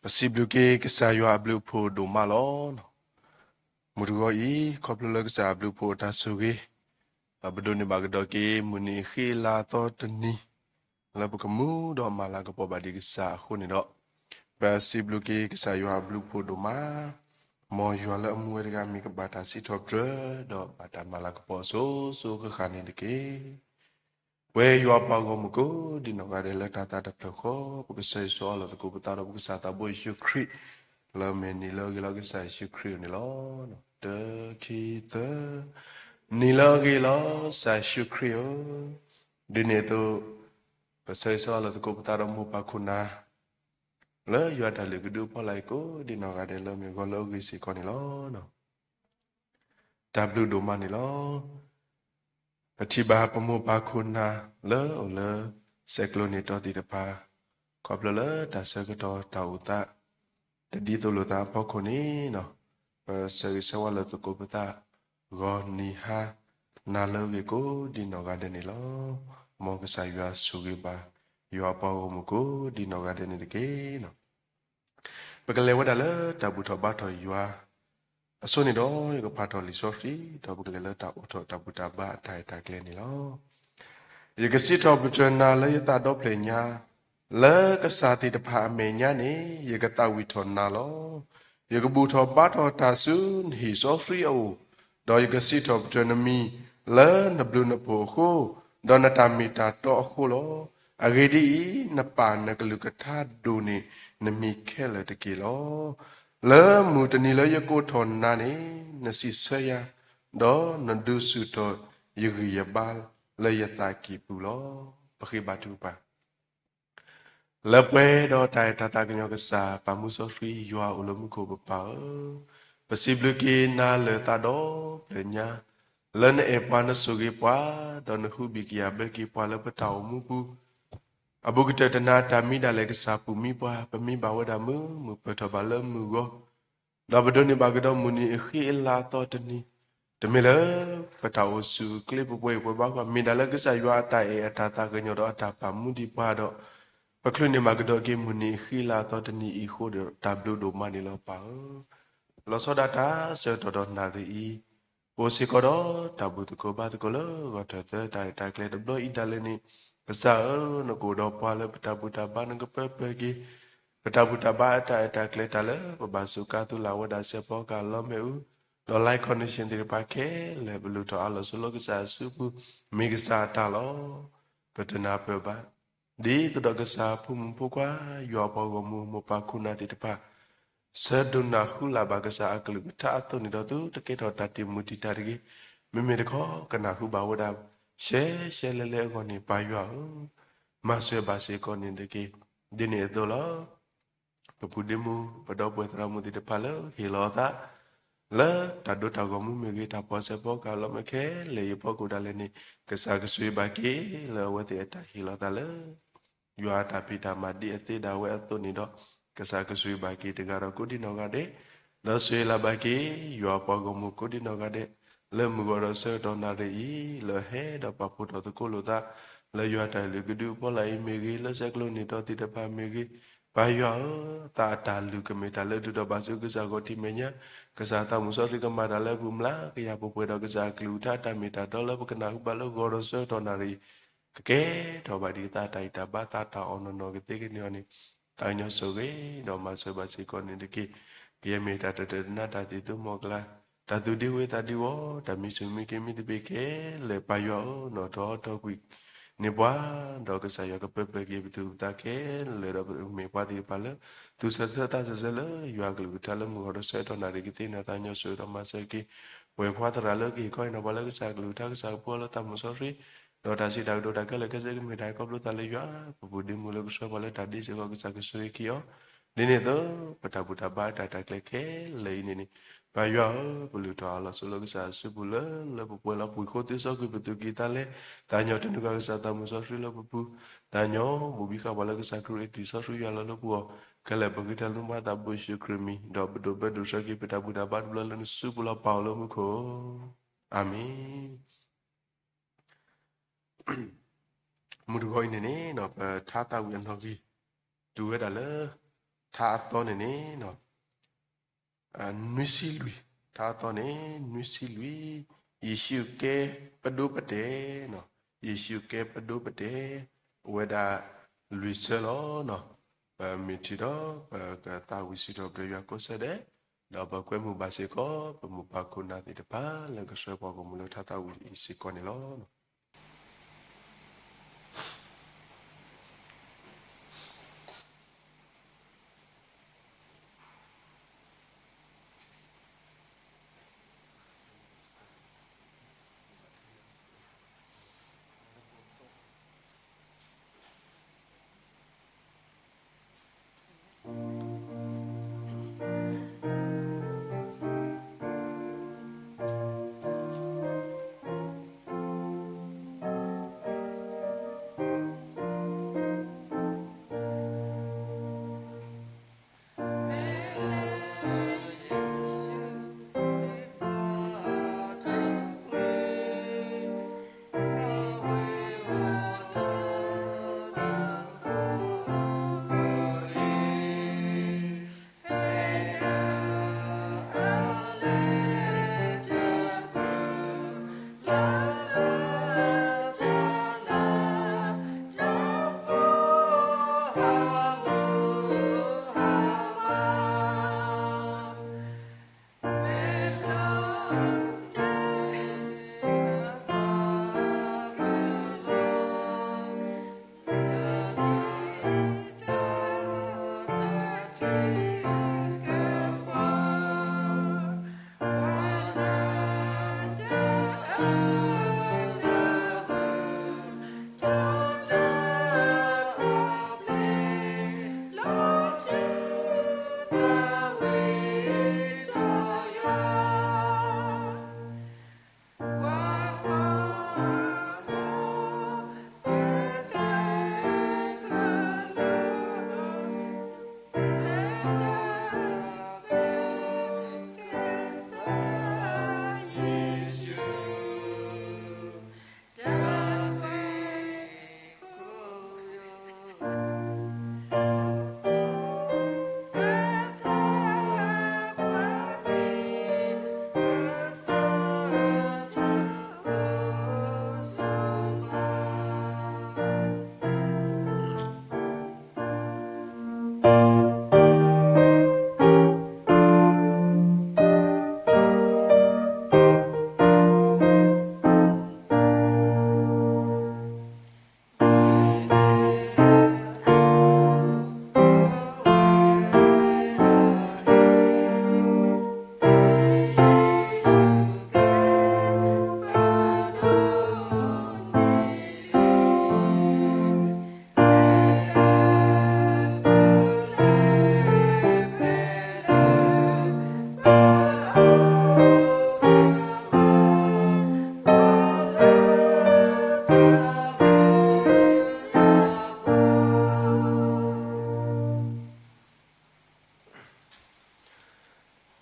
ပစံးဘျုးက့ၤကစၢ်ယွၤအဘျုးအဖှိၣ်ဒိၣ်မးလီၤ. မုၢ်တဂီၤအံၤ ခီဖျိလၢကစၢ်အဘျုးအဖှိၣ်အတၢ်ဆိၣ်ဂ့ၤ, ဒီးပဒိးန့ၢ်ဘၣ်ကဒီးက့ၤ မုၢ်နံၤအဃံအလၤအသီတနံၤ လၢပကမူဒီးမၤလၤကပီၤဘၣ်ဒံးကစၢ်အဃိန့ၣ်ဒီး, ပစံးဘျုးက့ၤကစၢ်ယွၤအဘျုးအဖှိၣ်ဒိၣ်မး, မ်ယွၤလၢအမူဝဲတဂၤမ့ၢ်ကဘၣ်တၢ်စံးထီၣ်ပတြၢၤ ဒီးဘၣ်တၢ်မၤလၤကပီၤအစိၤစိၤဃၣ်ဃၣ်န့ၣ်တက့ၢ်. ပဝဲယွၤပှၤဂီၢ်မုၢ်ကိးဒံနီၢ်ဂၤဒဲးလၢတၢ်သးတဖျၢၣ်ဃီ ပကဆၢဂ့ၤဆၢဝါလီၤသကိးပသးဒီးပကစၢ်သးဘိယ့ၣ်ၡူးခရံာ် လၢမ့ၢ်နံၤလၢအဂ့ၤလီၤကစၢ်ယ့ၣ်ၡူးခရံာ်ဧိၤန့ၣ်လီၤ. တခံသၢ, နံၤလၢအဂ့ၤလီၤ ကစၢ်ယ့ၣ်ၡူးခရံာ်ဧၢ, ဒ်န့ၣ်အသိး ပဆၢဂ့ၤဆၢဝါလီၤသကိးပသးဒီးမိၢ်ပၢ်ခိၣ်နၢ် လၢယွၤတၢ်လုၢ်ကဒုအဖီလာ်အံၤကိးဒံနီၢ်ဂၤဒဲးလၢမ့ၢ်ဂီၤလၢအဂ့ၤစ့ၢ်ကီးန့ၣ်လီၤ. တၢ်ဘျုးဒိၣ်မးန့ၣ်လီၤ. ပထံၣ်ဘၣ်ပမိၢ်ပၢ်ခိၣ်နၢ်လၢအိၣ်လၢ ဆဲးကျိးန့ၢ်တီသ့ၣ်တဖၣ် ခီဖျိလၢတၢ်ဆၢကတီၢ်တၢ်အိၣ်သး တဒ်သိးလိာ်သးအဖီခိၣ်န့ၣ်, ပဆၢဂ့ၤဆၢဝါလီၤသကိးပသး ဂီၤနံၤဟါနၤလၢအဂ့ၤကိးဒံနီၢ်ဂၤဒဲးန့ၣ်လီၤ. မ်ကစၢ်ယွၤဆိၣ်ဂ့ၤဘၣ် ယွၤအပှၤဂီၢ်မုၢ်ကိးဒံနီၢ်ဂၤဒဲးန့ၣ်တက့ၢ်. ပကလဲၤဝဲဒၣ်လၢတၢ်ဘူၣ်ထီၣ်ဘါထီၣ်ယွၤအစိၤန့ၣ်ဒီး ယကဖးထီၣ်လံာ်စီဆှံ ဒီးပကလဲၤလၢတၢ်အိးထီၣ်တၢ်ဘူၣ်တၢ်ဘါအတၢ်အဲၣ်တၢ်ကျဲန့ၣ်လီၤ. ယကစံးထီၣ်ပတြၢၤနၤလၢယသးဒီဖျၢၣ်ညါ, လၢကစၢ်သ့ၣ်တဖၣ်အမဲာ်ညါန့ၣ် ယကသးဝံၣ်ထီၣ်နၤလီၤ. ယကဘူၣ်ထီၣ်ဘါထီၣ်တၢ်ဆူနဟံၣ်စီဆှံအအိၣ်, ဒီးယကစံးထီၣ်ပတြၢၤနမံၤလၢနဘျုးနဖှိၣ်အဃိ, ဒီးနတၢ်မ့ၢ်တၢ်တီအဃိလီၤ. အဂ့ၢ်ဒ်အံၤ, နပၢ်နကလုၢ်ကထါဒိၣ်န့ၢ်နမံၤခဲလၢာ်တက့ၢ်လီၤ. လၢမုၢ်တနံၤလၢယကိးထီၣ်နၤန့ၣ် နစံးဆၢယၤ, ဒီးနဒုးဆူၣ်ထီၣ်ယဂံၢ်ယဘါလၢယသးကံၢ်ပူၤလီၤ. ပဃ့ဘါထုကဖၣ်. လၢပှဲၤဒီးတၢ်အဲၣ်တၢ်သးကညီၤကစၢ် ပၢ်မူစီဆှံယွၤအိၣ်လၢမူခိၣ်ပပၢ်ဧၢ, ပစံးဘျုးက့ၤနၤလၢသးဒီဖျၢၣ်ညါ, လၢနအဲၣ်ပှၤနဆိၣ်ဂ့ၤပှၤ, ဒီးနဟူဘံၣ်ကယၤဘၢက့ၤပှၤလၢပတၢ်အိၣ်မူပူၤ အဘူးကတၢၢ်တနၤတၢ်မံဒၣ်လဲာ်ကစၢ်ပူၤမံပှၤ ပမံဘၣ်ဝဲဒၣ်မုာ်မုာ်ပၢၢ်ထီၣ်ဘၣ်လၢမုၢ်ဂီၤ, ဒီးပဒိးန့ၢ်ဘၣ်ကဒီးမုၢ်နံၤအဃံအလၤအသီတနံၤ, တမ့ၢ်လၢပတၢ်အိၣ်ဆူၣ်အိၣ်ချ့ပပှဲၤအံၤပှဲၤဘၣ်ဃီ, မ့ၢ်ဒၣ်လၢကစၢ်ယွၤအတၢ်အဲၣ်အတၢ်သးကညီၤဒီးအတၢ်ပာ်မူဒံးပှၤဒီး, ပချုးန့ၢ်ဘၣ်ကဒီးက့ၤမုၢ်နံၤအဃံအလၤအသီတနံၤအံၤအဃိဒီး တၢ်ဘျုးဒိၣ်မးန့ၣ်လီၤပၢ်ဧၢ. လီၤဆီဒၣ်တၢ်ဆၢကတီၢ်ဒီးနၣ်ရံၣ်အံၤ ပအိၣ်စ့ၢ်ကီးဒီးတၢ်ဘူၣ်သကိးဘါသကိးလၢဂီၤထၢၣ်သၢတၢ်ရဲၣ်တၢ်ကျဲၤတဘျီအံၤဒၣ်လဲာ်န့ၣ်, ကစၢ်ဧၢ, နကအိၣ်ဒီးပှၤလၢပတၢ်ဘူၣ်တၢ်ဘါနကပၢပၢၤက့ၤ ပတၢ်ဘူၣ်တၢ်ဘါအတၢ်အဲၣ်တၢ်ကျဲၤတၢ်လၢပဘၣ်စူးကါသုလၢ်ဝဲဒၣ်စဲးဖီကဟၣ်လီၤမ့ၣ်အူ, ဒီး live connection သ့ၣ်တဖၣ်ခဲလၢာ် ပလုၢ်ထီၣ်အါလီၤဆိလၢကစၢ်အစုပူၤ မ့ၢ်ကစၢ်အတၢ်လီၤ. ပတနၢ်ပၢၢ်ဘၣ် ဒ်သိးဒီးကစၢ်ဖိမုၣ်ဖိခွါ ယွၤအပှၤဂီၢ်မုၢ် မိၢ်ပၢ်ခိၣ်နၢ်သ့ၣ်တဖၣ် ဆၢဒိးနၢ်ဟူလၢ်ဘၣ်ကစၢ်အကလုၢ်ကထါအသိးန့ၣ်ဒီး သုတကဲထီၣ်တၢ်တံာ်မုၢ်တံာ်တာ်တဂ့ၤ, မ့မ့ၢ်တခီ ကနၢ်ဟူဘၣ်ဝဲဒၣ် ရှဲရှဲလဲလဲအဂီၢ်န့ၣ် ပၢ်ယွၤဧၢ, မၤစၢၤဘၣ်စ့ၢ်ကီးန့ၣ်တက့ၢ်. ဒ်န့ၣ်အသိးလီၤ. ပပူၤဒ့မူ ပဒီပုၢ်ဝဲၢ်သရၣ်မုၣ်သ့ၣ်တဖၣ်လၢဟ့ၣ်လီၤအသး လၢတၢ်ဒိတၢ်ဂီၤမူမ့ၢ်ဂ့ၤ တၢ်ဖီၣ်စဲးဖီကဟၣ်လီၤမ့ၢ်ခဲလၢာ်အံၤအဖီခိၣ်ဒၣ်လဲာ်န့ၣ်, ကစၢ်ကဆိၣ်ဂ့ၤဘၣ်က့ၤလၢအဝဲသ့ၣ်အတၢ်ဟ့ၣ်လီၤသးလၢ ယွၤအတၢ်ဖံးတၢ်မၤဒ်အသ့ဒၣ်ဝဲအသိးန့ၣ်ဒီး, ကစၢ်ကဆိၣ်ဂ့ၤဘၣ်က့ၤတဂၤဒီးကိးဒံနီၢ်ဂၤဒဲး, ဒီးဆိၣ်ဂ့ၤလၢ်ဘၣ်က့ၤ ယွၤအပှၤဂီၢ်မုၢ်ကိးဒံနီၢ်ဂၤဒဲး, လၢမုၢ်ဂီၤဒီးဆၢကတီၢ်နၣ်ရံၣ်အံၤ လၢအဟဲဒီးပာ်ဖှိၣ်ထီၣ်သကိးလိာ်သး လၢယွၤတၢ်လုၢ်ကဒုအဖီလာ်အံၤမ့ၢ်ဂ့ၤ, လၢဆဲးကျိးန့ၢ်တီသ့ၣ်တဖၣ်မ့ၢ်ဂ့ၤ, ပၢ်ယွၤဧၢ, သးအတၢ်လုၢ်ကမ့ၢ်တၢ်လၢဒုးဒီးဘၣ်ဆူကစၢ်ဂီၢ်ထံးမဲာ်ညါ, ကစၢ်သးမုၢ်စီဆှံကမၤတၢ်လၢအပူၤမျၢ်ကယၤပှဲၤပှဲၤဒီး ကစၢ်အကလုၢ်ကထါတၢ်မ့ၢ်တၢ်တီလၢပကနၢ်ဟူဘၣ်လၢဂီၤဒီးဆၢကတီၢ်နၣ်ရံၣ် ကကဲထီၣ်ဘၣ်ဒံးသးတၢ်အံၣ်တၢ်ဘါသးတၢ်အီၣ်နီၢ်နီၢ်ကသ့ကန့ၢ်အီၤန့ၣ်, သးကညီၤဆိၣ်ဂ့ၤဒီးမၤစၢၤဘၣ်စ့ၢ်ကီးန့ၣ်တက့ၢ်. ကယဲၢ်မ့ၢ်တၢ်တတၢၢ်တနါတၢ်သံၣ်သူမီၤကလၤ, တၢ်သူၣ်ဒ့ဝ့သးဒ့ဝီ, တၢ်မံဆိၣ်မံက့ၤမံသပ့ၤခဲလၢာ် ပၢ်ယွၤဧၢ, နီၣ်ထီၣ်အီထီကွံာ်န့ၢ်ပှၤ, ဒီးကစၢ်ယွၤကပၢပၢက့ၤပသူၣ်ပသးခဲလၢာ်ဒီးပမ့ၢ်ပှၤသ့ၣ်တဖၣ်လၢ သူၣ်ဆၢသးဆၢလၢယွၤအကလုၢ်ကထါလၢမုၢ်ဂီၤဒီးဆၢကတီၢ်နၣ်ရံၣ်ကသ့န့ၣ် သးကညီၤဆိၣ်ဂ့ၤဒီးမၤစၢၤက့ၤ ပဝဲၢ်ပှၤသရၣ်လၢကဟ့ၣ်ခီဟ့ၣ်နီၤပှၤလၢကစၢ်အကလုၢ်ကထါ ကစၢ်ကပှဲၤလၢသးမုၢ်စီဆှံ, ဒီးတၢ်စံးတၢ်ကတိၤတၢ်ခဲလၢာ်ခဲဆ့ကမ့ၢ်တၢ်ဟဲခီဖျိသးလၢယွၤ, ပပူၤဒ့မူလၢကဆှၢပှၤလၢတၢ်ဒ့စ့ၢ်ကီး ကစၢ်ကဆိၣ်ဂ့ၤက့ၤအီၤ, ဒ်န့ၣ်အသိး ပတၢ်ဘူၣ်တၢ်ဘါတၢ်ရဲၣ်တၢ်ကျဲၤခဲလၢာ်အံၤန့ၣ်န့ၣ်, ပၢ်ယွၤဧၢ, ပလုၢ်ထီၣ်အါလီၤဆိလၢကစၢ်အစုပူၤလၢ လၢပပှဲၤလီၤပှံၤဃိသ့စီကွံာ်ပသူၣ်ကံၢ်သးလဲ, သးကညီၤတနုာ်ကစၢ်သးမုၢ်စီဆှံလၢပပူၤ, သးကညီၤဘူးဘံဃာ်ပှၤလၢကစၢ်ခရံာ်အသွံၣ်စီဆှံယွၤလီၤလၢပဂီၢ်, ခဲလၢာ်ပဃ့တၢ်လၢမူဘၣ်သးဘိယ့ၣ်ၡူးခရံာ်မံၤ, ဒီးပဒိးဘၢဒိးဆှၢက့ၤပတၢ်ဘူၣ်တၢ်ဘါတဘျီလၢနစုပူၤလီၤ ပၢ်အိၣ်လၢမူခိၣ်, အၤမ့ၣ်. မုၢ်တဂီၤအံၤန့ၣ်န့ၣ် ပထါသးဝံၣ်အနီၣ်ဂံၢ် တုၤဝဲဒၣ်လၢ ထါအသီန့ၣ်န့ၣ် နွံဆံလွံၢ်, ထါအသီန့ၣ် နွံဆံလွံၢ်, ယ့ၣ်ၡူးကဲပဒိပတဲာ်, ယ့ၣ်ၡူးကဲပဒိပတဲာ်, အိၣ်ဝဲဒၣ်လွံၢ်ဆၢလီၤ. ပမ့ၢ်ထံၣ်ဒီး ပကသးဝံၣ်စံးထီၣ်ပတြၢၤယွၤကိးဆၢဒဲး, ဒီးပကွဲမုာ်ဘၣ်စ့ၢ်ကီး ပမိၢ်ပၢ်ခိၣ်နၢ်သ့ၣ်တဖၣ် လၢကဆှၢပှၤဂီၢ်မုၢ်လၢထါသးဝံၣ်အံၤစ့ၢ်ကီးန့ၣ်လီၤ.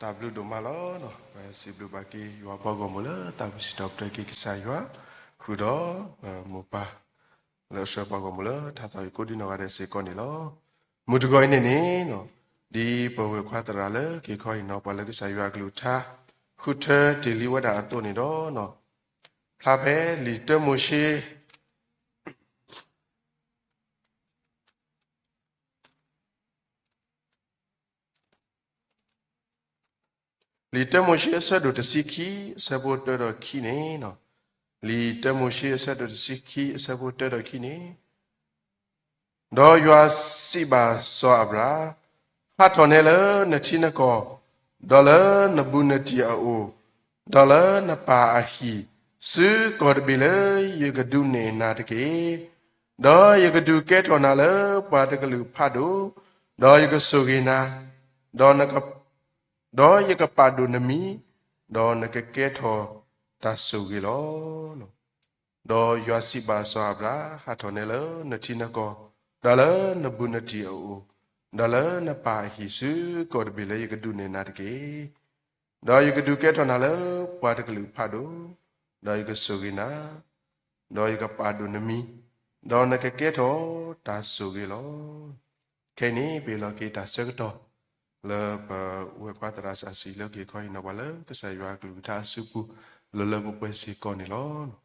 တၢ်ဘျုးဒိၣ်မးလီၤ. ပစံးဘျုးဘၣ်က့ၤယွၤပှၤဂီၢ်မုၢ်လၢသးဝံၣ်စံးထီၣ်ပတြၢၤက့ၤကစၢ်ယွၤ, ဃုာ်ဒီး မိၢ်ပၢ်လၢအဆှၢပှၤဂီၢ်မုၢ်လၢထါသးဝံၣ်ကိးဒံနီၢ်ဂၤဒဲးစ့ၢ်ကီးန့ၣ်လီၤ. မုၢ်တဂီၤအံၤန့ၣ်န့ၣ်, ဒ်ပဝဲၢ်ခွါသရၣ်လၢက့ၤခီအံၤနီၤ ပှၤလၢကစၢ်ယွၤအကလုၢ်ကထါ ဃုထၢတ့ၢ်လံဝဲဒၣ်အသိးန့ၣ်ဒီး, ဖျါဖဲလံာ်တၢမိၤၡ့ လံာ်တၢမိၤၡ့အဆၢဒိၣ်တဆံခံ အဆၢဖိတၢဒီးခံန့ၣ်, လံာ်တၢမိၤၡ့အဆၢဒိၣ်တဆံခံ အဆၢဖိတၢဒီးခံန့ၣ်, ဒီးယွၤစံးဘၣ်စီၤအၤဘြၣ်, ဟးထီၣ်နဲလၢနထံနကီၢ်, ဒီးလၢနဘူးနတံၢ်အအိၣ်, ဒီးလၢနပၢ်အဟံၣ်, ဆူကီၢ်တဘ့ၣ်လၢယကဒုးနဲၣ်နၤတက့ၢ်. ဒီးယကဒုးကဲထီၣ်နၤလၢပှၤတကလုာ်ဖးဒိၣ်, ဒီးယကဆိၣ်ဂ့ၤနၤ, ဒီး ဒီးယကပာ်ဒိၣ်နမံၤ, ဒီးနကကဲထီၣ်တၢ်ဆိၣ်ဂ့ၤလီၤ. ဒီးယွၤစံးဘၣ်စီၤအၤဘြၣ်, ဟးထီၣ်နဲလၢနထံနကီၢ်, ဒီးလၢနဘူးနတံၢ်အအိၣ်, ဒီးလၢနပၢ်အဟံၣ်ဆူကီၢ်တဘ့ၣ်လၢယကဒုးနဲၣ်နၤတက့ၢ်. ဒီးယကဒုးကဲထီၣ်နၤလၢပှၤတကလုာ်ဖးဒိၣ်, ဒီးယကဆိၣ်ဂ့ၤနၤ, ဒီးယကပာ်ဒိၣ်နမံၤ, ဒီးနကကဲထီၣ်တၢ်ဆိၣ်ဂ့ၤလီၤ. ခဲအံၤန့ၣ် ပဟ့ၣ်လီၤက့ၤတၢ်ဆၢကတီၢ် လၢပဝဲကွၢ်သရၣ်စီဆှံလၢကဟ့ၣ်ခီဟ့ၣ်နီၤပှၤလၢကစၢ်ယွၤအကလုၢ်ကထါအစုပူၤ လၢလၢပှဲၤပှဲၤစ့ၢ်ကီးန့ၣ်လီၤ.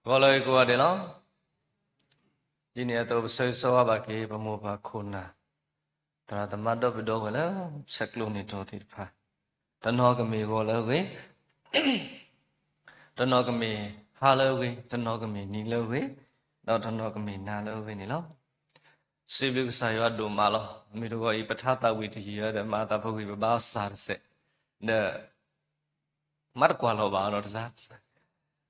ဂီၤလၢအဂ့ၤကိးဂၤဒဲးလီၤ. ဒ်န့ၣ်အသိး ပဆၢဂ့ၤဆၢဝါဘၣ်က့ၤ ပမိၢ်ပၢ်ခိၣ်နၢ် သရၣ်သမါဒီပုၢ်ဒီဝဲၢ်လၢ ဆဲးကျိးန့ၢ်တၢ်သ့ၣ်တဖၣ်, တနီၤကမ့ၢ်ဂီၤလၢအဂ့ၤ, တနီၤကမ့ၢ်ဟါလၢအဂ့ၤ, တနီၤကမ့ၢ်နံၤလၢအဂ့ၤ, ဒီးတနီၤကမ့ၢ်နၤလၢအဂ့ၤန့ၣ်လီၤ. စံးဘျုးကစၢ်ယွၤဒိၣ်မးလီၤ. မ့ၢ်တဂီၤအံၤ ပထါသးဝံၣ်တယံာ်ဒီး မၤသးပဂံၢ်ပဘါစၢ်တစဲး, ဒီး မ့ၢ်တကွၢ်လီၤဘၣ်အီၤဒီးတစၢ်,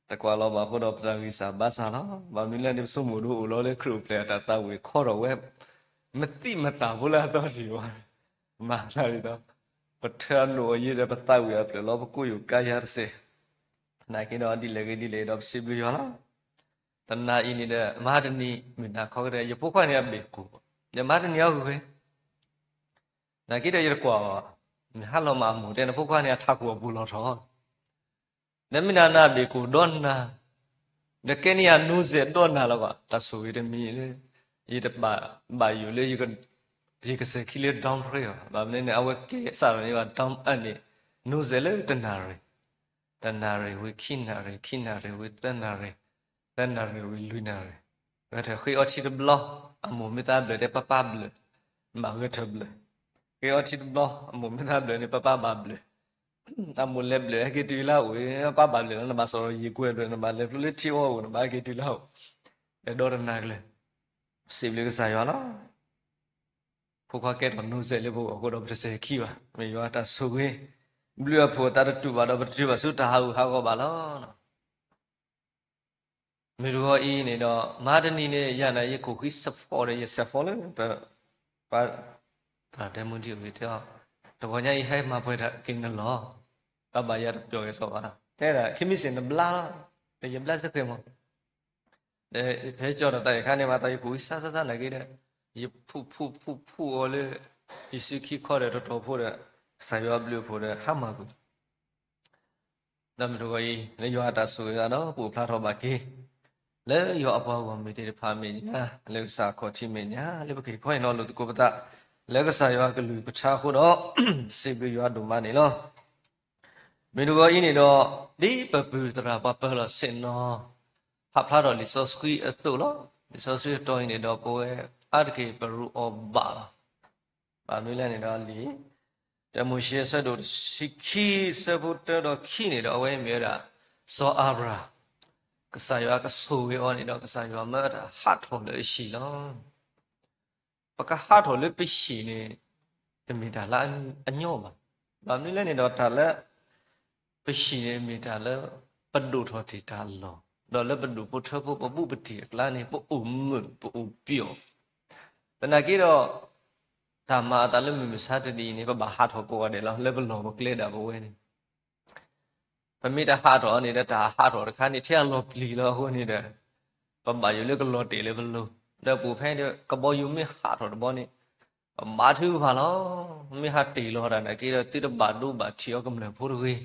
တကွၢ်လီၤဘၣ်အဃိဒီး ပတၢ်ဂံၢ်စၢ်ဘါစၢ်လီၤ. ဘၣ်မနုၤလဲၣ်န့ၣ် ပဆိကမိၣ်ဒိအိၣ်လီၤလၢခရံာ်အိၣ်ဖျဲၣ်အတၢ်သးဝံၣ်ခီထီၣ်ဝဲ မသံမသးဖိလၢအသီတယံာ်ဘၣ်, မၤသးဒ်သိး ပထၢအနိၣ်အယ့ဒီး ပသးဝံၣ်အဖျၢၣ်လီၤ ပကိးယိာ်ကါယၤတစဲး, နာ်က့ဒီးဒ်လဲၣ်ဂ့ၤဒ်လဲၣ်ဒီး ပစံးဘျုးယွၤလီၤ. တနၤအံၤန့ၣ်ဒီး မဟါတနံၤ မုၢ်နၤခီကတၢၢ် ယဖိခွါန့ၣ်အဘ့ၣ်ကိၢ်, ယမဟါတနံၤအဂ့ၤ နာ်က့ဒီးယတကွၢ်ဘၣ်, မ့ၢ်ဟါလီၤမးအမိၢ်တဲ နဖိခွါန့ၣ်အထးခိၣ်အပူၤလီၤထီၣ်, ဒီးမ့ၢ်နၤနၤဘ့ၣ်ကိၢ်ဒီနၤ, ဒီးကဲန့ၢ်ယၤနိစဲးဒီနၤလီၤဘၣ်, တၢ်ဆိၣ်ဂ့ၤတမံၤလၢ ယတဘၣ်ယိၣ်လၢ ယကစဲၤခံလၢ down pray ဘၣ်, ဘၣ်မနုၤန့ၣ် အဝဲကဲစးထီၣ်န့ၢ်ဘၣ် down အန့ၣ် နိစဲးလၢတနၣ်ရံၣ်, တနၣ်ရံၣ်ဝံၤခံနၣ်ရံၣ်, ခံနၣ်ရံၣ်ဝံၤသၢနၣ်ရံၣ်, သၢနၣ်ရံၣ်ဝံၤလွံၢ်နၣ်ရံၣ်, ဂဲၤထၢၣ်ဃ့အီထံတဘျီ, အမိၢ်မ့ၢ်သးဘျၢၣ်တဲ ပၢ်ပၢ်ဘျၢၣ်, နဘၣ်ဂဲၤထၢၣ်ဘျၢၣ်, ဃ့အီထံတဘျီ, အမိၢ်မ့ၢ်သးဘျၢၣ်န့ၣ် ပၢ်ပၢ်ဘၣ်ဘျၢၣ်, အမိၢ်လဲၤဘျၢၣ် ဟဲက့ၤတုၤလၢအအိၣ်, ပၢ်ဘၣ်ဘျၢၣ်လီၤ နဘၣ်စီၣ်ရီၤယံာ်ကွဲဘျၢၣ် နဘၣ်လဲၤဖျိလၢထံအီအိၣ် နဘၣ်ဟဲက့ၤတုၤလၢအအိၣ်, ဒီးတနၤကျၢၤ, စံးဘျုးကစၢ်ယွၤလီၤ. ဖိခွါကဲထီၣ်နိစဲးလၢပဂီၢ်အဃိဒီး ပတစဲၤခံဘၣ်, မ့ၢ်ယွၤတၢ်ဆိၣ်ဂ့ၤ, ဘျုးအဖှိၣ်အသးတတူာ်ဘၣ်ဒီး ပတတုၤဘၣ်ဆူတၢ်ဟးဂူာ်ဟးဂီၤဘၣ်လီၤ. မ့ၢ်တဂီၤအံၤန့ၣ်ဒီး မဟါတနံၤန့ၣ် ယၤန့ၣ် ယကိၣ်ဃံစဲးဖီဒီး ယစဲးဖီလၢ ပ ပ သရၣ်တဲမူဒံအိၣ်ဂ့ၤတဲအီၤ, တဂီၤညါအံၤဟဲမၤပှဲၤတၢ်က့ၤနလီၢ်, တၢ်ဘၣ်ယၤတပျီၤက့ၤစီၤဘၣ်, တဲဒၣ် ခဲမံစ့ၢ်နဘျါလီၤ, ဒီးယဘျါစ့ၢ်ကီးမး ဒီးဖဲကၠီဒီးသးယခါန့ၣ် မၤသးယကိၣ်ဝံစါစါစါနာ်က့ဒီး, ယဖူးဖူးဖူးဖူးအီၤလၢ ယစုခံခီဒီးတတီၤဖိဒီး ကစၢ်ယွၤဘျုးအဖှိၣ်ဒီး ဟါမၢ်ကွံာ်, ဒီးမ့ၢ်တဂီၤအံၤ လၢယွၤအတၢ်ဆိၣ်ဂ့ၤသးဒီး ပအိၣ်ဖျါထီၣ်ဘၣ်က့ၤ လၢယွၤအပှၤဂီၢ်မုၢ်သ့ၣ်တဖၣ်အမဲာ်ညါ, လၢကစၢ်အခီၣ်ထံးမဲာ်ညါ, လၢပကဟ့ၣ်ခီဟ့ၣ်နီၤလိာ်သကိးပသး လၢကစၢ်ယွၤအကလုၢ်ကထါအဃိဒီး စံးဘျုးယွၤဒိၣ်မးန့ၣ်လီၤ. မ့ၢ်တဂီၤအံၤန့ၣ်ဒီး ဒ်ပပုၢ်သရၣ်ပှၤပၢၤလီၢ်ဆ့ၣ်နီၤ ဖးဖျါထီၣ်လံာ်စီဆှံအသိးလီၤ. လံာ်စီဆှံအတီၤအံၤန့ၣ်ဒီး ပဝဲအါတက့ၢ်ပရူးအီၤဘၣ်လီၤ. ဘၣ်မနုၤလဲၣ်န့ၣ်ဒီးလံာ် တၢမိၤၡ့အဆၢဒိၣ်တဆံခံ ဆၢဖိတၢဒီးခံန့ၣ်ဒီး အဝဲမ့ၢ်ဝဲဒၣ် စီၤအၤဘြၤဟၣ်, ကစၢ်ယွၤကဆိၣ်ဂ့ၤအီၤန့ၣ်ဒီး ကစၢ်ယွၤမၢအတၢ်ဟးထီၣ်လၢအဟံၣ်လီၤ. ပကဟးထီၣ်လၢပဟံၣ်န့ၣ် တမ့ၢ်တၢ်လၢအညီဘၣ်. ဘၣ်မနုၤလဲၣ်န့ၣ်ဒီး တၢ်လၢပဟံၣ်န့ၣ် မ့ၢ်တၢ်လၢပဒိၣ်ထီၣ်တ့ၢ်တၢ်လီၢ်, ဒီးလၢပဒိၣ်ဖိထၢဖိ ပဘူးပတံၢ်အကျါန့ၣ် ပအိၣ်မုာ်ပအိၣ်ပျီၣ်, သနာ်က့ဒီး တၢ်မၤအသးလၢမုၢ်မဆါတနံၤအံၤန့ၣ် ပဘၣ်ဟးထီၣ်ကိးဂၤဒဲးလီၤ. လၢပလီၢ်ပကျဲဒၣ်ပဝဲန့ၣ် ပမ့ၢ်တဟးထီၣ်န့ၣ်ဒီး တၢ်ဟးထီၣ်တခါန့ၣ် ထဲအလီၤပျံၤလီၤအဃိန့ၣ်ဒီး ပဘၣ်ယိၣ်လၢကလီၤတဲာ်လၢပလိၤ, ဒီးပအိၣ်ဖဲန့ၣ်ဒီး ကဘီယူၤမ့ၢ်ဟးထီၣ်တဘီန့ၣ် ပဘါထုကဖၣ်လီၤ. မ့ၢ်ဟးတ့ၢ်လီၤတၢ်နာ်က့ဒီး သုတဘၣ်ဒိဘၣ်ထံးအီၤကမျၢၢ်ဖိတဂ့ၤ,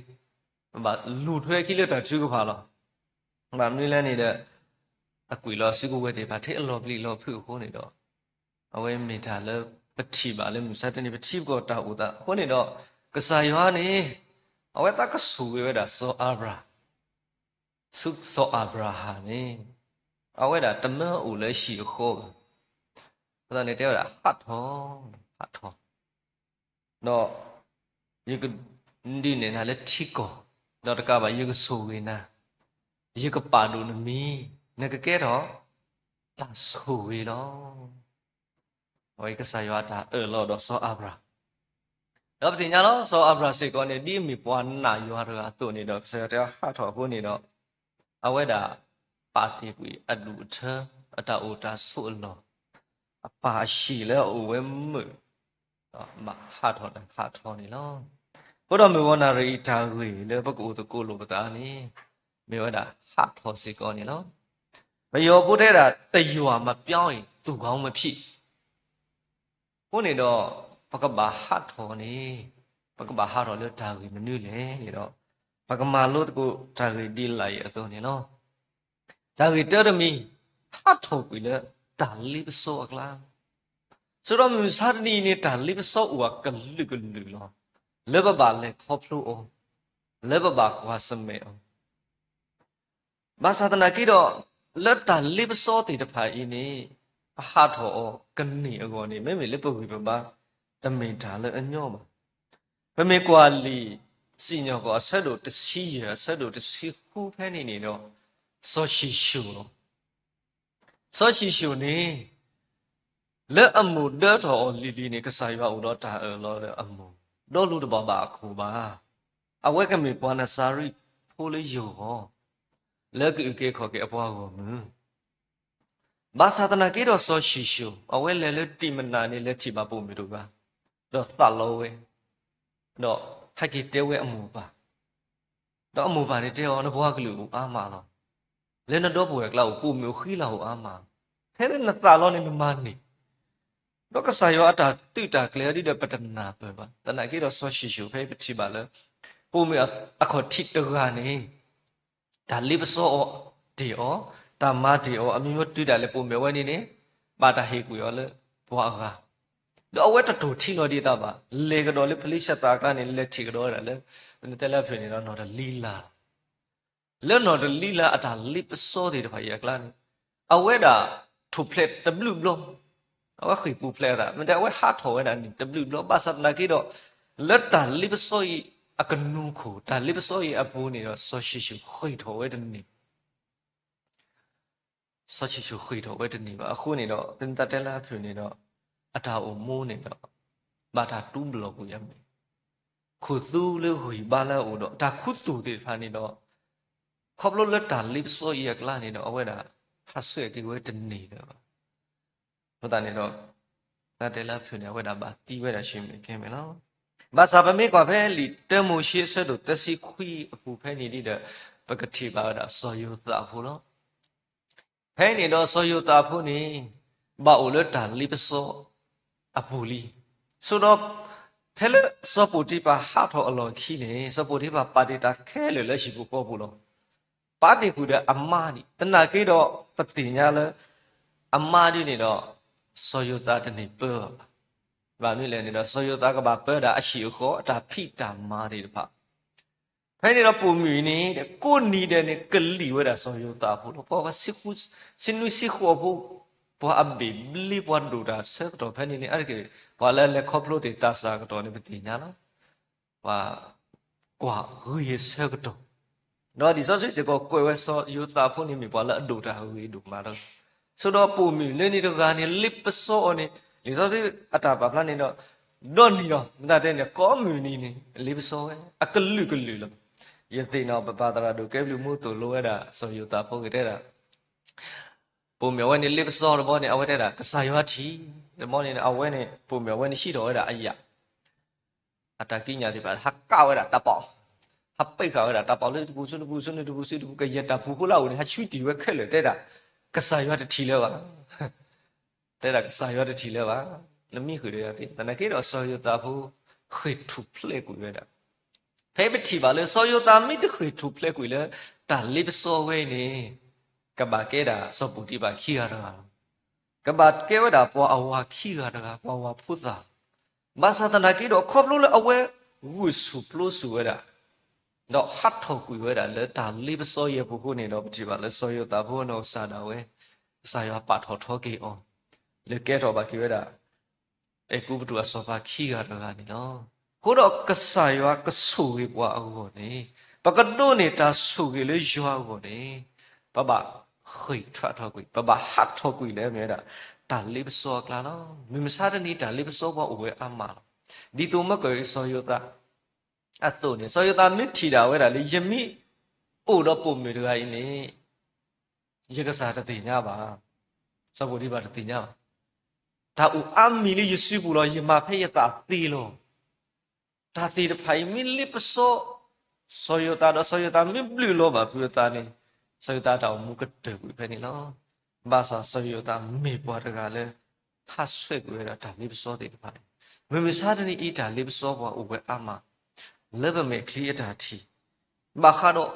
ပဘၣ်လူၤထွဲခံလၢတၢ်ထုကဖၣ်လီၤ. ဘၣ်မနုၤလဲၣ်န့ၣ်ဒီး အကွံာ်လီၤအစုကဝဲၤသ့ၣ်တဖၣ် ထဲအလီၤပျံၤလီၤဖုးအဃိန့ၣ်ဒီး အဝဲမ့ၢ်တၢ်လၢပထံၣ်ဘၣ်လၢမုၢ်မဆါတနံၤ ပထံပကီၢ်တၢ်အိၣ်သးအဃိန့ၣ်ဒီး ကစၢ်ယွၤန့ၣ် အဝဲသးကဆိၣ်ဂ့ၤဝဲဒၣ်စီၤအၤဘြၤဟၣ်, ဆူစီၤအၤဘြၤဟၣ်န့ၣ် အဝဲဒၣ်တမၢအိၣ်လၢဟံၣ်အဃီဘၣ်. အဃိသတးန့ၣ်တဲဝဲဒၣ် ဟးထီၣ်, ဟးထီၣ် ဒီး ယကဒုးနဲၣ်နၤလၢထံကီၢ်, ဒီးတကးဘၣ် ယကဆိၣ်ဂ့ၤနၤ, ယကပာ်ဒိၣ်နမံၤ, နကကဲထီၣ် တၢ်ဆိၣ်ဂ့ၤလီၤ. အဝဲကစၢ်ယွၤအတၢ်အၢၣ်လီၤဒီးစီၤအၤဘြၤဟၣ်, ဒီးပသ့ၣ်ညါလီၤ စီၤအၤဘြၤဟၣ်စ့ၢ်ကီးန့ၣ် ဒ်အမ့ၢ်ပှၤနာ်ယွၤတဂၤအသိးန့ၣ်ဒီး ကစၢ်ယွၤတဲအီၤဟးထီၣ်အဃိန့ၣ်ဒီး အဝဲဒၣ်ပာ်တ့ၢ်ကွံာ်အဒူၣ်အထၢ အတၢ်အိၣ်တၢ်ဆိးအလီၢ်, အပၢ်အဟံၣ်လၢအအိၣ်ဝဲမုာ် ဘၣ်ဟးထီၣ်တၢ်ဟးထီၣ်န့ၣ်လီၤ. အဃိဒီးမုၢ်ဂီၤနၣ်ရံၣ်အံၤတၢ်ဂ့ၢ်လၢပကအိၣ်သကိးလိာ်ပသးန့ၣ် မ့ၢ်ဝဲဒၣ်ဟးထီၣ်စ့ၢ်ကီးန့ၣ်လီၤ. ပယီၤဖိတဲဒၣ် တယွၤမပျီအံၤ သူၣ်ခေါင်းမဖြစ် အဃိန့ၣ်ဒီး ပကဘၣ်ဟးထီၣ်န့ၣ် ပကဘၣ်ဟးထီၣ်လၢတၢ်ဂ့ၢ်မနုၤလဲၣ်န့ၣ်ဒီး ပကမၤလိသကိးတၢ်ဂ့ၢ်ဒ်လာ်အံၤအသိးန့ၣ်လီၤ. တၢ်ဂ့ၢ်တၢတမံၤ, ဟးထီၣ်ကွံာ်လၢတၢ်လ့ပစီအကျါ, ဆိဒီးမုၢ်မဆါတနံၤအံၤန့ၣ် တၢ်လ့ပစီအိၣ်အကလုာ်ကလုာ်လီၤ. လၢပဘၣ်လဲၤခီဖျိအီၤ, လၢပဘၣ်ကွၢ်ဆၢၣ်မဲာ်အီၤ ဘၣ်ဆၣ်သနာ်က့ဒီး, လၢတၢ်လ့ပစီသ့ၣ်တဖၣ်အံၤန့ၣ်, ပဟးထီၣ်အီၤကန့ၢ်အဂီၢ်န့ၣ် မ့မ့ၢ်လၢပဂံၢ်ပဘါ, တမ့ၢ်တၢ်လၢအညီဘၣ်. ပမ့ၢ်ကွၢ်လံာ်စံၣ်ညီၣ်ကွီၢ်အဆၢဒိၣ်တဆံယဲၢ် အဆၢဒိၣ်တဆံဃုဖဲန့ၣ်န့ၣ်ဒီး, စီၤၡံၣ်ၡိၣ်လီၤ. စီၤၡံၣ်ၡိၣ်န့ၣ် လၢအမိၢ်ဒၢထီၣ်အီၤလံၤလံၤန့ၣ် ကစၢ်ယွၤအိၣ်ဒီးတၢ်အၢၣ်လီၤလၢအမိၢ်, ဒီးလူၤတဘၣ်ဘၣ်အခိၣ်ဘၣ်. အဝဲကမ့ၢ်ပှၤနၤစၤရ့းဖိလၢယိၤအီၤ, လၢကအုၣ်က့ၤခီၣ်က့ၤအပှၤဂီၢ်မုၢ်. ဘၣ်ဆၣ်သနာ်က့ဒီးစီၤၡံၣ်ၡိၣ် အဝဲလဲၤလၢတံာ်မနၤန့ၣ် လဲၤထံၣ်ဘၣ်ပိာ်မုၣ်တဂၤ, ဒီးသးလီဝဲ, ဒီးဟဲက့ၤတဲဝဲအမိၢ်ပၢ်, ဒီးအမိၢ်ပၢ်န့ၣ်တဲအီၤ နပှၤကလုာ်အိၣ်အါမးလီၤ. လၢနဒီပုၢ်ဝဲၢ်ကျါအိၣ် ပိာ်မုၣ်အိၣ်ဃံလၤအိၣ်အါမး, ဖဲလၢနသးလီန့ၣ်နမၤန့ၢ် ဒီးကစၢ်ယွၤအတၢ်သုးတၢ်ကျဲၤဒ်ဒီးပတနၢ်ပၢၢ်ဘၣ်. သနာ်က့ဒီးစီၤၡံၣ်ၡိၣ်ဖဲပထံၣ်ဘၣ်လၢ ပိာ်မုၣ်အခီၣ်ထံးတဂၤန့ၣ် တၢ်လ့ပစီအီၤတ့ၢ်အီၤ, တၢ်မၤတ့ၢ်အီၤ, အမံၤမ့ၢ်တုၤဒၣ်လဲာ်ပိာ်မုၣ်အဝဲန့ၣ်န့ၣ် ဘၣ်တၢ်ဟ့ၣ်ကွံာ်အီၤလၢပှၤအဂၤ, ဒီးအဝဲတတိၢ်ထံလီၤဒံးအသးဘၣ်. လဲၤကဒီးလၢဖလ့ၡသးအကျါန့ၣ် လဲၤထံၣ်ကဒီးဝဲဒၣ်လၢ ပတဲလၢအဖျၢၣ်န့ၣ်ဒီးနီၢ်တလံလါ လၢနီၢ်တလံလါအတၢ်လ့ပစီသ့ၣ်တဖၣ်အံၤအကျါန့ၣ်, အဝဲဒၣ်ထိၣ်ဖျဲးတဘျုးဘျီ, အဝဲဃ့ၢ်ပူၤဖျဲးအသး, မ့ၢ်တဲအဝဲဟးထီၣ်ဝဲဒၣ်န့ၣ်တဘျုးဘျီ. ဘၣ်ဆၣ်သနာ်က့ဒီး, လၢတၢ်လ့ပစီအံၤအကနူၤခိၣ်, တၢ်လ့ပစီအံၤအပူၤန့ၣ်ဒီး စီၤၡံၣ်ၡိၣ်ဃ့ၢ်ထီၣ်ဝဲတန့ၢ် စီၤၡံၣ်ၡိၣ်ဃ့ၢ်ထီၣ်ဝဲတန့ၢ်ဘၣ်. အဃိန့ၣ်ဒီး ပမ့ၢ်တဲလၢအဖျၢၣ်န့ၣ်ဒီး, အတၢ်အိၣ်မူန့ၣ်ဒီး ဘၣ်တၢ်တူၢ်ဘျီၣ်ကွံာ်အမဲာ်, ခိၣ်သူလၢဂံၢ်ဘါလၢအအိၣ်ဒီး တၢ်ခူသူၣ်သ့ၣ်တဖၣ်န့ၣ်ဒီး, ခီဖျိလၢတၢ်လ့ပစီအံၤအကျါန့ၣ်ဒီး အဝဲဒၣ်ဟးဆှဲးက့ၤဝဲတန့ၢ်လၢၤဘၣ်. အဃိသတးန့ၣ်ဒီး, ပမ့ၢ်တဲလၢအဖျၢၣ်န့ၣ် အဝဲဒၣ်ဘၣ်သံဝဲဒၣ်ဆူမဲာ်ကဲမဲာ်လီၤ. ဘၣ်ဆၣ်ပမ့ၢ်ကွၢ်ဖဲလံာ်တၢမိၤၡ့အဆၢဒိၣ်သၢဆံခွံအပူၤဖဲန့ၣ်ဒီး, ပကထံၣ်ဘၣ်ဝဲဒၣ်စီၤယိၤသးဖိလီၤ. ဖဲန့ၣ်ဒီးစီၤယိၤသးဖိန့ၣ်, ဘၣ်အိၣ်လၢတၢ်လ့ပစီအပူၤလံ. ဆိဒီး, ဖဲလၢစီၤပီၤတံဖၤဟးထီၣ်အလီၢ်ခံန့ၣ် စီၤပီၤတံဖၤပာ်တ့ၢ်တၢ်ခဲလၢာ်လၢဟံၣ်ပူၤဃီပူၤလီၤ. ပာ်တ့ၢ်ဃုာ်ဒီးအမါန့ၣ်, သနာ်က့ဒီးပသ့ၣ်ညါလၢ အမါဒ်န့ၣ်ဒီး စီၤယိၤသးတန့ၢ်ပၢဘၣ်. ဘၣ်မနုၤလဲၣ်န့ၣ်ဒီး စီၤယိၤသးကဘၣ်ပၢဒၣ်အဟံၣ်အဃီအတၢ်ဖံးတၢ်မၤသ့ၣ်တဖၣ် ဖဲန့ၣ်ဒီးပိာ်မုၣ်အံၤန့ၣ် ကိးနံၤဒဲးန့ၣ် ကလံၣ်ဝဲဒၣ်စီၤယိၤသးဖိလီၤ. ပှၤဂၤ ဆံနွံဆံဃိးဖိ, ပှၤအဘ့ၣ်ဘျ့ပှၤဒိၣ်တၢ်ဆၢကတီၢ်ဖဲန့ၣ်န့ၣ် အါတက့ၢ် ပှၤလၢလဲၤခီဖျိတ့ၢ်သးစၢ်ကတီၢ်န့ၣ် ပသ့ၣ်ညါလီၤ. ပှၤကွၢ်ဂ့ၤဆၢကတီၢ်, ဒီးလံာ်စီဆှံစ့ၢ်ကီးကွဲးဝဲစီၤယိၤသးဖိန့ၣ်မ့ၢ်ပှၤလၢအဒိၣ်တၢ်ဂ့ၤဒိၣ်မးလီၤ. ဆိဒီးပိာ်မုၣ်လၢန့ၣ်တဂၤန့ၣ် လ့ပစီအီၤန့ၣ် လံာ်စီဆှံအတၢ်ပာ်ဖျါန့ၣ်ဒီး ဒီနံၤလီၤ. မ့ၢ်တၢ်တဲန့ၣ် ကိးမုၢ်နံၤန့ၣ် လ့ပစီဝဲ အကလုာ်ကလုာ်လီၤ. ယသ့ၣ်နီၣ်ပပၢ်သရၣ်ဒိၣ်ကဲဘျုးမူသိၣ်လိဝဲဒၣ် စီၤယိၤသးဖိကတဲဒၣ် ပိာ်မုၣ်အဝဲန့ၣ်လ့ပစီတဘျီန့ၣ် အဝဲတဲဒၣ် ကစၢ်ယွၤထံၣ်, တဘျီန့ၣ် အဝဲန့ၣ် ပိာ်မုၣ်အဝဲန့ၣ်ဟံးထီၣ်ဝဲဒၣ်အယာ် အတၢ်ကံးညာ်သ့ၣ်တဖၣ် ဟးကးဝဲဒၣ်တၢ်ပီး, ဟးပံးဃာ်ဝဲဒၣ်တၢ်ပီးလၢတပူၤဆူတပူၤ ဆူန့ၣ်တပူၤဆူတပူၤ ကယဲၢ်တၢ်ပူၤဖိလၢအအိၣ်န့ၣ် ဟးဆှံတ့ၢ်ဝဲခဲလၢာ် တဲဒၣ် ကစၢ်ယွၤတထံၣ်လၢၤဘၣ်. တဲဒၣ်ကစၢ်ယွၤတထံၣ်လၢၤဘၣ်. နမံဃုာ်ဒီးယၤသ့ သနာ်က့ဒီးစီၤယိၤသးဖိ ဃ့ၢ်ထူၣ်ဖျဲးကွံာ်ဝဲဒၣ် ဖဲပထံၣ်ဘၣ်လၢစီၤယိၤသးမ့ၢ်တဃ့ၢ်ထူၣ်ဖျဲးကွံာ်လၢ တၢ်လ့ပစီဝဲအံၤန့ၣ် ကဘၣ်ကဲဒၣ်စီၤပီၤတံဖၤခံဂၤတဂၤလီၤ. ကဘၣ်ကဲဝဲဒၣ်ပှၤအဝၤခံဂၤတဂၤ ပှၤဝၤဖိသၣ်လီၤ. ဘၣ်ဆၣ်သနာ်က့ဒီး ခီဖျိလၢအဝဲဂုာ်ဆူၣ်ပျိဆူၣ်ဝဲဒၣ် ဒီးဟးထီၣ်ကွံာ်ဝဲဒၣ်လၢတၢ်လ့ပစီအံၤအပူၤအဃိန့ၣ်ဒီး ပထံၣ်ဘၣ်လၢစီၤယိၤသးဖိန့ၣ်အိၣ်စၢ်ဒၣ်ဝဲ ကစၢ်ယွၤပာ်ထီၣ်ထီက့ၤအီၤ လၢကဲထီၣ်ဘၣ်က့ၤဝဲဒၣ် အဲၤကူပတူးအစီၤပၤခံဂၤတဂၤန့ၣ်လီၤ. အဃိဒီးကစၢ်ယွၤကဆိၣ်ဂ့ၤပှၤအဂီၢ်န့ၣ် ပကဒိးန့ၢ်တၢ်ဆိၣ်ဂ့ၤလၢယွၤအဂီၢ်န့ၣ် ပဘၣ်ဃ့ၢ်ထီၣ်ထီၣ်ကွံာ် ပဘၣ်ဟးထီၣ်ကွံာ်လၢမ့ၢ်ဝဲဒၣ် တၢ်လ့ပစီအကျါလီၤ. မုၢ်မဆါတနံၤတၢ်လ့ပစီပှၤအိၣ်ဝဲအါမးလီၤ. ဒ်သိးမ့ၢ်ကီၢ်စီၤယိၤသး အသိးန့ၣ် စီၤယိၤသးမ့ၢ်ထံၣ်ဒၣ်ဝဲဒၣ်လၢ ယမ့ၢ်အိၣ်ဒီးပိာ်မုၣ်တဂၤအံၤန့ၣ် ယကစၢ်တသ့ၣ်ညါဘၣ်, စီၤပီၤတံဖၤတသ့ၣ်ညါဘၣ်. တၢ်အိၣ်အါမံၤလၢယစုပူၤလီၤ. ယမၤဖဲယသးသ့လီၤ. တၢ်သ့ၣ်တဖၣ်အံၤမ့ၢ်လ့ပစီ စီၤယိၤသးဒီး စီၤယိၤသးမ့ၢ်ဘျုးလီၤဘၣ်ဖုးအသးန့ၣ် စီၤယိၤသးတၢ်အိၣ်မူကတၢၢ်ကွံာ်ဖဲန့ၣ်လီၤ. ဘၣ်ဆၣ်စီၤယိၤသးမ့ၢ်ပှၤတဂၤလၢ ဟးဆှဲးကွံာ်ဝဲဒၣ်တၢ်လ့ပစီသ့ၣ်တဖၣ်န့ၣ် မုၢ်မဆါတနံၤအံၤတၢ်လ့ပစီပှၤအိၣ်ဝဲအါမး လၢပမဲာ်ချံအတၢ်ထံၣ် ဘၣ်ဃးဒီး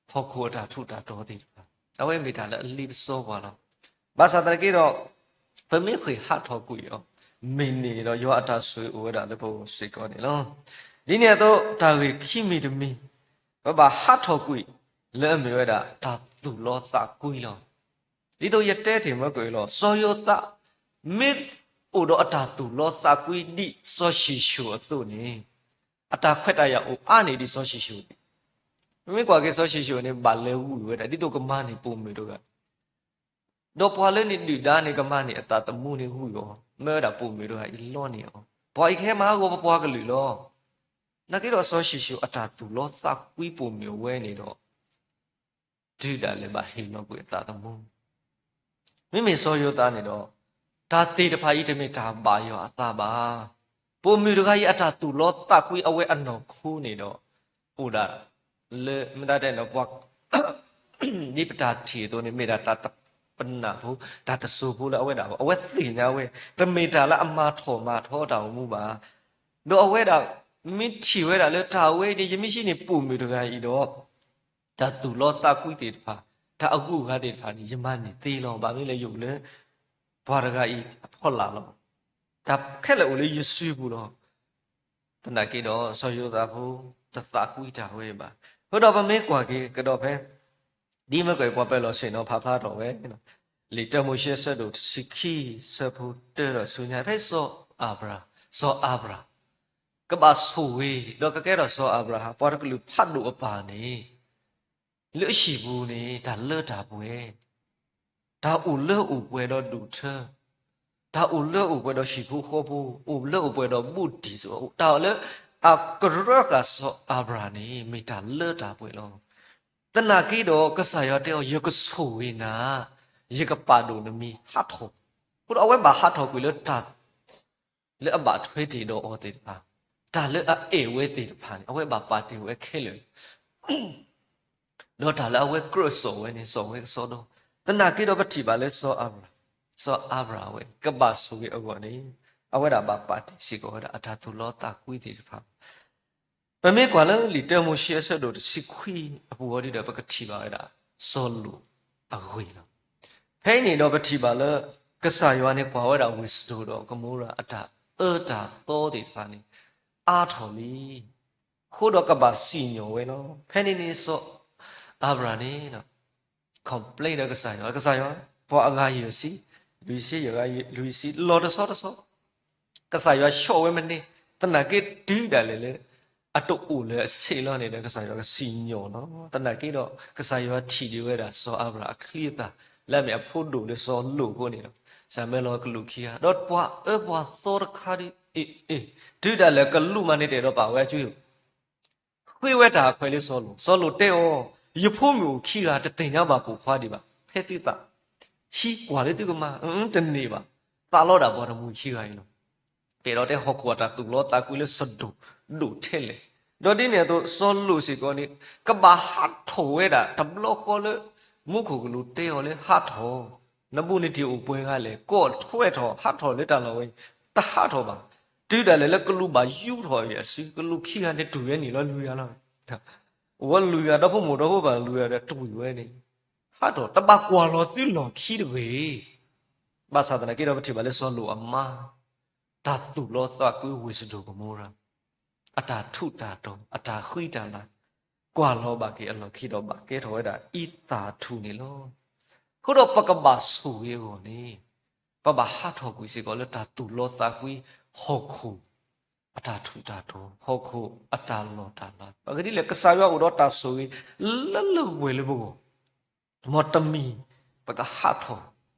ဟီၣ်ခိၣ်အတၢ်ထူးတၢ်တီၤသ့ၣ်တဖၣ်, အဝဲမ့ၢ်တၢ်လၢအလ့ပစီပှၤလီၤ. ဘၣ်ဆၣ်သနာ်က့ဒီး ပမ့ၢ်ဃ့ၢ်ဟးထီၣ်ကွံာ်အီၤ မ့ၢ်န့ၣ်ဒီး ယွၤအတၢ်ဆိၣ်ဂ့ၤအိၣ်ဝဲဒၣ်လၢပဂီၢ်စ့ၢ်ကီးန့ၣ်လီၤ. ဒ်န့ၣ်အသိး တၢ်ဂ့ၢ်ခံမံၤတမံၤ ပဘၣ်ဟးထီၣ်ကွံာ်လၢအမ့ၢ်ဝဲဒၣ်တၢ်သူၣ်လီသးကွံလီၤ. ဒ်သိးယတဲတ့ၢ်မၢကွံာ်လီၤ, စီၤယိၤသး မ့ၢ်အိၣ်ဒီးအတၢ်သူၣ်လီသးကွံဒ်စီၤၡံၣ်ၡိၣ်အသိးန့ၣ်, အတၢ်ခွဲးတၢ်ယာ်အိၣ်အါန့ၢ်ဒ်စီၤၡံၣ်ၡိၣ်န့ၣ်. မ့ၢ်ကွၢ်က့ၤစီၤၡံၣ်ၡိၣ်န့ၣ် ဘၣ်လဲၤဝံၤဝဲဒၣ် ဒ်သိးကမၤန့ၢ်ပိာ်မုၣ်တဂၤ, ဒီးပှၤလၢန့ၣ်ဒုၣ်ဒါန့ၣ် ကမၤန့ၢ်အသးသမူန့ၣ်ဝံၤအီၤ, မၢဝဲဒၣ်ပိာ်မုၣ်တဂၤအံၤလီန့ၢ်အီၤ, ပှၤအံၤကဟဲမၤဟးဂီၤပပှၤကလုာ်လီၤ. နာ်က့ဒီးစီၤၡံၣ်ၡိၣ်အတၢ်သူၣ်လီသးကွံပိာ်မုၣ်အဝဲန့ၣ်ဒီး တုၤဒၣ်လဲာ်ဘၣ်ဟ့ၣ်လီၤကွံာ်အသးသမူ. မ့မ့ၢ်စီၤယိၤသးန့ၣ်ဒီး တၢ်သ့ၣ်တဖၣ်အံၤတမ့ၢ်တၢ်ဘၣ်ယွၤအသးဘၣ်. ပိာ်မုၣ်တဂၤအံၤအတၢ်သူၣ်လီသးကွံအဝဲအနီၢ်ခိန့ၣ်ဒီး အိၣ်ဒၣ်လၢ မ့ၢ်တၢ်တဲန့ၣ်ပှၤ ဒ်ပတၢ်ထံၣ်အသိးန့ၣ် မ့ၢ်ဒၣ်တၢ်တပနၢ်ဖိ တၢ်တစိၤဖိလၢအဝဲဒၣ် အဝဲသ့ၣ်ညါဝဲ တမ့ၢ်တၢ်လၢအမၤထီၣ်မၤထီတၢ်အိၣ်မူဘၣ်. ဒီးအဝဲဒၣ် မ့ၢ်ထံၣ်ဝဲဒၣ်လၢတၢ်ဝဲအံၤန့ၣ် ယမ့ၢ်ဟံးန့ၢ်ပိာ်မုၣ်တဂၤအံၤဒီး တၢ်သူၣ်လီသးကွံသ့ၣ်တဖၣ် တၢ်အဂုၤအဂၤသ့ၣ်တဖၣ်န့ၣ် ယမၤန့ၢ်သ့လီၤ. ဘၣ်မနုၤလဲၣ် ယအိၣ်လၢ ပှၤတဂၤအံၤအဖီလာ်လီၤ. တၢ်ခဲလၢာ်အိၣ်လၢယစုပူၤလီၤ. သနာ်က့ဒီး စီၤယိၤသးဖိ တသးကွံတၢ်ဝဲဘၣ်. အဃိဒီးပမ့ၢ်ကွၢ်က့ၤကဒီးဖဲ ဒ်မ့ၢ်ကွဲးပှၤပၢၤလီၢ်ဆ့ၣ်နီၤဖးဖျါထီၣ်ဝဲ လံာ်တၢမိၤၡ့အဆၢဒိၣ်တဆံခံ ဆၢဖိတၢဒီးဆူညါ ဖဲစီၤအၤဘြၤ စီၤအၤဘြၤ ကဘၣ်ဆိၣ်ဂ့ၤ ဒီးကကဲထီၣ်စီၤအၤဘြၤဟၣ် ပှၤတကလုာ်ဖးဒိၣ်အပၢ်န့ၣ် လၢအဟံၣ်ပူၤန့ၣ် တၢ်လၢတၢ်ပှဲၤ တၢ်အိၣ်လၢအိၣ်ပှဲၤဒီးဒူၣ်ထၢ, တၢ်အိၣ်လၢအိၣ်ပှဲၤဒီးဟံၣ်ဖိဃီဖိ, အိၣ်လၢအိၣ်ပှဲၤဒီးဘူးတံၢ်, တၢ်လၢအကရၢဃာ်စီၤအၤဘြၤဟၣ်န့ၣ် မ့ၢ်တၢ်လၢတၢ်ပှဲၤလီၤ. သနာ်က့ဒီး ကစၢ်ယွၤတဲအီၤ ယကဆိၣ်ဂ့ၤနၤ, ယကပာ်ဒိၣ်နမံၤဟးထီၣ်. အဃိဒီးအဝဲဘၣ်ဟးထီၣ်ကွံာ်လၢတၢ် လၢအဘၣ်ထွဲတ့ၢ်ဒီးအီၤသ့ၣ်တဖၣ်, တၢ်လၢအအဲၣ်ဝဲသ့ၣ်တဖၣ်န့ၣ် အဝဲဘၣ်ပာ်တ့ၢ်ဝဲခဲလၢာ်လီၤ. ဒီးတၢ်လၢအဝဲကြၢးစိာ်ဝဲန့ၣ် စိာ်ဝဲကစီဒီ, သနာ်က့ဒီးပထံၣ်ဘၣ်လၢစီၤအၤဘြၤ, စီၤအၤဘြၤဝဲ ကဘၣ်ဆိၣ်ဂ့ၤအဂီၢ်န့ၣ် အဝဲဒၣ်ဘၣ်ပာ်တ့ၢ်စ့ၢ်ကီးဝဲဒၣ်အတၢ်သူၣ်လီသးကွံသ့ၣ်တဖၣ် ပမ့ၢ်ကွၢ်လၢလံာ်တၢမိၤၡ့အဆၢဒိၣ်တဆံခွံအပူၤအီၤဒ်ဒီး ပကထံၣ်ဘၣ်ဝဲဒၣ် စီၤလိာ်အဂ့ၢ်လီၤ. ဖဲအံၤန့ၣ်ဒီးပထံၣ်ဘၣ်လၢ ကစၢ်ယွၤန့ၣ်ကွၢ်ဝဲဒၣ်ဝ့ၢ်စဒိၣ်ဒီးကမိရၤ အတၢ်အၢတၢ်သီသ့ၣ်တဖၣ်န့ၣ် အါထီၣ်လံ. အဃိဒီးကဘၣ်စံၣ်ညီၣ်ဝဲလီၤ. ဖဲန့ၣ်န့ၣ်စီၤအၤဘြၤန့ၣ် complain ဒီးကစၢ်ယွၤ, ကစၢ်ယွၤ, ပှၤအဂၤယဲၢ်ဆံ, လွံၢ်ဆံယဲၢ်ဂၤ, လွံၢ်ဆံလီၤတဆီတဆီ ကစၢ်ယွၤဆိၣ်ဝဲမ့ၢ်န့ၢ်, သနာ်က့တုၤဒၣ်လဲာ်လၢ အတအိၣ်လၢအဆံးလီၤန့ၣ်ဒီး ကစၢ်ယွၤကစံၣ်ညီၣ်လီၤ. သနာ်က့ဒီး ကစၢ်ယွၤထံၣ်ဒံးဝဲဒၣ်စီၤအၤဘြၤအချံအသၣ် လၢအမ့ၢ်အဖိဒိၣ်လၢစီၤလိာ်အဃိန့ၣ်ဒီး စၢ်မဲလီၤကလူးခံဂၤ, ဒီးပှၤအၢပှၤသီတခါဒီး အ့ၣ်, တုၤဒၣ်လဲာ်ကလူးမၤန့ၢ်တၢ်ဒီးပာ်ဝဲအကၠိ ဃ့ဝဲတၢ်အခွဲးလၢစီၤလိာ်, စီၤလိာ်တဲအီၤ, ယဖိမုၣ်အိၣ်ခံဂၤ တသ့ၣ်ညါဘၣ်ပိာ်ခွါဒံးဘၣ်, ဖဲသုသး ဟံးကွၢ်လၢသုကမၤ, တန့ၢ်ဘၣ်, သးလီဒၣ်ပှၤတမှံၤခံဂၤအံၤလီၤ. ပအဲၣ်ဒိးတဲဟီၣ်ခိၣ်အတၢ်သူၣ်လီသးကွံလၢစဒိၣ်ဒိၣ်ထဲလဲၣ်. ဒီးဒ်န့ၣ်အသိး စီၤလိာ်စ့ၢ်ကီးန့ၣ် ကဘၣ်ဟးထီၣ်ဝဲဒၣ်တဘျီဃီလၢ မူခိၣ်ကလူးတဲအီၤလၢဟးထီၣ်, နဘူးနတံၢ်အိၣ်ပှဲၤဂၤလဲၣ်, ကိးထွဲထီၣ်ဟးထီၣ်လၢတၢ်လီၢ်ဝဲအံၤ, တဟးထီၣ်ဘၣ်. တုၤဒၣ်လဲာ်လၢကလူးဘၣ်ယူထီၣ်အံၤအစု ကလူးခံဂၤန့ၣ် တွံၢ်ဝဲန့ၣ်လီၤလွံၢ်ဂၤလီၤ. အိၣ်ဝဲလွံၢ်ဂၤ ဒီဖိမိၢ်ဒီဖိပၢ်လွံၢ်ဂၤဒီးတွံၢ်ဝဲန့ၣ်, ဟးထီၣ်တဘၣ်ကွၢ်လီၤသုလီၢ်ခံတဂ့ၤ. ဘၣ်ဆၣ်သနာ်က့ဒီးပထံၣ်ဘၣ်လၢစီၤလိာ်အမါ တၢ်သူၣ်လီသးကွံဝ့ၢ်စဒိၣ်ကမိရၤ, အတၢ်ထူးတၢ်တီၤ အတၢ်ဃံတၢ်လၤ ကွၢ်လီၤဘၣ်က့ၤအလီၢ်ခံဒီးဘၣ်ကဲထီၣ်ဝဲဒၣ်အံသၣ်ထူၣ်န့ၣ်လီၤ. အဃိဒီးပကဘၣ်ဆိၣ်ဂ့ၤအဂီၢ်န့ၣ် ပဘၣ်ဟးထီၣ်ကွံာ်စ့ၢ်ကီးလၢတၢ်သူၣ်လီသးကွံ ဟီၣ်ခိၣ်အတၢ်ထူးတၢ်တီၤ, ဟီၣ်ခိၣ်အတၢ်လီၢ်တၢ်လၤ, အဂ့ၢ်ဒ်လဲၣ် ကစၢ်ယွၤအိၣ်ဒီးတၢ်ဆိၣ်ဂ့ၤ လၢလၢပှဲၤပှဲၤလၢပဂီၢ် မ်တမံၤ ပကဟးထီၣ်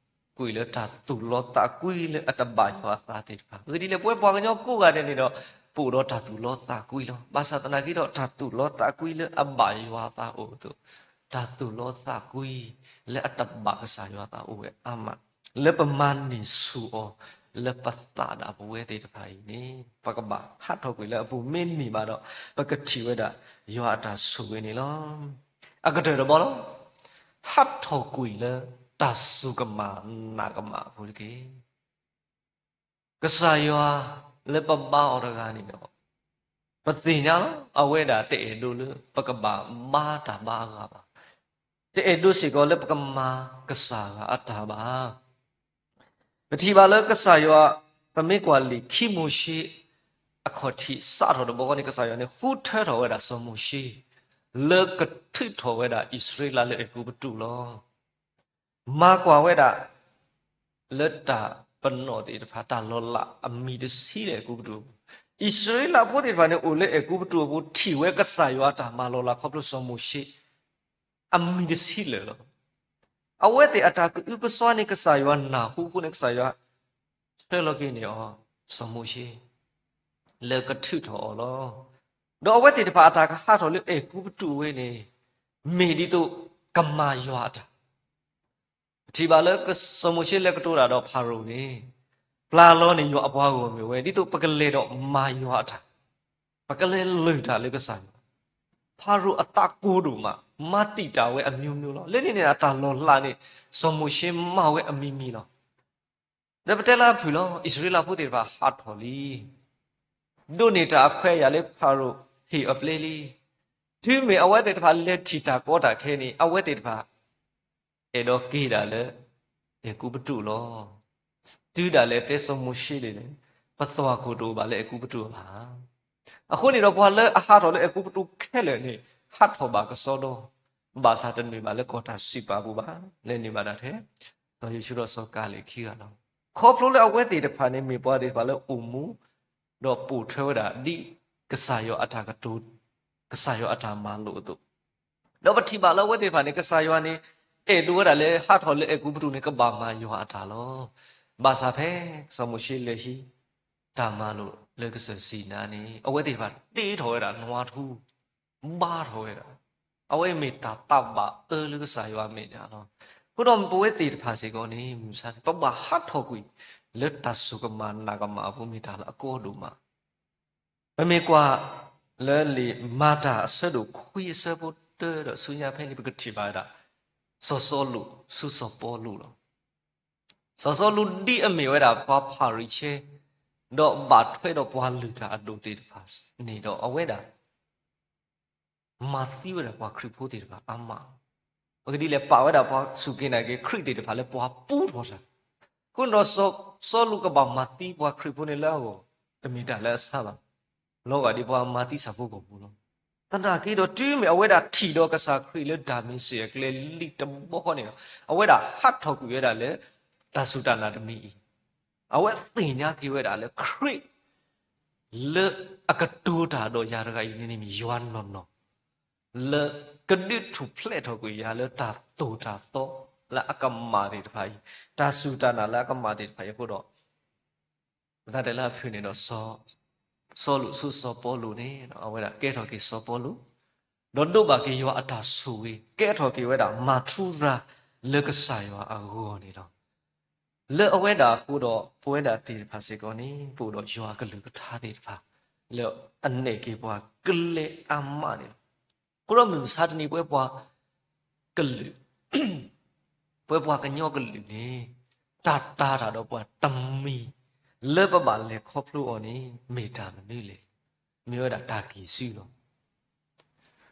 ကွံာ်လၢတၢ်သူၣ်လီသးကွံလၢအတဘၣ်ယွၤအသးသ့ၣ်တဖၣ်. အဂ့ၢ်ဒ်လဲၣ် ပဝဲပှၤကညီကိးဂၤဒဲးန့ၣ်ဒီး ပအိၣ်ဒီးတၢ်သူၣ်လီသးကွံလီၤ. ဘၣ်ဆၣ်သနာ်က့ဒီး တၢ်သူၣ်လီသးကွံလၢအဘၣ်ယွၤအသးအိၣ်အသိး, တၢ်သူၣ်လီသးကွံလၢအတဘၣ်ကစၢ်ယွၤအသးအိၣ်ဝဲအါမး, လၢပမၤန့ၢ်ဆူၣ်အီၤ လၢပသးဒၣ်ပဝဲသ့ၣ်တဖၣ်အံၤန့ၣ် ပကဘၣ်ဟးထီၣ်ကွံာ်လၢအပူၤ, မ့မ့ၢ်ဘၣ်ဒီး ပကထံၣ်ဝဲဒၣ်ယွၤအတၢ်ဆိၣ်ဂ့ၤန့ၣ်လီၤ. အကတၢၢ်တဘီလီၤ. ဟးထီၣ်ကွံာ်လၢတၢ်စူၢ်ကမၣ်နာ်ကမၣ်အပူၤတက့ၢ်. ကစၢ်ယွၤလၢပဘါအီၤတဂၤန့ၣ်ဒီး ပသ့ၣ်ညါလီၤ အဝဲဒၣ်တအဲၣ်ဒိးလၢပကဘၣ်ဘါတၢ်ဘါအဂၤဘၣ်. တအဲၣ်ဒိးစ့ၢ်ကီးလၢပကမၤကစၢ်ယွၤအတၢ်ဘၣ်. ပထံၣ်ဘၣ်လၢကစၢ်ယွၤ, ပမ့ၢ်ကွၢ်လံာ်ခံမိၤၡ့ အခီၣ်ထံးစးထီၣ်တဘျီဃီန့ၣ် ကစၢ်ယွၤန့ၣ် ဃုထၢထီၣ်ဝဲဒၣ်စီၤမိၤၡ့ လၢကထုးထီၣ်ဝဲဒၣ်အံၣ်စရ့လးလၢအဲၤကူပတူးလီၤ. မၤကွၢ်ဝဲဒၣ် လၢတၢ်ပနီၣ်သ့ၣ်တဖၣ် တၢ်လီၤလးအမံၤတဆံလၢအဲၤကူပတူးအပူၤ, အံၣ်စရ့လးဖိသ့ၣ်တဖၣ်န့ၣ် အိၣ်လၢအဲၤကူပတူးအပူၤ ထံၣ်ဝဲကစၢ်ယွၤအတၢ်မၤလီၤလးခီဖျိစီၤမိၤၡ့ အမံၤတဆံလၢာ်လီၤ. အဝဲသ့ၣ်အတၢ်ကအုကစွါန့ၣ် ကစၢ်ယွၤနၢ်ဟူအဃိန့ၣ် ကစၢ်ယွၤဆှၢလီၤက့ၤန့ၢ်အီၤ စီၤမိၤၡ့ လၢကထုးထီၣ်အီၤလီၤ. ဒီးအဝဲသ့ၣ်တဖၣ်အတၢ်ကဟးထီၣ်လၢအဲၤကူပတူးဝဲန့ၣ် မ့ၢ်ဒ်သိးကမၤယွၤအတၢ် ပထံၣ်ဘၣ်လၢစီၤမိၤၡ့လဲၤကတိၤတၢ်ဒီးဖၤရိၤန့ၣ်, ပျၢ်လီၤန့ၢ်ယွၤအပှၤဂီၢ်မုၢ်ဝဲ ဒ်သိးပကလဲၤဒီးမၤယွၤအတၢ်, ပကလဲၤလုၢ်တၢ်လၢကစၢ်ယွၤ. ဖၤရိၤအသးကိၢ်ဒိၣ်မး, မၤတံာ်တာ်ဝဲအမျိုးမျိုးလီၤ. လၢန့ၣ်န့ၣ် အတၢ်လီၤလးန့ၣ် စီၤမိၤၡ့မၤဝဲအမံၤမံၤလီၤ. ဒီးပတဲလၢအဖုၣ်လီၤ, အံၣ်စရ့လးဖိသ့ၣ်တဖၣ်ဟးထီၣ်လံ ဒိးန့ၢ်တၢ်အခွဲးအယာ်လၢဖၤရိၤဟ့ၣ်အီၤပျဲလံ. တုၤမ့ၢ်အဝဲသ့ၣ်တဖၣ်လဲၤထံၣ်တၢ်ကီတၢ်ခဲန့ၣ် အဝဲသ့ၣ်တဖၣ် အဲၣ်ဒိးက့ၤဒၣ်လၢ အဲၤကူပတူးလီၤ. တုၤဒၣ်လဲာ်တဲစီၤမိၤၡ့ဒ်လဲၣ်, ပသွၣ်ခိၣ်တအိၣ်ဘၣ်လၢအဲၤကူပတူးဘၣ်. အဃိန့ၣ်ဒီးပှၤလၢအဟးထီၣ်လၢအဲၤကူပတူးခဲလၢာ်န့ၣ် ဟးထီၣ်ဘၣ်ကစီဒီ, ဘၣ်ဆၣ်တနုာ်ဘၣ်လၢကီၢ်တၢ်စံးပာ်ပူၤဘၣ်, လဲၤနုာ်ဘၣ်ဒၣ်ထဲ စီၤယိၤၡူဒီးစီၤကၤလ့းခံဂၤလီၤ. ခီဖျိလၢအဝဲသ့ၣ်တဖၣ်န့ၣ် မ့ၢ်ပှၤသ့ၣ်တဖၣ်လၢအိၣ်မူ ဒီးပိာ်ထွဲဝဲဒၣ်ဒ်ကစၢ်ယွၤအတၢ်ကတိၤ, ကစၢ်ယွၤအတၢ်မၤလိာ်အသိး, ဒီးပထံၣ်ဘၣ်လၢအဝဲသ့ၣ်တဖၣ်န့ၣ် ကစၢ်ယွၤန့ၣ် အဲၣ်ဒိးဝဲဒၣ်လၢဟးထီၣ်လၢအဲၤကူပတူးန့ၣ် ကဘၣ်မၤယွၤအတၢ်လီၤ. ဘၣ်ဆၣ်ဖဲစီၤမိၤၡ့လဲၤဟံး တၢ်မၤလိာ်လၢကစၢၢ်စံၤနါန့ၣ် အဝဲသ့ၣ်တဖၣ်တ့ထီၣ်ဝဲဒၣ်နွါထူ, ဘါထီၣ်ဝဲဒၣ်, အဝဲမ့ၢ်တၢ်သးဘၣ်အၢလၢကစၢ်ယွၤအမဲာ်ညါလီၤ. အဃိဒီးပဝဲသ့ၣ်တဖၣ်စ့ၢ်ကီးန့ၣ် မုၢ်မဆါ ပဘၣ်ဟးထီၣ်ကွံာ်လၢတၢ်စိကမၣ်နာ်ကမၣ်အပူၤ မ့ၢ်တၢ်လၢအကီဒိၣ်မး. ပမ့ၢ်ကွၢ်လၢလံာ်မၤတၢ်အဆၢဒိၣ်ခွံအဆၢဖိတၢဒီးဆူညါဖဲန့ၣ် ပကထံၣ်ဘၣ်ဝဲဒၣ် စီၤစီလူးဆူစီၤပီလူးလီၤ. စီၤစီလူးဒ်အမ့ၢ်ဝဲဒၣ်ပှၤဖၤရံၤၡဲ ဒီးဘၣ်ထွဲဒီးပှၤလုၢ်တၢ်အဒိၣ်သ့ၣ်တဖၣ်န့ၣ်ဒီး အဝဲဒၣ် မၤသံဝဲဒၣ်ပှၤခရံာ်ဖိသ့ၣ်တဖၣ်အါမး, ပကဒ်လဲၣ် ပာ်ဝဲဒၣ်ပှၤစူၢ်က့ၤနာ်က့ၤခရံာ်သ့ၣ်တဖၣ်လၢပှၤပူထီၣ်တၢ်. အဃိန့ၣ်ဒီး စီၤစီလူးကဘၣ်မၤသံပှၤခရံာ်ဖိန့ၣ်လၢအဂီၢ် တမ့ၢ်တၢ်လၢအဆါဘၣ်, လီၤဂာ်ဒ်ပှၤမၤသံဆၣ်ဖိကီၢ်ဖိလီၤ. သနာ်က့ဒီး တုၤမ့ၢ်အဝဲဒၣ်ထံၣ်ဒီးကစၢ်ခရံာ်လၢတၢ်မ့ၢ်စ့ၢ်အကျဲလံတဘျီဃီန့ၣ်ဒီး အဝဲဒၣ်ဟးထီၣ်ကွံာ်ဝဲဒၣ်လၢ တၢ်စူၢ်တၢ်နာ်တမံၤအံၤ, အဝဲသ့ၣ်ညါက့ၤဝဲဒၣ်လၢခရံာ် လၢအကတိၤတၢ်ဒီးယၤတဂၤအံၤန့ၣ် မ့ၢ်ယွၤနီၢ်နီၢ် လၢကဒုးထူၣ်ဖျဲးထီၣ်ကွံာ်ယၤလၢတၢ်သိၣ်တၢ်သီလၢအကမၣ်သ့ၣ်တဖၣ်အံၤ, တၢ်စူၢ်တၢ်နာ်လၢအကမၣ်သ့ၣ်တဖၣ်အံၤအဃိဒီး ပသးတဲလၢအဖုၣ်န့ၣ်ဒီး စီလူးဆူစီၤပီလူးန့ၣ် အဝဲဒၣ်ကဲထီၣ်က့ၤစီၤပီလူး, ဒီးဒိးဘၣ်က့ၤယွၤအတၢ်ဆိၣ်ဂ့ၤ ကဲထီၣ်က့ၤဝဲဒၣ်မၤထူရၤလၢကစၢ်ယွၤအဂီၢ်န့ၣ်လီၤ. လၢအဝဲဒၣ်အဃိဒီး ပဝဲဒၣ်သ့ၣ်တဖၣ်စ့ၢ်ကီးန့ၣ် ပအိၣ်ဒီးယွၤအကလုၢ်ကထါသ့ၣ်တဖၣ် လၢအနဲၣ်က့ၤပှၤကျဲအါမးန့ၣ်လီၤ. အဃိဒီးမုၢ်မဆါတနံၤ ပဝဲပှၤကလုာ် ပဝဲပှၤကညီကလုာ်န့ၣ် တၢ်တာ်တၢ်ဒီးပှၤတမံၤ လၢပဘၣ်လဲၤခီဖျိအီၤန့ၣ် မ့ၢ်တၢ်မနုၤလဲၣ်. မ့ၢ်ဝဲဒၣ်တၢ်က့ၤစုလီၤ.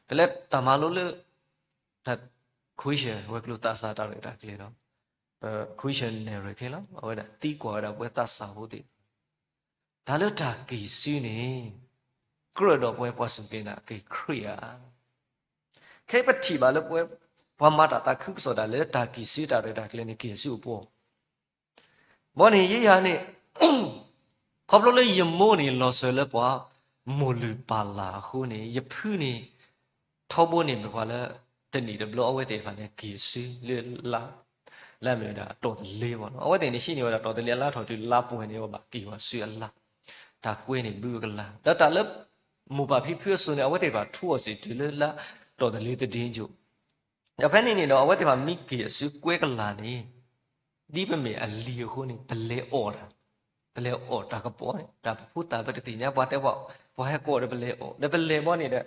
ပလဲၤတၢ်မၤလိလၢ တၢ် question ဝဲၤကျိၤသးစၢ်တၢ်ရဲၣ်တၢ်ကျဲၤဒီး ပ question နဲၣ်ရဲၣ်ခဲလီၤ. အဝဲဒၣ်သံကွၢ်ဝဲဒၣ်ပဝဲသးစၢ်ဖိသ့ၣ် တၢ်လၢတၢ်က့ၤစုန့ၣ် ကြၢးဒီးပဝဲပှၤစူၢ်က့ၤနာ်က့ၤခရံာ်ဧါ. ခဲအံၤပထံၣ်ဘၣ်လၢပဝဲ ပှၤမၤတၢ်သးခုကစီၣ်ဒၣ်လဲာ်လၢတၢ်က့ၤစုတၢ်ရဲၣ်တၢ်ကျဲၤန့ၣ် က့ၤစုအပူၤ ဘီန့ၣ် ယယၤန့ၣ် ခီဖျိလၢယမိၢ်န့ၣ် လီၤစၢၤလၢပှၤမိၢ်လုၢ်ပၢ်လၢ်အဃိန့ၣ် ယဖုန့ၣ် ထီဘိန့ၣ်မ့ၢ်ပှၤလၢ တနံၣ်တဘျီအဝဲသ့ၣ်တဖၣ်န့ၣ် က့ၤစုလၢလါ လၢအမ့ၢ်ဝဲဒၣ်တီၢ်သလ့ဘၣ်နီၤ. အဝဲသ့ၣ်န့ၣ် ဟံးန့ၢ်ဝဲဒၣ်တီၢ်သလ့အလါထီၣ်တုၤလါပှဲၤန့ၣ် အဝဲဘၣ်က့ၤဝဲစုအလါ တၢ်ကွဲန့ၣ်ဘုအကလါ ဒီးတၢ်လၢ မိၢ်ပၢ်ဖံဖုအစိၤန့ၣ် အဝဲသ့ၣ်တဖၣ်ထူအီၤစ့ၢ်တုၤလၢလါတီၢ်သလ့သဒ့ယိာ် ဒီးဖဲန့ၣ်န့ၣ်ဒီး အဝဲသ့ၣ်တဖၣ်မ့ၢ်က့ၤအစုကွဲကလၤန့ၣ် ဒ်ပမ့ၢ်အလံၤအဃိန့ၣ် ပလဲၤအီၣ်တၢ်, ပလဲၤအီၣ်တၢ်ကပီၤန့ၣ် တၢ်ပဖိသၣ်ပတသ့ၣ်ညါ ပှၤတဲပှၤ ပှၤဟဲကိးဒီးပလဲၤအီၣ် ဒီးပလဲၤဘီန့ၣ်ဒီး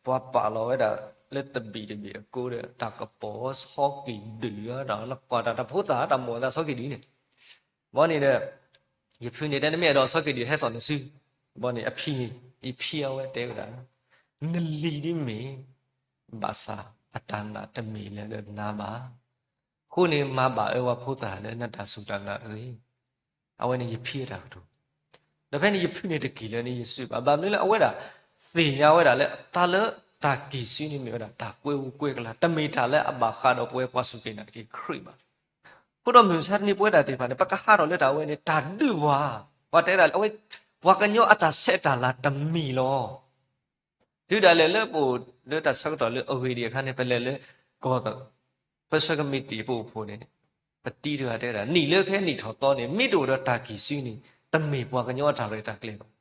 ပှၤပာ်လီၤဝဲဒၣ်လၢသဘံၣ်တဘ့ၣ်အကိဒီး တၢ်ကပီၤဆီက့ၤဒုး တၢ်လၢကွၢ်တၢ်တၢ်ဖိသၣ်တၢ်မိၣ်သးဆီက့ၤဒုးန့ၣ် ဘီန့ၣ်ဒီး ယဖုန့ၣ်တဲ နမ့ၢ်အဲၣ်ဒိးဆီက့ၤဒုး ဟဲစိာ်နစု ဘီန့ၣ် အဖံန့ၣ် ယဖံအဝဲတဲဝဲဒၣ်, နလံၤဒ်မ့ၢ် ဘၣ်ဆၣ်အတၢ်နာ်တမ့ၢ်လၢနၤဘၣ်. အဃိန့ၣ် မၤဘၣ်အၢဝဲဖိသၣ်လၢနတၢ်စူၢ်တၢ်နာ်အဂ့ၢ်. အဝဲန့ၣ်ယဖံအတၢ်ကတိၤ. ဒီးဖဲန့ၣ်ယဖုန့ၣ်တက့ၤလၢန့ၣ်ယစုဘၣ်. ဘၣ်မနုၤလၢအဝဲဒၣ် သ့ၣ်ညါဝဲဒၣ်လၢ တၢ်လၢတၢ်ကံၢ်စုန့ၣ်မ့ၢ်ဝဲဒၣ် တၢ်ကွဲအူကွဲကလၤ, တမ့ၢ်တၢ်လၢအဘၣ်ဃးဒီးပဝဲပှၤစူၢ်က့ၤနာ်က့ၤခရံာ်ဘၣ်. အဃိဒီးမုၢ်မဆါတနံၤပဝဲဒၣ်သ့ၣ်တဖၣ်န့ၣ် ပကဟးထီၣ်လၢတၢ်ဝဲန့ၣ် တၢ်ဒုးပှၤ, ပှၤတဲဒၣ်လၢအဝဲ ပှၤကညီအတၢ်ဆဲးတၢ်လၤတမံၤလီၤ. တုၤဒၣ်လဲာ်လၢပအိၣ်လၢတၢ်ဆၢကတီၢ်လၢအဂ့ၤဒံးအခါန့ၣ် ပလဲၤလၢကီၢ် ပၢဆှၢကမံးတံာ်ပအိၣ်ဖှိၣ်န့ၣ် ပတံၤတဂၤတဲဒၣ် နံၣ်လၢကဟဲနံၣ်ထီၣ်သီန့ၣ် မ့ၢ်တအိၣ်ဒီးတၢ်ကံၢ်စုန့ၣ် တမ့ၢ်ပှၤကညီအတၢ်ရဲၣ်တၢ်ကျဲၤဘၣ်.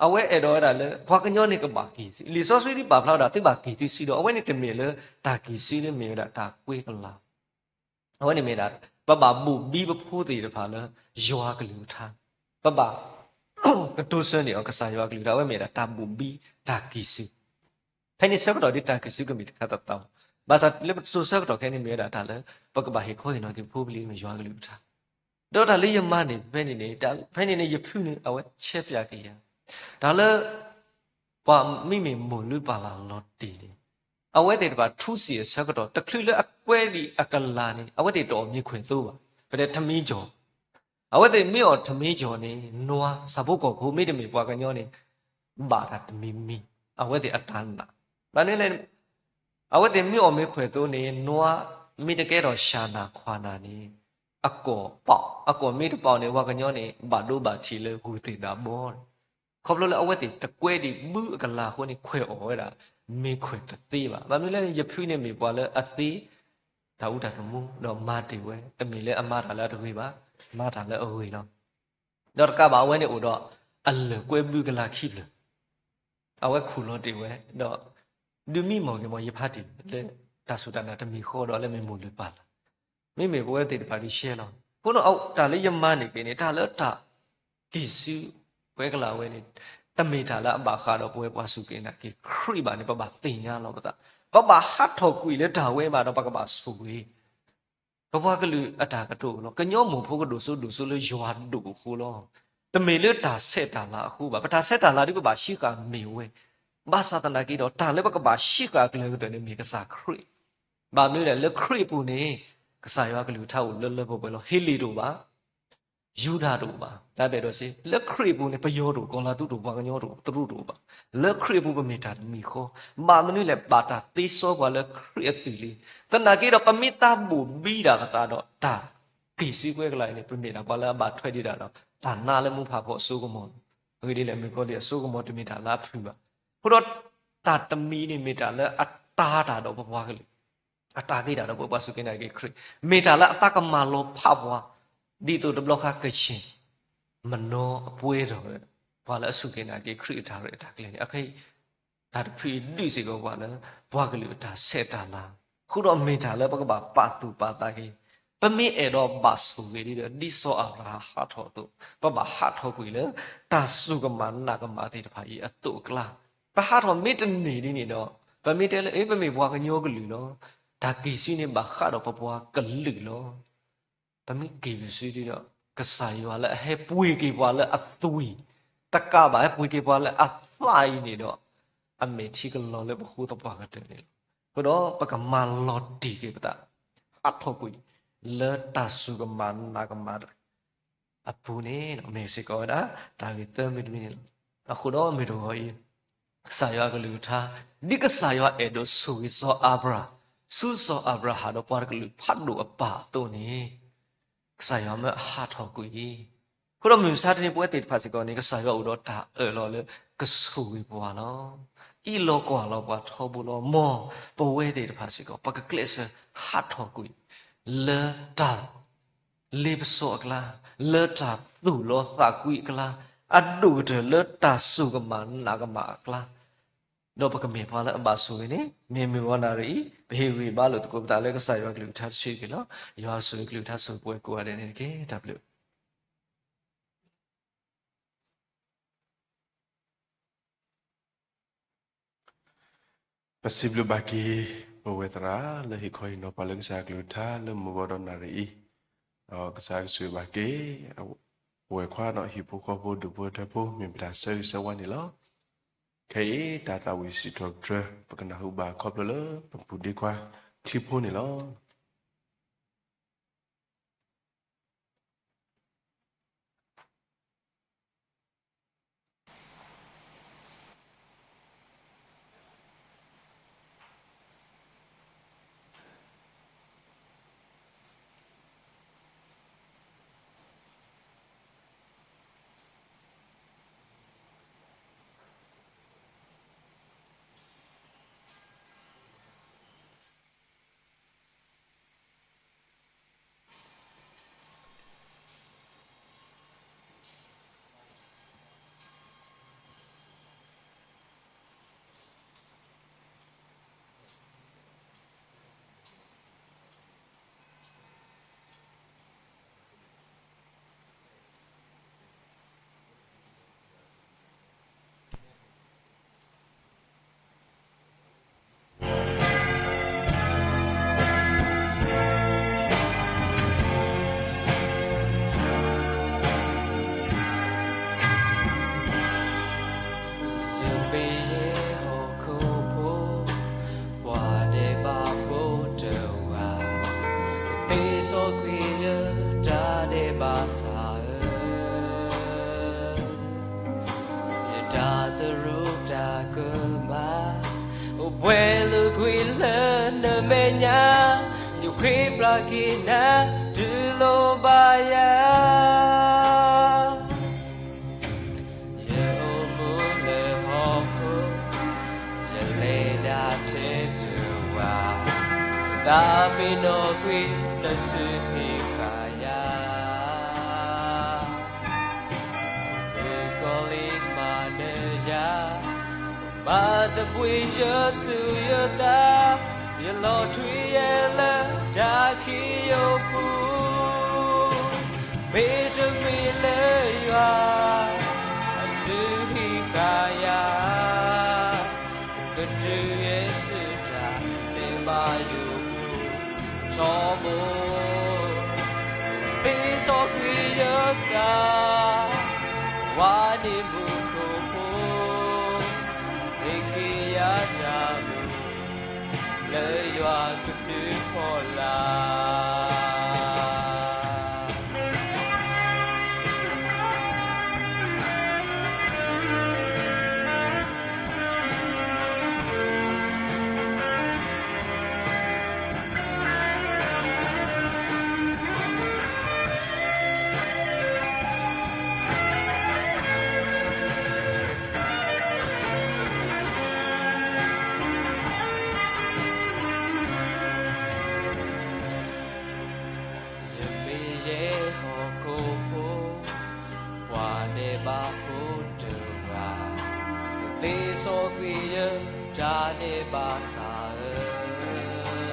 အဝဲအဲၣ်ဒိးဝဲဒၣ်လၢ ပှၤကညီန့ၣ်ကဘၣ်ကံၢ်စု, လံာ်စီဆှံဒ်ပာ်ဖျါဝဲဒၣ် သုဘၣ်ကံၢ်သုစုဒီး အဝဲန့ၣ်တမ့ၢ်လၢတၢ်ကံၢ်စုန့ၣ်မ့ၢ်ဝဲဒၣ်တၢ်ကွဲကလၤ အဝဲန့ၣ်မ့ၢ်ဒၣ် ပဘၣ်ဘိၣ်ဘံပဖိသ့ၣ်တဖၣ်လၢ ယွၤကလုၢ်ကထါ, ပဘၣ် ကတိၤဆၢန့ၢ်အီၤကစၢ်ယွၤကလုၢ်ကထါ, အဝဲမ့ၢ်ဒၣ်တၢ်ဘိၣ်ဘံတၢ်ကံၢ်စု. ဖဲန့ၣ်ဆၢကတီၢ်ဒ်တၢ်ကံၢ်စုကမ့ၢ်တခါသတး, ဘၣ်ဆၣ်လၢပစိၤဆၢကတီၢ်ခဲအံၤန့ၣ်မ့ၢ်ဝဲဒၣ်တၢ်လၢ ပကဘၣ်ဟ့ၣ်ခီဟ့ၣ်နီၤက့ၤပဖိပလံၤမ့ၢ်ယွၤကလုၢ်ကထါ. ဒီးတၢ်လၢယမါန့ၣ် ဖဲန့ၣ်န့ၣ် ဖဲန့ၣ်န့ၣ် ယဖုန့ၣ် အဝဲဆဲးပၠးက့ၤယၤ တၢ်လၢ ပှၤမ့မ့ၢ်မိၢ်လုၢ်ပၢ်လၢ်လီၤတံၢ်န့ၣ် အဝဲသ့ၣ်တဖၣ်ထူစံာ်အဆၢကတီၢ် တချုးလၢအကွဲဒံးအကလၤန့ၣ် အဝဲသ့ၣ်တအီၣ်မ့ၤခွဲးသိဘၣ်, ပတဲထမင်းကြော်. အဝဲသ့ၣ်မ့ၢ်အီၣ်ထမင်းကြော်န့ၣ် နွါ ဆၣ်ဖိကီၢ်ဖိ မ့တမ့ၢ်ပှၤကညီန့ၣ် ဘၣ်တၢ်တမံၤမံၤ အဝဲသ့ၣ်အတၢ်နာ်. ဘၣ်န့ၣ်လဲၣ် အဝဲသ့ၣ်မ့ၢ်အီၣ်မ့ၤခွဲးသိန့ၣ် နွါ မ့ၢ်တကဲထီၣ်စှၤနၤခွါနၤန့ၣ် အကီၢ်ပာ်, အကီၢ်မ့ၢ်တပာ်န့ၣ် ပှၤကညီန့ၣ် ဘၣ်ဒိဘၣ်ထံးလၢဂုာ်သ့ၣ်ဒၣ်ဘီန့ၣ်. ခီဖျိလၢအဝဲသ့ၣ်တကွဲဒံးဘုအကလၤအဃိန့ၣ် ခွဲးအီၣ်ဝဲဒၣ် မ့ၤခွဲးတသ့ဘၣ်. ဘၣ်မနုၤလဲၣ်န့ၣ် ယဖုန့ၣ်မ့ၢ်ပှၤလၢအသ့ တၢ်အူတၢ်သမူ ဒီးမၤတ့ၢ်ဝဲ တမ့ၢ်လၢအမၤတၢ်လၢအတဂ့ၤဘၣ်, မၤတၢ်လၢအဂ့ၤလီၤ. ဒီးတကးဘၣ်အဝဲန့ၣ်အိၣ်ဒီး အလၢၢ်ကွဲဘုကလၤခံဖျၢၣ် အဝဲခူၣ်လီၤတ့ၢ်ဝဲ ဒီး ဒုးမံမီၢ်က့ၤမီၢ်ယဖါတံၢ် လၢတၢ်စူၢ်တၢ်နာ်တမံၤဃီဒီးလၢမ့ၢ်မိၢ်လုၢ်ပၢ်လၢ် မ့မ့ၢ်ပဝဲသ့ၣ်တဖၣ်ဒ်ရှဲလီၤ. အဃိဒီးတၢ်လၢယမါန့ၣ်က့ၤန့ၣ် တၢ်လၢတၢ်ကံၢ်စု ကွဲကလၤဝဲန့ၣ် တမ့ၢ်တၢ်လၢအဘၣ်ဃးဒီးပဝဲပှၤစူၢ်က့ၤနာ်က့ၤခရံာ်ဘၣ်န့ၣ် ပဘၣ်သ့ၣ်ညါလီၤပသး, ပဘၣ်ဟးထီၣ်ကွံာ်လၢတၢ်ဝဲဘၣ်ဒီးပကဘၣ်ဆိၣ်ဂ့ၤ ပပှၤကလုာ်အတၢ်ကတိၤလီၤ. ကညီမိၢ်ဖိကဒိၣ်စိဒိၣ်စိလၢယွၤဒိၣ်အဃိလီၤ. တမ့ၢ်လၢတၢ်ဆဲးတၢ်လၤအဃိဘၣ်. ပတၢ်ဆဲးတၢ်လၤဒ်ပဘၣ်ဟံးဃာ်မ့ၢ်ဝဲ, ဘၣ်ဆၣ်သနာ်က့ဒီး တၢ်လၢပကဘၣ်ဟံးဃာ်အကျၢၤကတၢၢ်န့ၣ်မ့ၢ်ကစၢ်ခရံာ်. ဘၣ်မနုၤလဲၣ် လၢခရံာ်အပူၤန့ၣ် ကစၢ်ယွၤကလုၢ်ကထါအိၣ်လၢလၢပှဲၤပှဲၤလီၤ. ဟ့လ့ၣ်တအိၣ်ဘၣ် ယူဒၤတအိၣ်ဘၣ်, တၢ်ဘဲၣ်ဒိးစ့ လၢခရံာ်အပူၤန့ၣ် ပယီၤတအိၣ်, ကီၢ်လၤသူတအိၣ်, ပှၤကညီတအိၣ်, တရူးတအိၣ်ဘၣ်. လၢခရံာ်အပူၤပမ့ၢ်တၢ်တမံၤဃီ, ဘၣ်မနုၤလဲၣ် ဘၣ်တၢ်သ့စီပှၤလၢခရံာ်အသွံၣ်လံ. သနာ်က့ဒီး ပမ့ၢ်သးဘိၣ်ဘံဒၣ်ပသးဒီး တၢ်ကံၢ်စုကွဲကလၤအံၤန့ၣ် ပမ့ၢ်ဒၣ်ပှၤလၢအဘၣ်ထွဲဒံးဒၣ်ဒီး တၢ်နါလၢမူဖးဖီအစိကမီၤလီၤ. အဂ့ၢ်ဒ်လဲၣ် မုၣ်ကီၤလံၢ်အစိကမီၤတမ့ၢ်တၢ်လၢအဖုၣ်ဘၣ်. အဃိဒီး တၢ်တမံၤန့ၣ်မ့ၢ်တၢ်လၢအတၤတၢ်ဒီးပပှၤကလုာ် အတၤက့ၤတၢ်ဒီးပပှၤစူၢ်က့ၤနာ်က့ၤခရံာ်, မ့ၢ်တၢ်လၢအသးကမၤလီၤဖးပှၤ, ဒ်သိးတဘျီဃီကဆ့ၣ် မနီအပှဲၤဒီး ပှၤလၢအစူၢ်က့ၤနာ်က့ၤခရံာ်အတၢ်ရဲၣ်အတၢ်ကျဲၤန့ၣ် အခဲအံၤ တၢ်တဖုအံၤဒုးစ့ၢ်ကီးပှၤလၢ ပှၤကလုာ်အတၢ်ဆဲးတၢ်လၤ, အဃိဒီးမ့ၢ်တၢ်လၢပကဘၣ်ပာ်သူၣ်ပာ်သးက့ၤ, ပမ့ၢ်အဲၣ်ဒိးဘၣ်ဆိၣ်ဂ့ၤဒ်ဒီး ဒ်စီၤအၤဘြၤဟၣ်ဟးထီၣ်အသိး, ပဘၣ်ဟးထီၣ်ကွံာ်လၢ တၢ်စူၢ်ကမၤနာ်ကမၤသ့ၣ်တဖၣ်အံၤအသိးအကျါ, ပဟးထီၣ်မ့ၢ်တန့ၢ်ဒ်န့ၣ်ဒီး ပမ့ၢ်တဲလၢ အ့ ပမ့ၢ်ပှၤကညီကလုာ်လီၤ. တၢ်ကံၢ်စုန့ၣ်ဘၣ်ဃးဒီးပပှၤကလုာ်လီၤ. ပမ့ၢ်က့ၤပစုဒ်ဒီး ကစၢ်ယွၤလၢအဟဲပှ့ၤက့ၤပှၤလၢအသွံၣ်, တကးဘၣ်ဟဲပှ့ၤက့ၤပှၤလၢအသးအံၤန့ၣ်ဒီး အမဲာ်ထံကလီၤလၢပဃိသပှၢ်ကတၢၢ်န့ၣ်လီၤ. အဃိဒီးပကမၤလီၤတံၢ်က့ၤပသး, ဟးထီၣ်ကွံာ် လၢတၢ်စူၢ်ကမၤနာ်ကမၤ အပူၤန့ၣ် မ့ၢ်စ့ၢ်ကီးဝဲဒၣ် တၢ်ဂ့ၢ်သၢမံၤတမံၤန့ၣ်လီၤ. အဃိဒီးမုၢ်တဂီၤအံၤ ကစၢ်ယွၤအကလုၢ်ကထါ ဒ်ကစၢ်ယွၤအဲၣ်ဒိးဆိၣ်ဂ့ၤစီၤအၤဘြၤဟၣ်, ဆူစီၤအၤဘြၤဟၣ်ဒီးပှၤတကလုာ်ဖးဒိၣ်အပၢ်အသိးန့ၣ် ကစၢ်ယွၤမၢဟးထီၣ်ကွံာ်အံၤ, အဃိဒီးမုၢ်မဆါတနံၤပဝဲသ့ၣ်တဖၣ်စ့ၢ်ကီးန့ၣ် ကစၢ်ယွၤအိၣ်ဒီးတၢ်အၢၣ်လီၤလၢကဆိၣ်ဂ့ၤပှၤလီၤ. အံးလီၤကွၢ်လီၤပှၤထီဘိလီၤ. မ်ပဝဲသ့ၣ်တဖၣ်စ့ၢ်ကီး ပကကျဲးစၢးဟးထီၣ်ကွံာ် လၢတၢ် လ့ပစီအကျါ, လၢတၢ်သူၣ်လီသးကွံအကျါ, အဒိၣ်ကတၢၢ်လၢတၢ်စူၢ်ကမၤနာ်ကမၤအကျါ, ဒီးပကမ့ၢ်ပှၤလၢအဘၣ်ဆိၣ်ဂ့ၤန့ၣ် မ့ၢ်မုၢ်ဂီၤနၣ်ရံၣ်အံၤ ပဟ့ၣ်ဂံၢ်ဘါလိာ်သကိးပသးလၢကစၢ်ယွၤကလုၢ်ကထါတဆံးတက့ၢ်လီၤ. ယွၤဆိၣ်ဂ့ၤကလုၢ်ကထါဆိၣ်ပှဲၤကိးဂၤဒဲးန့ၣ်တက့ၢ်. တၢ်ဘျုး ပစံးဘျုးဘၣ်က့ၤ ပဝဲသရၣ်လၢဟ့ၣ်ခီဟ့ၣ်နီၤပှၤလၢကစၢ်ကလုၢ်ကထါလၢမုၢ်ဂီၤဒီးနၣ်ရံၣ်အံၤ, ဒီးကစၢ်ကဆိၣ်ဂ့ၤဘၣ်က့ၤ ပဝဲခွါဒီးဟံၣ်ဖိဃီဖိဒူၣ်ဖိထၢဖိ မ့ၢ်ပတၢ်ဆၢဂ့ၤဆၢဝါန့ၣ်လီၤ. ခဲအံၤတၢ်သးဝံၣ်စံးထီၣ်ပတြၢၤ ပကနၢ်ဟူဘၣ်ခီဖျိလၢပပူၤဒ့ခွါချံဖိန့ၣ်လီၤ. ယမ့ၢ်ယဲဟီၣ်ခိၣ်ဖိ, ပှၤဒဲးဘးဖိတဂၤ, သ့စီကွံာ်ယတၢ်ဒဲးဘးစၢ်ဧၢ, ယတၢ်သရူးတၢ်ကမၣ်, အိၣ်ပှဲၤလိာ်ကွံာ်လၢနမဲာ်ညါ, ယဃ့ပျၢ်က့ၤနၤ တုၤလီၤဘၣ်ယၤ ယအိၣ်မူလၢဟီၣ်ခိၣ်, ယလဲၤဒၣ်ထဲတဝၢ, သးပ့ၤနီၣ်ကွံာ်နစုဟ့ၣ်ဃာ်ယၤ, မုၣ်ကီၤလံၢ်မၤနၢၤယၤ, မၤသဘှံးယသူၣ်ယသး, ယလီၤထွံယဲလၢတၢ်ခံယိာ်ပူၤ, မ့တမ့ၢ်လၢယွၤ အစုဟ့ၣ်ဃာ်ယၤ, ကတုၤယဲစုတၢ်ဒဲးဘးယိာ်ပူၤထီဘိ, သ့စီကွံာ်ယသး, ဝၤန့ၣ်မူခိၣ်ဖိ, ဟ့ၣ်က့ၤယၤတၢ်မူ လၢယွၤကဒုးဖီလာ် ယမ့ၢ်ယဲဟီၣ်ခိၣ်ဖိ, ပှၤဒဲးဘးဖိတဂၤ, သ့စီကွံာ်ယတၢ်ဒဲးဘးစၢ်ဧၢ,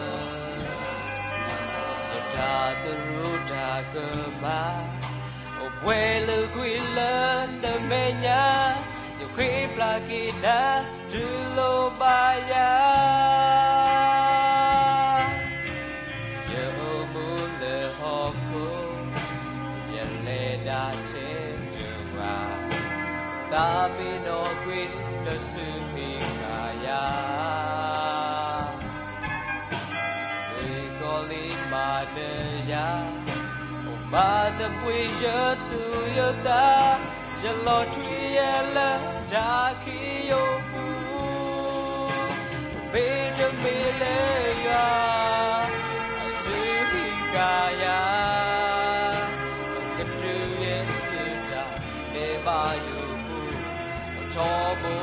ယတၢ်သရူးတၢ်ကမၣ်, အိၣ်ပှဲၤလိာ်ကွံာ်လၢနမဲာ်ညါ, ယဃ့ပျၢ်က့ၤနၤ တုၤလီၤဘၣ်ယၤ ယအိၣ်မူလၢဟီၣ်ခိၣ်, ယလဲၤဒၣ်ထဲတဝၢ, သးပ့ၤနီၣ်ကွံာ်နစုဟ့ၣ်ဃာ်ယၤ, မုၣ်ကီၤလံၢ်မၤနၢၤယၤ, မၤသဘှံးယသူၣ်ယသး, ယလီၤထွံယဲလၢတၢ်ခံယိာ်ပူၤ, မ့တမ့ၢ်လၢယွၤ အစုဟ့ၣ်ဃာ်ယၤ, ကတုၤယဲစုတၢ်ဒဲးဘးယိာ်ပူၤထီဘိ,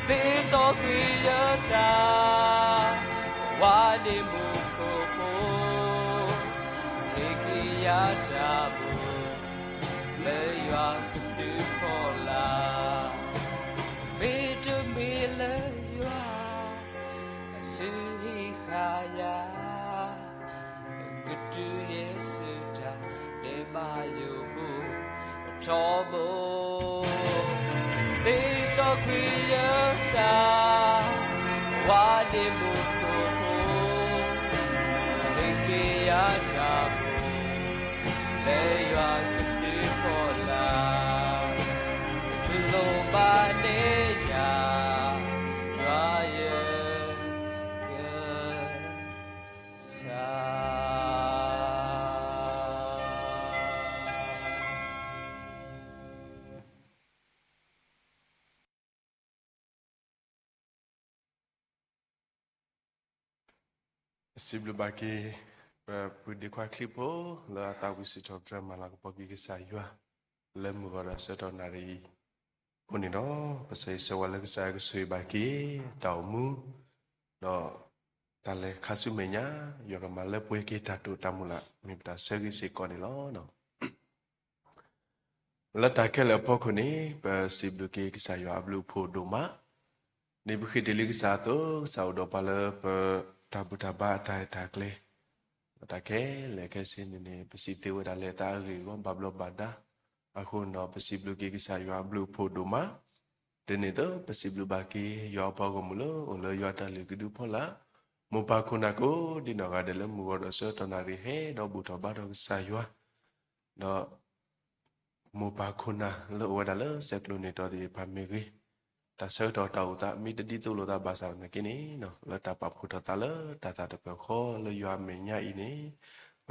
သ့စီကွံာ်ယသး, ဝၤန့ၣ်မူခိၣ်ဖိ, ဟ့ၣ်က့ၤယၤတၢ်မူ လၢယွၤကဒုးဖီလာ်, မ့တမ့ၢ်လၢယွၤ အစုဟ့ၣ်ဃာ်ယၤ, ကတုၤယဲစုတၢ်ဒဲးဘးယိာ်ပူၤထီဘိ, သ့စီကွံာ်ယသး, ဝၤန့ၣ်မူခိၣ်ဖိ, ဟ့ၣ်က့ၤယၤတၢ်မူ လၢယွၤကဒုးဖီလာ်, တလိၣ်ဘၣ်န့ၣ် ပစံးဘျုးဘၣ်က့ၤ ပပုၢ်ဒ့ခွါချံဖိ လၢအသးဝံၣ်စံးထီၣ်ပတြၢၤမၤလၤကပီၤက့ၤကစၢ်ယွၤ လၢမုၢ်ဂီၤဒီးဆၢကတီၢ်နၣ်ရံၣ်အံၤအဃိန့ၣ်ဒီး ပဆၢဂ့ၤဆၢဝါလၢကစၢ်ယွၤကဆိၣ်ဂ့ၤဘၣ်က့ၤ တၢ်အိၣ်မူ ဒီးတၢ်လဲၤခါဆူမဲာ်ညါ ယွၤကမၤလၢပှဲၤက့ၤတၢ်တိာ်တၢ်မုၢ်လၢ် မ့ၢ်ပတၢ်ဆၢဂ့ၤစ့ၢ်ကီးန့ၣ်လီၤ. လၢတၢ်ခဲလၢာ်အဖီခိၣ်န့ၣ် ပစံးဘျုးက့ၤကစၢ်ယွၤအဘျုးအဖှိၣ်ဒိၣ်မး, ဒ်ပဃ့တ့ၢ်လံကစၢ်အသိး ကစၢ်အိၣ်ဒီးပှၤလၢပတၢ်ဘူၣ်တၢ်ဘါအတၢ်အဲၣ်တၢ်ကျဲ, ဒီးတၢ်ခဲလၢာ်ခဲဆ့န့ၣ်န့ၣ် ပစံးသ့ဝဲဒၣ်လၢတၢ်အဂ့ၢ်အဂီၢ်ဘၣ်ဘျီးဘၣ်ဒါ, အဃိန့ၣ်ဒီး ပစံးဘျုးက့ၤကစၢ်ယွၤအဘျုးအဖှိၣ်ဒိၣ်မး ဒ်န့ၣ်အသိး ပစံးဘျုးဘၣ်က့ၤ ယွၤအပှၤဂီၢ်မုၢ်လၢအိၣ်လၢယွၤတၢ်လုၢ်ကဒုအဖီလာ်, မိၢ်ပၢ်ခိၣ်နၢ်ကိးဒံနီၢ်ဂၤဒဲးလၢမုၢ်ဂီၤဒီးဆၢကတီၢ်နၣ်ရံၣ်ဟဲဒီးဘူၣ်ထီၣ်ဘါထီၣ်ကစၢ်ယွၤ, ဒီး မိၢ်ပၢ်ခိၣ်နၢ်လၢအိၣ်ဝဲဒၣ်လၢဆဲးကျိးန့ၢ်တီၤသ့ၣ်တဖၣ်မ့ၢ်ဂ့ၤ, တၢ်ဆၢကတီၢ်တၢ်အိၣ်သးမ့ၢ်တဒ်သိးလိာ်သးဘၣ်ဆၣ်သနာ်က့န့ၣ် လၢတၢ်ပာ်ဖှိၣ်ထီၣ်သးလၢတၢ်သးတဖျၢၣ်ဃီလၢယွၤအမဲာ်ညါအံၤန့ၣ်,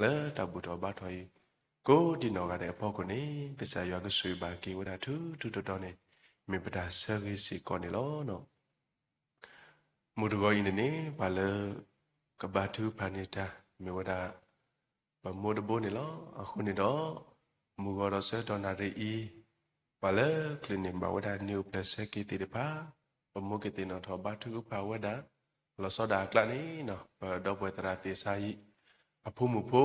လၢတၢ်ဘူၣ်ထီၣ်ဘါထီၣ်အံၤ ကိးဒံနီၢ်ဂၤဒဲးအဖီခိၣ်န့ၣ် ကစၢ်ယွၤကဆိၣ်ဂ့ၤဘၣ်က့ၤဝဲဒၣ်ထူထူတီတီန့ၣ် မ့ၢ်ပတၢ်ဆၢဂ့ၤစ့ၢ်ကီးန့ၣ်လီၤ. မုၢ်တဂီၤအံၤန့ၣ်န့ၣ် ပှၤလၢကဘါထုကဖၣ်န့ၢ်တၢ် မ့ၢ်ဝဲဒၣ် ပမိၢ်တဘိန့ၣ်လီၤ. အဃိန့ၣ်ဒီး မုၢ်ဂီၤဒီးဆၢကတီၢ်နၣ်ရံၣ်အံၤ ပှၤလၢချုးန့ၢ်ဘၣ်ဝဲဒၣ်နံၣ်အိၣ်ဖျဲၣ်ဆၢက့ၤသ့ၣ်တဖၣ် ပမိၢ်ကသ့ၣ်နီၣ်ထီၣ်ဘါထုကဖၣ်ဝဲဒၣ် လီၤဆီဒၣ်အကျါန့ၣ် ပဒီပုၢ်ဝဲၢ်သရၣ်သ့ၣ်စါအံၤ အဖိမုၣ်ဖိ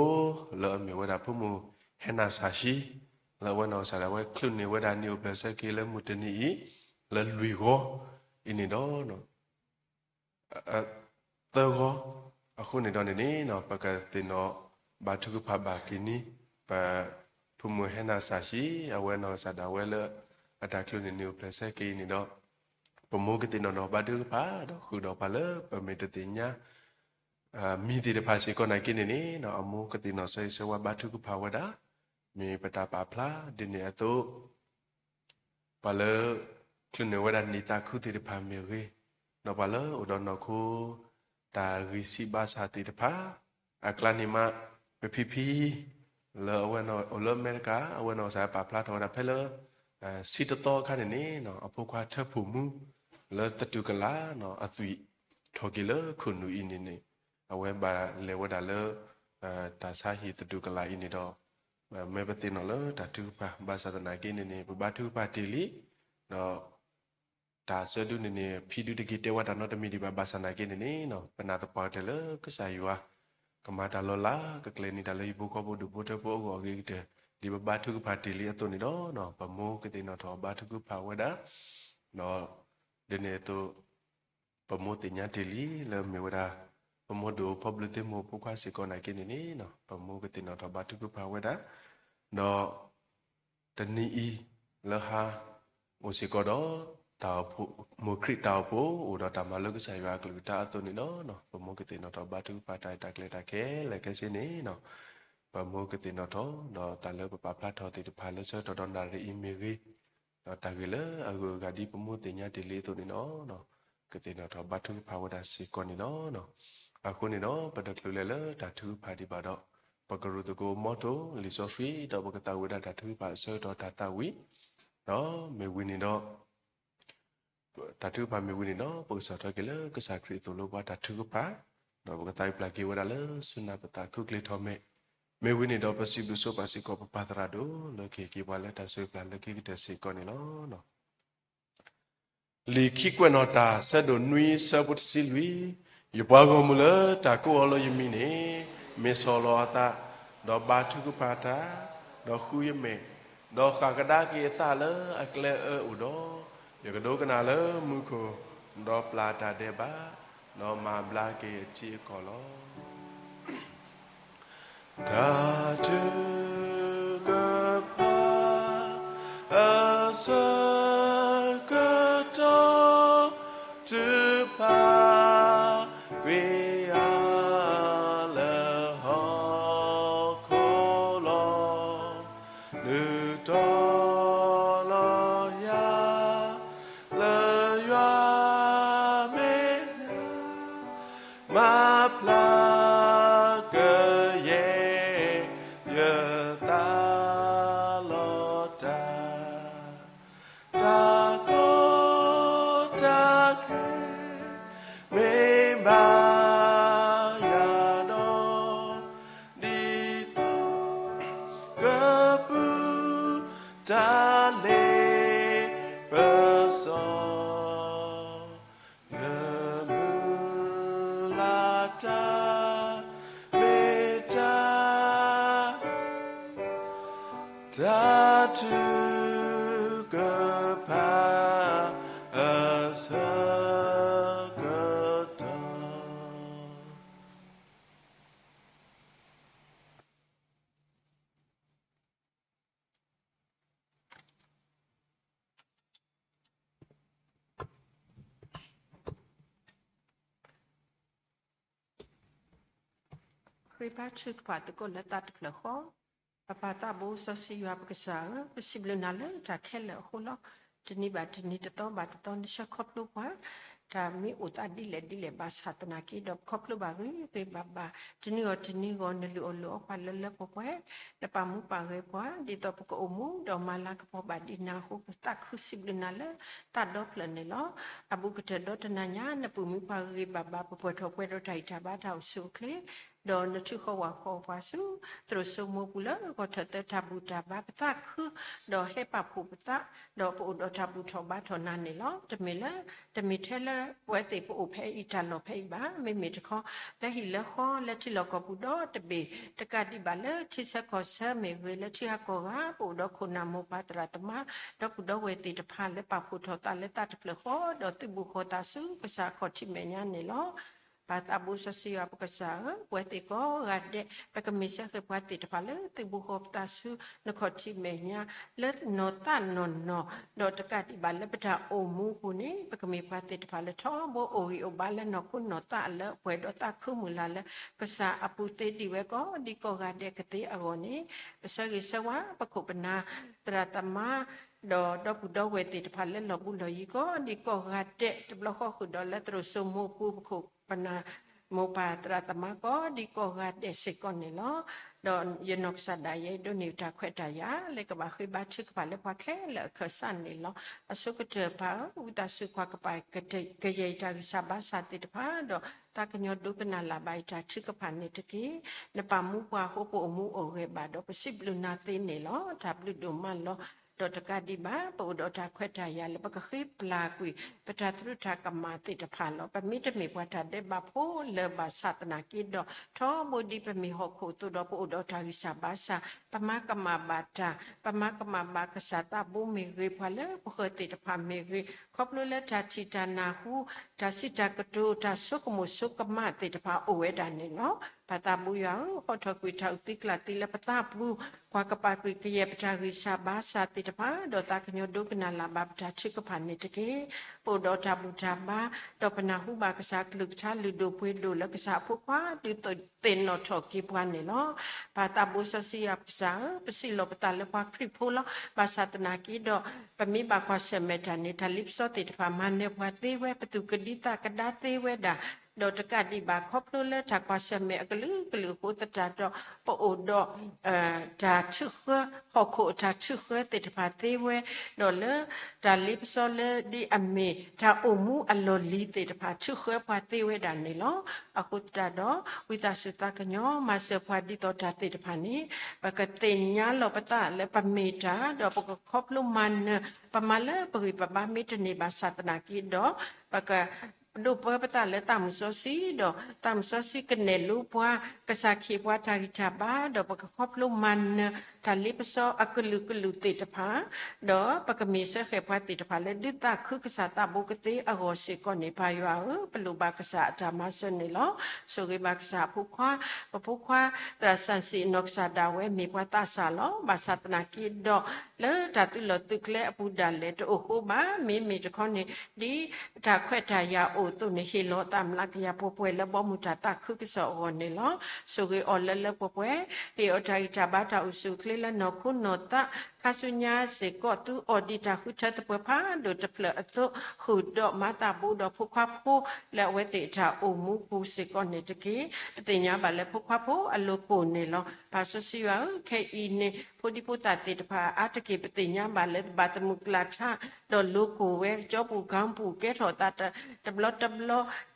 လၢအမ့ၢ်ဝဲဒၣ်ဖိမုၣ်ဟဲနၢ်စၢ်ဆှံ လၢအဝဲနီၢ်ကစၢ်ဒၣ်ဝဲချုးန့ၢ်ဝဲဒၣ်နံၣ်အိၣ်ဖျဲၣ်ဆၢက့ၤလၢမုၢ်တနံၤအံၤ လၢလွံၢ်ဂီၤအံၤန့ၣ်ဒီး သၢဂီၤ, အဃိန့ၣ်ဒီးန့ၣ်န့ၣ် ပကသ့ၣ်နီၣ်ဘါထုကဖၣ်ဘၣ်က့ၤန့ၣ် ပဖိမုၣ်ဟဲနၢ်စၢ်ဆှံ အဝဲနီၢ်ကစၢ်ဒၣ်ဝဲလၢ အတၢ်ချုးန့ၢ်နံၣ်အိၣ်ဖျဲၣ်ဆၢက့ၤအံၤန့ၣ်ဒီး ပမိၢ်ကသ့ၣ်နီၣ်ထီၣ်ဘါထုကဖၣ် ဒီးဃုာ်ဒီးပှၤလၢပမ့ၢ်တသ့ၣ်ညါ မံၤသ့ၣ်တဖၣ်စ့ၢ်ကီးနာ်က့န့ၣ်န့ၣ် အမိၢ်ကသ့ၣ်နီၣ်ဆၢဂ့ၤဆၢဝါဘါထုကဖၣ်ဝဲဒၣ် မ့ၢ်ပတၢ်ပာ်ဖျါဒ်န့ၣ်အသိး ပှၤလၢချုးန့ၢ်ဝဲဒၣ်နံၣ်သးခုသ့ၣ်တဖၣ်မ့ၢ်ဂ့ၤ, ဒီးပှၤလၢအိၣ်ဒီးနီၢ်ခိ တၢ်ဂံၢ်စၢ်ဘါစၢ်သ့ၣ်တဖၣ် အကျါန့ၣ်မး ပဖံဖံ လၢအဝဲအိၣ်လၢအမဲရကၤ အဝဲနီၢ်ကစၢ်ပာ်ဖျါထီၣ်ဝဲဒၣ်ဖဲလၢ ဆံတသီအခါန့ၣ်န့ၣ် အဖိခွါထၢဖှိၣ်မူ လၢသတူၢ်ကလာ် အသွံၣ်ထီၣ်က့ၤလၢခိၣ်နူာ်အံၤန့ၣ်န့ၣ် အဝဲဘၣ်လဲၤဝဲဒၣ်လၢ တၢ်ဆါဟံၣ်သတူၢ်ကလာ်အံၤန့ၣ်ဒီး မ့ၢ်ပသ့ၣ်နီၣ်လၢတၢ်ထုကဖၣ် ဘၣ်ဆၣ်သနာ်က့န့ၣ်န့ၣ် ပဘါထုကဖၣ်တ့ၢ်လံ, ဒီး တၢ်ဆၢဒုန့ၣ်န့ၣ် ဖံဒုတက့ၤတဲဝဲတၢ်နီတမံၤဒံးဘၣ် ဘၣ်ဆၣ်သနာ်က့န့ၣ်န့ၣ် ပနာ်သပှၢ်ကတၢၢ်လၢကစၢ်ယွၤ ကမၤတၢ်လီၤလး ကကျဲၤန့ၢ်တၢ်လၢဟံၣ်ဖိဃီဖိဒူၣ်ဖိထၢဖိအဂီၢ်အဂ့ၤကတၢၢ် ဒ်ပဘါထုကဖၣ်တ့ၢ်လံအသိးန့ၣ်ဒီး ပမိၢ်ကသ့ၣ်နီၣ်ထီၣ်ဘါထုကဖၣ်ဝဲဒၣ်, ဒီး ဒ်န့ၣ်အသိး ပမိၢ်သ့ၣ်ညါတ့ၢ်လံလၢမ့ၢ်ဝဲဒၣ် ပမိၢ်ဒိၣ်ဖီဘျုးသ့ၣ်မိၢ်ဖိခွါစ့ၢ်ကီးနာ်က့န့ၣ်န့ၣ် ပမိၢ်ကသ့ၣ်နီၣ်ထီၣ်ဘါထုကဖၣ်ဝဲဒၣ်, ဒီး တနံၤအံၤ လၢဟါ အိၣ်စ့ၢ်ကီးဒီး တၢ်အိၣ်ဖှိၣ် မိၢ်ခရံာ်တၢ်အိၣ်ဖှိၣ် အိၣ်ဒီးတၢ်မၤလိကစၢ်ယွၤအကလုၢ်ကထါအသိးန့ၣ်လီၤ. ပမိၢ်ကသ့ၣ်နီၣ်ထီၣ်ဘါထုကဖၣ်တၢ်ရဲၣ်တၢ်ကျဲၤတၢ်ခဲလၢာ်ခဲဆ့န့ၣ် ပမိၢ်ကသ့ၣ်နီၣ်ထီၣ် ဒီးတၢ်လၢပပာ်ဖျါထီၣ်သ့ၣ်တဖၣ်လၢဆၢကတီၢ်ဒီးနၣ်ရံၣ်အံၤမ့ၢ်ဂ့ၤ, ဒီးတၢ်ဂ့ၢ်လၢအဂုၤအဂၤဒ်ပမိၢ်သ့ၣ်ညါတ့ၢ်လံအသိးန့ၣ်လီၤ. ကသ့ၣ်နီၣ်ထီၣ်ဘါထုကဖၣ်ဝဲဒၣ်စ့ၢ်ကီးန့ၣ်လီၤ. အဃိန့ၣ်ဒီး ပတချုးလဲၤလၢတၢ်ထုကဖၣ်ဒံးဘၣ်ဒီး ပကရူၢ်သကိးမီထိၣ်လံာ်စီဆှံ ဒီးပကသးဝံၣ်ဝဲဒၣ်တၢ်ထုကဖၣ်အဆၢကတီၢ်တၢ်သးဝံၣ်, ဒီးမ့ၢ်ဝံၤန့ၣ်ဒီး တၢ်ထုကဖၣ်မ့ၢ်ဝံၤန့ၣ်ဒီး ပကစးထီၣ်က့ၤလၢကစၢ်ခရံာ်အသိးလၢပှၤတၢ်ထုကဖၣ်, ဒီးပကသးဝံၣ်ပျၢ်က့ၤဝဲဒၣ်လၢဆူနၢ်ပသးခုကျ့ထီၣ်မဲာ်, မ့ၢ်ဝံၤန့ၣ်ဒီး ပစံးဘျုးဆိပာ်စ့ၢ်ကီးပပၢ်သရၣ်ဒိၣ်လၢကဟ့ၣ်က့ၤပှၤလၢတၢ်ဆိၣ်ဂ့ၤပျၢ်လၢခံကတၢၢ်စ့ၢ်ကီးန့ၣ်လီၤ. လံာ်ခံကွဲးနီၣ်တၢ် ဆၢဒိၣ်နွံ ဆၢဖိတဆံလွံၢ်, ယပှၤဂီၢ်မုၢ်လၢတၢ်ကိးအီၤလၢယမံၤန့ၣ် မ့ၢ်ဆီၣ်လီၤအသး, ဒီးဘါထုကဖၣ်တၢ်, ဒီးဃုယမဲာ်, ဒီးဃၣ်ကဒါက့ၤအသးလၢအကျဲအၢအိၣ်ဒီး, ယကဒိကနၣ်လၢမူခိၣ်, ဒီးပျၢ်တၢ်ဒဲးဘး, ဒီးမၤဘျါက့ၤအထံအကီၢ်လီၤ. တၢ်ထုကဖၣ်အဆၢကတီၢ် ထုကဖၣ်ကွံာ်အါလၢဟီၣ်ခိၣ်လီၤ. နုာ်တီၤလီၤယၤ လၢယွၤမဲာ်ညါ မၤဖျါကယဲၢ် ယသးလီၤတၢ်, တၢ်ကီတၢ်ခဲ မ့ၢ်ဘၣ်ယၤ တၢ်မ့ၢ်တၢ်, တၢ်ထုကဖၣ်အဆၢကတီၢ်. ဃ့ဘါထုကဖၣ်သကိးလၢတၢ်တဖျၢၣ်ဃီ. ပပၢ်သးဘိစီဆှံယွၤပကစၢ်ဧၢ, ပစံးဘျုးနၤလၢတၢ်ခဲလၢာ်အဃိလီၤ. တနံၤဘၣ်တနံၤ တသီဘၣ်တသီ နဆှၢခီဖျိပှၤ တၢ်မ့ၢ်အိၣ်သးဒ်လဲၣ်ဒ်လဲၣ်ဘၣ်ဆၣ်သနာ်က့ဒီး ပခီဖျိဘၣ်ဂ့ၤဂ့ၤဘၣ်ဘၣ် တနံၤဂီၢ်တနံၤဂီၢ် နလုၢ်အီၣ်လုၢ်အီပှၤလၢလၢပှဲၤပှဲၤ, နပာ်မူပာ်ဂဲၤပှၤ ဒ်သိးပကအိၣ်မူဒီးမၤလၤကပီၤဘၣ်ဒံးနၤအဃိ ပသးခုစံးဘျုးနၤလၢတၢ်ဒီဖျၢၣ်န့ၣ်လီၤ. အဘူးကတၢၢ်ဒီတနၤညါ နပာ်မူပာ်ဂ့ၤဂ့ၤဘၣ်ဘၣ် ပပှဲၤထီၣ်ပှဲၤဒီးတၢ်ဂံၢ်တၢ်ဘါတၢ်အိၣ်ဆူၣ်အိၣ်ချ့ ဒီးနထုးဃီဝးဃီပှၤဆူ သရိာ်စိမိပူၤလၢဂီၤထၢၣ်သၢတၢ်ဘူၣ်တၢ်ဘါ ပသးခု ဒီးဟဲပာ်ဖှိၣ်ပသး ဒီးပအိၣ်ဒီးတၢ်ဘူၣ်ထီၣ်ဘါထီၣ်နၤန့ၣ်လီၤ. တမ့ၢ်လၢ တမ့ၢ်ထဲလၢပဝဲသ့ၣ်ပအိၣ်ဖဲအံၤတၢ်လီၢ်ဖဲအံၤဘၣ်, မ့မ့ၢ်တခီ လၢဟံၣ်လၢဃီလၢထံလီၢ်ကီၢ်ပူၤဒီတဘ့ၣ် တကးဒံးဘၣ်လၢထံဆၢကီၢ်ဆၢမ့ၢ်ဂ့ၤ လၢထံဂၤကီၢ်ဂၤ ပအိၣ်ဒီးခိၣ်နၢ်မိၢ်ပၢ်သရၣ်သမါ ဒီပုၢ်ဒီဝဲၢ်သ့ၣ်တဖၣ်လၢပာ်ဖှိၣ်ထီၣ်သးလၢတၢ်တဖျၢၣ်ဃီ ဒီးသုးဘူးဃီၤသးဆူကစၢ်အခီၣ်ထံးမဲာ်ညါန့ၣ်လီၤ. ပၢ်သးဘိစီဆှံယွၤပကစၢ်ဧၢ, ပဝဲသ့ၣ်ကိးဂၤဒဲး ပကမ့ၢ်စၢဃဲၤပှၤသ့ၣ်တဖၣ်လၢသုးဘူးဃီၤသးဆူနခီၣ်ထံးမဲာ်ညါ လၢနီၢ်သးနီၢ်နီၢ်, ဒီးတကးဒံးဘၣ်လၢပတၢ်အိၣ်မူအပူၤန့ၣ် ပကမ့ၢ်ပှၤသ့ၣ်တဖၣ်လၢထီဘိအိၣ်ဂံၢ်အိၣ်ဘါလၢနီၢ်ခိနီၢ်သးလၢပှဲၤဒီးသးခုမုၢ်လၢ်လၢကစၢ်အပူၤသ့ဒ်ဝဲကိးဒံကိးဂၤဒဲးကသ့အဂီၢ်န့ၣ် ပဆၢဂ့ၤဆၢဝါပခိၣ်ပနၢ်သရၣ်သမါ ဒီးဒီပုၢ်ဒီဝဲၢ်သ့ၣ်တဖၣ်လၢလီၢ်ဘူးလီၢ်ယံၤကိးဒံကိးဂၤဒဲး တဘျီဃီဃုာ်ဒီးလၢသရိာ်စိမိပူၤ ပခိၣ်ပနၢ်မိၢ်ပၢ်သရၣ်သမါကိးဒံကိးဂၤဒဲးစ့ၢ်ကီးန့ၣ်လီၤ. ဒီးယနီၢ်ကစၢ်ဒၣ်ယဲဒိးန့ၢ်တၢ်ခွဲးတၢ်ယာ် လၢကဘၣ်ဃ့ဘါထုကဖၣ်လၢပှၤခဲလၢာ်အခၢၣ်စးန့ၣ်လီၤ. အဆိကတၢၢ်ပၢ်ဧၢ, ဝံသးစူၤကွၢ်ကပၤ ကယဲၢ်ယတၢ်ဂံၢ်စၢ်ဘါစၢ်သ့ၣ်တဖၣ် ဒီးသးကညီၤဒိကနၣ်လၢ်ဘၣ်ယတၢ်ထုကဖၣ်န့ၣ်တက့ၢ်. နပာ်မူပှၤအဃိပအိၣ်မူအိၣ်ဂဲၤဘၣ်ဒီး ပစံးဘျုးနၤသ့န့ၣ်လီၤ. တၢ်ဘျုးဒိၣ်မးလီၤ. ဒီးတကးဒံးဘၣ် ပအိၣ်ဒီးတၢ်ခွဲးတၢ်ယာ်လၢပကဃ့ပျၢ်ကွံာ် ပတၢ်သရူးတၢ်ကမၣ်သ့ၣ်တဖၣ်လီၤ. ပမ့တမ့ၢ်ပှၤတၢ်ဒဲးဘးဖိလၢၤဘၣ်ဆၣ်သနာ်က့ဒီး ထီဘိဒ်ပမ့ၢ်ဟီၣ်ခိၣ်အသိးဒီး ပအိၣ်ဒီးတၢ်ဂံၢ်စၢ်ဘါစၢ်, ပမၤကမၣ်ဘၣ်တၢ်, ပမၤကမၣ်ဘၣ်ကစၢ်သးဘိမ့ၢ်ဂ့ၤ ပှၤလၢပဃၢၤသ့ၣ်တဖၣ်မ့ၢ်ဂ့ၤ, ခီဖျိလၢတၢ်ထံၣ်တၢ်နၢ်ဟူ, တၢ်စံးတၢ်ကတိၤ, တၢ်ဆိကမိၣ်ဆိကမးသ့ၣ်တဖၣ်အိၣ်ဝဲဒၣ်န့ၣ်လီၤ. ပၢ်သးဘိယွၤဧၢ, ဟီထီၣ်ကွံာ်တၢ်အုၣ်သံကျၢ်သံလၢပသးပူၤ, ကွၢ်ကပၤကွံာ်ကယဲၢ်ပတၢ်ဂံၢ်စၢ်ဘါစၢ်သ့ၣ်တဖၣ်, ဒီးသးကညီၤဒိကနၣ်လၢ်ဘၣ်ပတၢ်ထုကဖၣ်န့ၣ်တက့ၢ်. ပအိၣ်ဒီးတၢ်ဘူၣ်တၢ်ဘါ, ဒီးပနၢ်ဟူဘၣ်ကစၢ်အကလုၢ်ကထါလုၢ်ဒိၣ်ပှ့ၤဒိၣ်လၢကစၢ်အဖိခွါဒုးသ့ၣ်နီၣ်ထီၣ်က့ၤပှၤန့ၣ်လီၤ. ပၢ်သးဘိစီဆှံယွၤပကစၢ်ဧၢ, ပစံးလီၤပသးလၢပှၤခရံာ်ဖိလီၤ. ဘၣ်ဆၣ်သနာ်က့ဒီး ပမ့ၢ်ဘၣ်ကွၢ်ဆၢၣ်မဲာ်တၢ်န့ၣ် တၢ်လ့ပစီသ့ၣ်တဖၣ်မၤနၢၤပှၤသ့ဝဲ, ပသူၣ်ကဒံသးကဒါသ့ဝဲဒၣ်, ဒီးတကးဒံးဘၣ် ခီဖျိလၢတၢ်ကွၢ်ဆၢၣ်မဲာ်အကလုာ်ကလုာ်အဃိသတးဒီး ပအိၣ်ဒီး တၢ်ထုးဃၢ, ဟီၣ်ခိၣ်အတၢ်ထုးဃၢသ့ၣ်တဖၣ်သ့ဝဲ, ဒီးလၢတၢ်လ့ပစီလၢဒ်အမ့ၢ် တၢ်အိၣ်မူအလီၢ်လံၤသ့ၣ်တဖၣ် ထုးဃၢပှၤသ့ဝဲဒၣ်န့ၣ်လီၤ. အဃိသတးဒီး ဝံသးစူၤသးကညီၤ မၤစၢၤပှၤဒ်သိးတၢ်သ့ၣ်တဖၣ်န့ၣ် ပကသ့ၣ်ညါလီၤပသးလၢပမ့ၢ်တၢ်, ဒီးပကခီဖျိမၤနၢၤ, ပမၤလၢပဂံၢ်ပဘါမ့ၢ်တန့ၢ်ဘၣ်ဆၣ်သနာ်က့ဒီး ပက ဒိးပၢပသးလၢသးမုၢ်စီဆှံဒီး သးမုၢ်စီဆှံကနဲၣ်လိပှၤ ကစၢ်ခ့ပှၤတၢ်ဂံၢ်တၢ်ဘါ ဒီးပကခီဖျိမၤနၢၤ တၢ်လ့ပစီအကလုာ်ကလုာ်သ့ၣ်တဖၣ်, ဒီးပကမ့ၢ်စၢဃဲၤပှၤသ့ၣ်တဖၣ်လၢဒုးသးခုကစၢ်သးဘိကသ့အဂီၢ်စ့ၢ်ကီးန့ၣ် ပၢ်ယွၤဧၢ, ပလိၣ်ဘၣ်ကစၢ်အတၢ်မၤစၢၤန့ၣ်လီၤ. ဆိၣ်ဂ့ၤဘၣ်ကစၢ်အဖိခွါ, ပဖိခွါ သရၣ်စၢ်စံၣ်အနီၢ်ကစၢ်ဒၣ်ဝဲမ့ၢ်ပှၤသးစၢ်လီၤ. ဘၣ်ဆၣ်သနာ်က့ဒီး လၢတၢ်သုးလီၢ်သုးကျဲအပူၤဒၣ်လဲာ်တအိၣ်ဃိဘၣ်. မ့မ့ၢ်တခီန့ၣ် ဒ်တၢ်ခွဲးတၢ်ယာ်အိၣ်အသိးန့ၣ် ဟ့ၣ်လီၤသးမျးကယၤပှဲၤပှဲၤလၢဘီမုၢ်တၢ်သးခုကစီၣ်အဂီၢ်န့ၣ်လီၤ. ဆိၣ်ဂ့ၤအီၤလၢလၢပှဲၤပှဲၤ, ဟ့ၣ်အီၤတၢ်ဂံၢ်တၢ်ဘါတၢ်အိၣ်ဆူၣ်အိၣ်ချ့လၢနီၢ်ခိနီၢ်သး ခါဆူညါစ့ၢ်ကီး သုအီၣ်ဒံးတၢ်ဃုထၢသပှၢၤဖးဒိၣ်တဖျၢၣ်အသိး ဃုာ်ဒီးမၤသးဘိဒီးဖိခွါဖိလၢအဝဲသ့ၣ်အတၢ်အိၣ်မူပူၤစ့ၢ်ကီးန့ၣ်တက့ၢ်. ပသ့ၣ်ညါဘၣ်လၢဖိခွါဖိအလိၤကိၢ်န့ၣ်လီၤ. ပၢ်စီဆှံယွၤဧၢ, ခဲအံၤန့ၣ် ဖိဒံဖိသၣ်သ့ၣ်တဖၣ်အါတက့ၢ် ပသ့ၣ်ညါဘၣ်လၢဘၣ်သမုၢ်ကျၢ်ထါ ဒီးလိၤကိၢ်ဝဲကၠီပူၤကၠီပူၤ ကဲထီၣ်သးတဘျီတဘျီ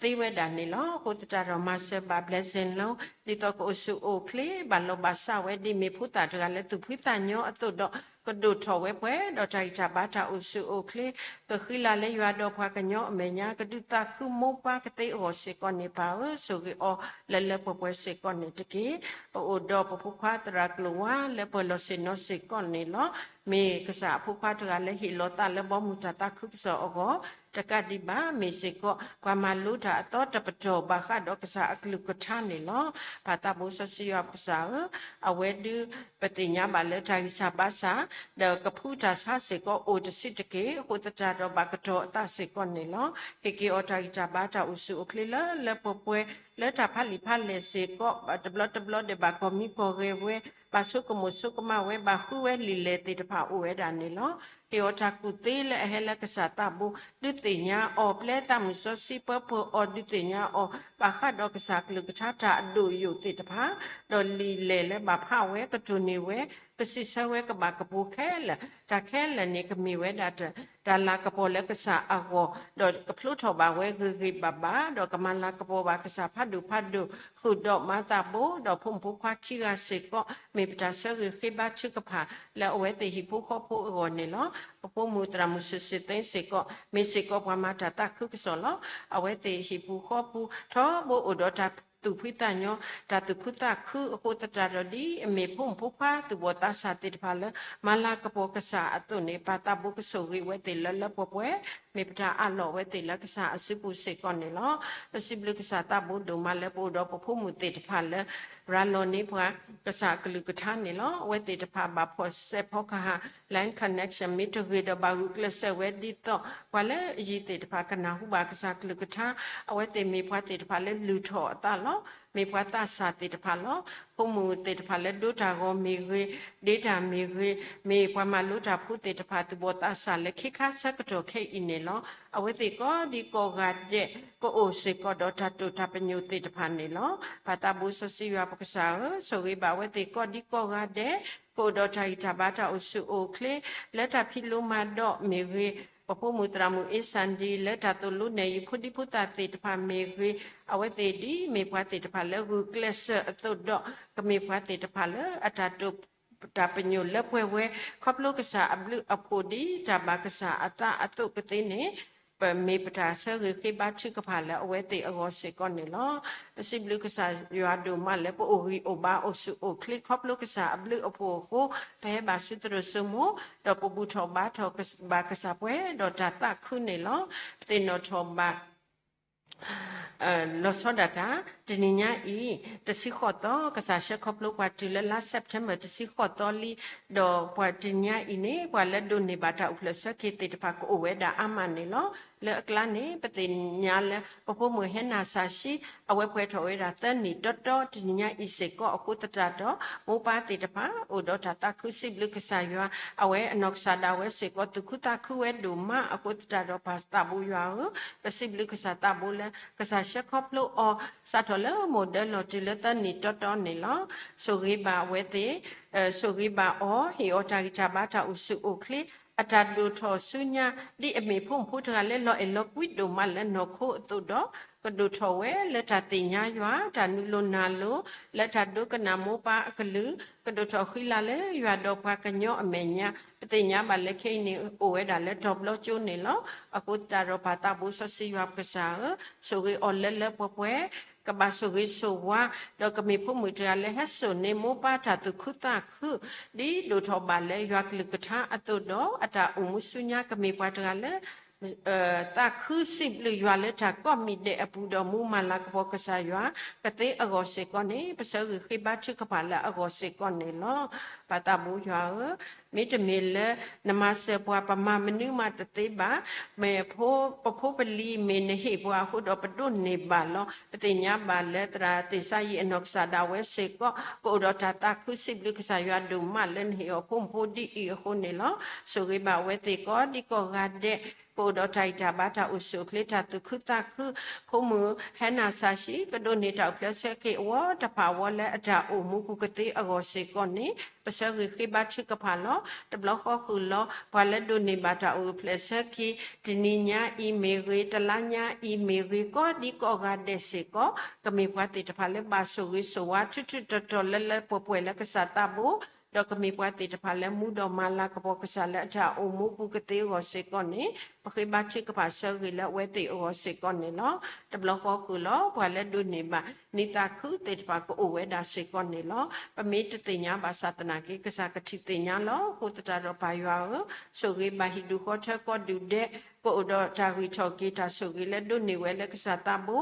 သ့ဝဲဒၣ်န့ၣ်လီၤ. အဃိသတးဒီးမၤစၢၤဘၣ် blessing လီၤ ဒ်သိးကအိၣ်ဆူၣ်အိၣ်ချ့ ဘၣ်လီၢ်ဘၣ်စးဝဲဒ်မ့ၢ်ဖိသၣ်တဂၤလၢသူၣ်ဖှံသးညီအသိးဒီး ကဒိၣ်ထီၣ်ဝဲပှဲၤဒီးတၢ်ဂံၢ်တၢ်ဘါတၢ်အိၣ်ဆူၣ်အိၣ်ချ့, ကဃံလၤလၢယွၤဒီးပှၤကညီအမဲာ်ညါ, ကဒုးသးခုမိၢ်ပၢ်ကသ့အဂီၢ်စ့ၢ်ကီးန့ၣ် ပၢ်ဧၢ, ဆိၣ်ဂ့ၤအီၤလၢလၢပှဲၤပှဲၤစ့ၢ်ကီးန့ၣ်တက့ၢ်. ပအိၣ်ဒီးပဖိခွါသရၣ်ကျိၤဝါလၢပှဲၤလီၤဆ့ၣ်နီၤစ့ၢ်ကီးန့ၣ်လီၤ. မ့ၢ်ကစၢ်အဖိခွါတဂၤလၢဟ့ၣ်လီၤသးလၢဘီမုၢ်တၢ်သးခုကစီၣ်အဂီၢ် တကးဒံးဘၣ် မ့ၢ်စ့ၢ်ကီး ပှၤမၤလိတၢ်အသီတပတီၢ်ဘၣ်ဃးဒီးကစၢ်အကလုၢ်ကထါန့ၣ်လီၤ. ပၢ်သးဘိစီဆှံယွၤပကစၢ်ဧၢ, အဝဲဒုး ပသ့ၣ်ညါဘၣ်လၢတၢ်ဂံၢ်စၢ်ဘါစၢ်, ဒီးကဖုတၢ်ဆါစ့ၢ်ကီးအိၣ်တဆံးတက့ၢ်, အဃိသတးဒီးဘၣ်ကတီၤအသးစ့ၢ်ကီးန့ၣ်လီၤ. ဟ့ၣ်က့ၤအီၤတၢ်ဂံၢ်တၢ်ဘါတၢ်အိၣ်ဆူၣ်အိၣ်ချ့လၢလၢပှဲၤပှဲၤ လၢတၢ်ဖးလံာ်ဖးလဲၢ်စ့ၢ်ကီး, တဘျီတဘျီဒီးဘၣ်ကီၢ်မံကီၢ်ဂဲၤဝဲ, ဘၣ်ဆိကမိၣ်ဆိကမးဝဲ, ဘၣ်ဃုဝဲလံာ်လဲၢ်သ့ၣ်တဖၣ်အိၣ်ဝဲဒၣ်န့ၣ်လီၤ. ဟ့ၣ်အီၤတၢ်ကူၣ်သ့လၢအဟဲလၢကစၢ်သးဘိ ဒုးသ့ၣ်ညါအီၤ ပျဲသးမုၢ်စီဆှံပၢပှဲၤအီၤ ဒုးသ့ၣ်ညါအီၤ ဘၣ်ဃးဒီးကစၢ်ကလုၢ်ကထါတၢ်အဒိၣ်ယိာ်သ့ၣ်တဖၣ်, ဒီးလံာ်လဲၢ်လၢဘၣ်ဖးဝဲ ကတိၢ်န့ၢ်ဝဲ ကစံးဆၢဝဲကဘၣ်ကပူၤခဲလၢာ်, တၢ်ခဲလၢာ်န့ၣ် ကမ့ၢ်ဝဲဒၣ် တၢ်လၤကပီၤလၢကစၢ်အဂီၢ်, ဒီးကဖျိထီၣ်ဘၣ်ဝဲဂ့ၤဂ့ၤဘၣ်ဘၣ်, ဒီးကမၤလၤကပီၤဘၣ်ကစၢ်ဖးဒိၣ်ဖးဒိၣ်, ဃုာ်ဒီးမၤသးဘိ, ဒီးဖိမုၣ်ဖိခွါခံဂၤစ့ၢ်ကီး, မ့ၢ်ပတၢ်ဆၢဂ့ၤဃ့ဘါထုကဖၣ် လၢအဝဲသ့ၣ်ဟံၣ်ဖိဃီဖိအဂီၢ်န့ၣ်လီၤ. ပဖိမုၣ်သရၣ်မုၣ်စုစ့သ့စ့ၢ်ကီး, မ့ၢ်စ့ၢ်ကီးပှၤမၤတၢ်သးခုကစီၣ်လီၤ. အဝဲသ့ၣ်ဟံၣ်ပူၤဃီပူၤ ထီဘိအိၣ်ဒီးတၢ်သူၣ်ဖှံသးညီ, တၢ်သူၣ်ခုသးခုအဃိသတးဒီး ဒ်အမ့ၢ်ဖိမုၣ်ဖိခွါသူၣ်ဘီၣ်သးစၢ်သ့ၣ်တဖၣ်လၢ မၤလၤကပီၤကစၢ်အသိးန့ၣ် ပၢ်သးဘိကဆိၣ်ဂ့ၤဝဲသ့ၣ်လၢလၢပှဲၤပှဲၤ, မ့ၢ်ပတၢ်အးလီၢ်ဝဲသ့ၣ်လၢကစၢ်အစုပူၤစ့ၢ်ကီးန့ၣ်လီၤ. ပစံးဘျုးကစၢ်သးဘိဒိၣ်မးလၢပအိၣ်ဒီးပဖိမုၣ်သ့ၣ်တဖၣ်လၢ ရၤလီၤန့ၢ်ပှၤ ကစၢ်အကလုၢ်ကထါန့ၣ်လီၤ. အဝဲသ့ၣ်တဖၣ်ဘၣ်ဖီၣ်စဲးဖီကဟၣ် line connection မ့ၢ်တဂ့ၤဒီးဘၣ်ဂုာ်ကျဲးစၢးဝဲဒ်သိး ပှၤလၢအယံၤသ့ၣ်တဖၣ်ကနၢ်ဟူဘၣ်ကစၢ်ကလုၢ်ကထါ, အဝဲသ့ၣ်မ့ၢ်ပှၤသ့ၣ်တဖၣ်လၢလုၢ်ထီၣ်အသးလီၤ. မ့ၢ်ပှၤသးစၢ်သ့ၣ်တဖၣ်လီၤ. ဖိမုၣ်သ့ၣ်တဖၣ်လၢဒိတၢ်ဂီၤမ့ၢ်ဂ့ၤ, ဒ့တၢ်မ့ၢ်ဂ့ၤ, မ့ၢ်ပှၤမၤလိတၢ်ဖိသ့ၣ်တဖၣ် သူၣ်ဘီၣ်သးစၢ်လၢခ့ခါဆၢကတီၢ်ခဲအံၤန့ၣ်လီၤ. အဝဲသ့ၣ်ကိးဒံကိးဂၤဒဲး ကအိၣ်စ့ၢ်ကီးဒီးတၢ်တိာ်တၢ်ပညိၣ်သ့ၣ်တဖၣ်န့ၣ်လီၤ. ပၢ်သးဘိစီဆှံယွၤပကစၢ်ဧၢ, ဆိၣ်ဂ့ၤဘၣ်အဝဲသ့ၣ်ကိးဒံကိးဂၤဒဲး, ကအိၣ်ဒီးတၢ်ဂံၢ်တၢ်ဘါတၢ်အိၣ်ဆူၣ်အိၣ်ချ့ လၢတၢ်ဖံးလိမၤဒိးမ့ၢ်ဂ့ၤ, ပဖိမုၣ်သရၣ်မုၣ်အ့စၣ်ဒံ လၢတၢ်သိၣ်လိနဲၣ်ယုာ်ဖိဒံဖိသၣ်သ့ၣ်တဖၣ်မ့ၢ်ဂ့ၤ, အဝဲသ့ၣ်ဒ်မ့ၢ်ပှၤသ့ၣ်တဖၣ်လၢဂုာ်ကျဲးစၢးအသိးဒီး ကမ့ၢ်ပှၤသ့ၣ်တဖၣ်လၢအတၢ်တိာ် တၢ်ပညိၣ်လၢပှဲၤဝဲ ခီဖျိကစၢ်အဘျုးအဖှိၣ်ဒ်တၢ်ဘၣ်ကစၢ်အသးအသိးကသ့န့ၣ်, ပမ့ၢ်ပတၢ်ဆၢဂ့ၤဃ့ဘါထုကဖၣ်လၢအဝဲသ့ၣ်အဂီၢ်စ့ၢ်ကီးန့ၣ်လီၤ. ပစံးဘျုးကစၢ်ယွၤဒိၣ်မးလၢပအိၣ်ဂံၢ်အိၣ်ဘါအိၣ်ဆူၣ်အိၣ်ချ့ ခီဖျိကစၢ်အဘျုးအဖှိၣ်အဃိ, ပဟဲဘၣ်ဆူသရိာ်စိမိၤ, ဒီးပဘူၣ်ထီၣ်ဘါထီၣ်ဘၣ်ကစၢ်ပှဲၤဒီးတၢ်သးခုန့ၣ်လီၤ. ပသ့ၣ်နီၣ်ထီၣ်ဘၣ် လီၤဆီဒၣ်တၢ် တနံၤညါအံၤ တဆံဃိးသီ ကစၢ်ဆှၢခီဖျိပှၤတုၤလၢလါ September တဆံဃိးသီလံ, ဒီးပှၤတနံၤညါအံၤန့ၣ် ပှၤလၢဒိးန့ၢ်ဘၣ်တၢ်အိၣ်ဖျဲၣ်ဆၢက့ၤသ့ၣ်တဖၣ်ကအိၣ်ဝဲဒၣ်အါမးန့ၣ်လီၤ. လၢအကျါန့ၣ် ပသ့ၣ်ညါလၢ ပဖိမုၣ်ဟဲနၢ်စၢ်ဆှံ အဝဲပှဲၤထီၣ်ဝဲဒၣ်သၢနံၣ်တီတီတနံၤညါအံၤစ့ၢ်ကီးအဃိသတးဒီး မိၢ်ပၢ်သ့ၣ်တဖၣ် အိၣ်ဒီးတၢ်သးခုစံးဘျုးကစၢ်ယွၤ, အဝဲအနီၢ်ကစၢ်ဒၣ်ဝဲစ့ၢ်ကီး သူၣ်ခုသးခုဝဲဒိၣ်မးအဃိသတးဒီး ပၢ်သးဘိယွၤဧၢ, ပစံးဘျုးကစၢ်သးဘိလၢ ကစၢ်ဆှၢခီဖျိအီၤ စးထီၣ်လၢမိၢ်ဒၢလီၤတုၤလၢသၢနံၣ်တီတီန့ၣ်လီၤ. ဆိၣ်ဂ့ၤဘၣ်အဝဲသ့ၣ်, ဆိၣ်ဂ့ၤဘၣ်အီၤ, ဟ့ၣ်အီၤတၢ်ဂံၢ်တၢ်ဘါတၢ်အိၣ်ဆူၣ်အိၣ်ချ့, အတၢ်ဒိၣ်ထီၣ်ဆူညါ ဒ်အမ့ၢ်ဖိမုၣ်ဖိတဂၤလၢလီၤအဲၣ်လီၤကွံဒိၣ်မးလၢနီၢ်ခိအသိးဒီး ကဒိၣ်ထီၣ်ဝဲလၢတၢ်သ့ၣ်ညါယွၤ, တၢ်နုာ်လိၤနၤလိၤ, လၢတၢ်ဒိကနၣ်မိၢ်ပၢ်အကလုၢ်, ကဒိၣ်ထီၣ်ဃံလၤလၢယွၤဒီးပှၤကညီအမဲာ်ညါ, ပသ့ၣ်ညါဘၣ်လၢခဲအံၤန့ၣ် အိၣ်ဝဲဒၣ်လၢတီၤဘျီကၠိန့ၣ်လီၤ. အဃိသတးဒီး ပၢ်သးဘိစီဆှံယွၤပကစၢ်ဧၢ, ဆိၣ်ဂ့ၤအီၤလၢလၢပှဲၤပှဲၤ, ကဘၣ်ဆိၣ်ဂ့ၤဆိၣ်ဝါ, ဒီးကမ့ၢ်ဖိမုၣ်တဂၤလၢဟဲစိာ်န့ၢ်မိၢ်ပၢ်တၢ်သူၣ်ခုသးခု, ဒ်ဒိၣ်ထီၣ်ဘၣ်လၢယွၤကလုၢ်ကထါအသိးဒီး အတၢ်အိၣ်မူဆူညါ ကမ့ၢ်ပှၤတဂၤလၢ သးခုစံးဘျုးယွၤလၢတၢ်ကိးမံၤဒဲးအပူၤဒီး မူမၤလၤကပီၤကစၢ်ယွၤ ကသ့အဂီၢ်စ့ၢ်ကီးန့ၣ် ပဆၢဂ့ၤဃ့ဘါထုကဖၣ်လၢအဂီၢ်စ့ၢ်ကီးန့ၣ်လီၤ. ပၢ်သးဘိယွၤဧၢ, မ့တမ့ၢ်လၢနမၤစၢၤပှၤ ပမၤမနုၤမးတသ့ဘၣ်. မ့ၢ်ပဖိပလံၤ မ့ၢ်နဟ့ၣ်ပှၤအဃိဒီး ပဒိးန့ၢ်ဘၣ်လီၤ. ပသ့ၣ်ညါဘၣ်လၢသရၣ်သ့ၣ်စါယံၤအနီၢ်ကစၢ်ဒၣ်ဝဲစ့ၢ်ကီး ကအိၣ်ဒီးတၢ်သးခုစံးဘျုးကစၢ်ယွၤဒိၣ်မးလၢနဟ့ၣ်အီၤဖိမုၣ်ဖိဒ်အံၤအဃိန့ၣ်လီၤ. ဆိၣ်ဂ့ၤဘၣ်အဝဲသ့ၣ်ကိးဒံကိးဂၤဒဲး ကအိၣ်ဒီးတၢ်ဂံၢ်တၢ်ဘါတၢ်အိၣ်ဆူၣ်အိၣ်ချ့ တၢ်သူၣ်ခုသးခု, ဖိမုၣ်ဟဲနၢ်စၢ်ဆှံ ကဒိးန့ၢ်တၢ်အိၣ်ဖျဲၣ်ဆၢက့ၤအဝီတဖၣ်အဝီလၢအတၢ်အိၣ်မူပူၤကသ့အဂီၢ်စ့ၢ်ကီးန့ၣ် ပဆၢဂ့ၤဃ့ဘါထုကဖၣ်လီၤ. တဘျီဃီဃုာ်လီၤ ပှၤလၢဒိးန့ၢ်ဘၣ်တၢ်အိၣ်ဖျဲၣ်ဆၢက့ၤ တနံၤညါအံၤမ့ၢ်ဂ့ၤ တလါညါအံၤမ့ၢ်ဂ့ၤ ကိးဒံကိးဂၤဒဲးစ့ၢ်ကီး ကမ့ၢ်ပှၤသ့ၣ်တဖၣ်လၢဘၣ်ဆိၣ်ဂ့ၤဆိၣ်ဝါ ထူးထူးတီၤတီၤလၢလၢပှဲၤပှဲၤလၢကစၢ်သးဘိ ဒီးကမ့ၢ်ပှၤသ့ၣ်တဖၣ်လၢမူဒီးမၤလၤကပီၤကစၢ်လၢအတၢ်အိၣ်မူပူၤကသ့အဂီၢ်စ့ၢ်ကီးန့ၣ်, ပဃ့ဘါထုကဖၣ်ဆၢဂ့ၤလၢအဝဲသ့ၣ်အဂီၢ်စ့ၢ်ကီးန့ၣ်လီၤ. တဘျီဃီဃုာ်လီၤ ပှၤလၢဒိးန့ၢ်ဘၣ်နံၣ်သးခုသ့ၣ်တဖၣ်ကအိၣ်ဝဲဒၣ်စ့ၢ်ကီးန့ၣ်လီၤ. ပမ့ၢ်တသ့ၣ်ညါဘၣ်ဆၣ်သနာ်က့ ကစၢ်ကထံၣ်သ့ၣ်ညါလီၤ. အဃိသတးဒီးပၢ်ယွၤဧၢ, ဆိၣ်ဂ့ၤဘၣ်ဟံၣ်ဒူၣ်ဃီထၢကီၢ်ဒူၣ်ဒဲး ကအိၣ်ဒီးတၢ်ဂံၢ်ထီၣ်က့ၤတၢ်ဆိၣ်ဂ့ၤလၢဒိးန့ၢ်ဝဲလၢကစၢ်သးဘိ,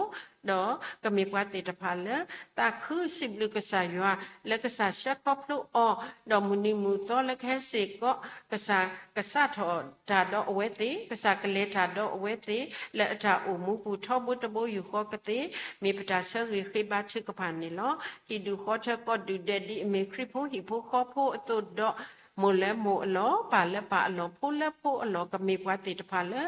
ဒီးကမ့ၢ်ပှၤသ့ၣ်တဖၣ်လၢ သးခုစံးဘျုးကစၢ်ယွၤ လၢကစၢ်ဆှၢခီဖျိအီၤ, ဒီးမုၢ်နံၤမုၢ်သီလၢကဟဲစ့ၢ်ကီး, ကစၢ်ကစးထီၣ်တၢ်ဒီးအဝဲသ့ၣ်, ကစၢ်ကလဲၤတၢ်ဒီးအဝဲသ့ၣ်, လၢအတၢ်အိၣ်မူပူၤထီဘိတဘိယူၢ်ဃီကသ့, မ့ၢ်ပတၢ်ဆၢဂ့ၤဃ့ဘါထုကဖၣ်န့ၣ်လီၤ. ဟံၣ်ဒူၣ်ဃီထၢကီၢ်ဒူၣ်ဒဲးဒ်အမ့ၢ်ခရံာ်ဖိဟံၣ်ဖိဃီဖိအသိးဒီး မိၢ်လၢမိၢ်အလီၢ်, ပၢ်လၢပၢ်အလီၢ်, ဖိလၢဖိအလီၢ်, ကမ့ၢ်ပှၤသ့ၣ်တဖၣ်လၢ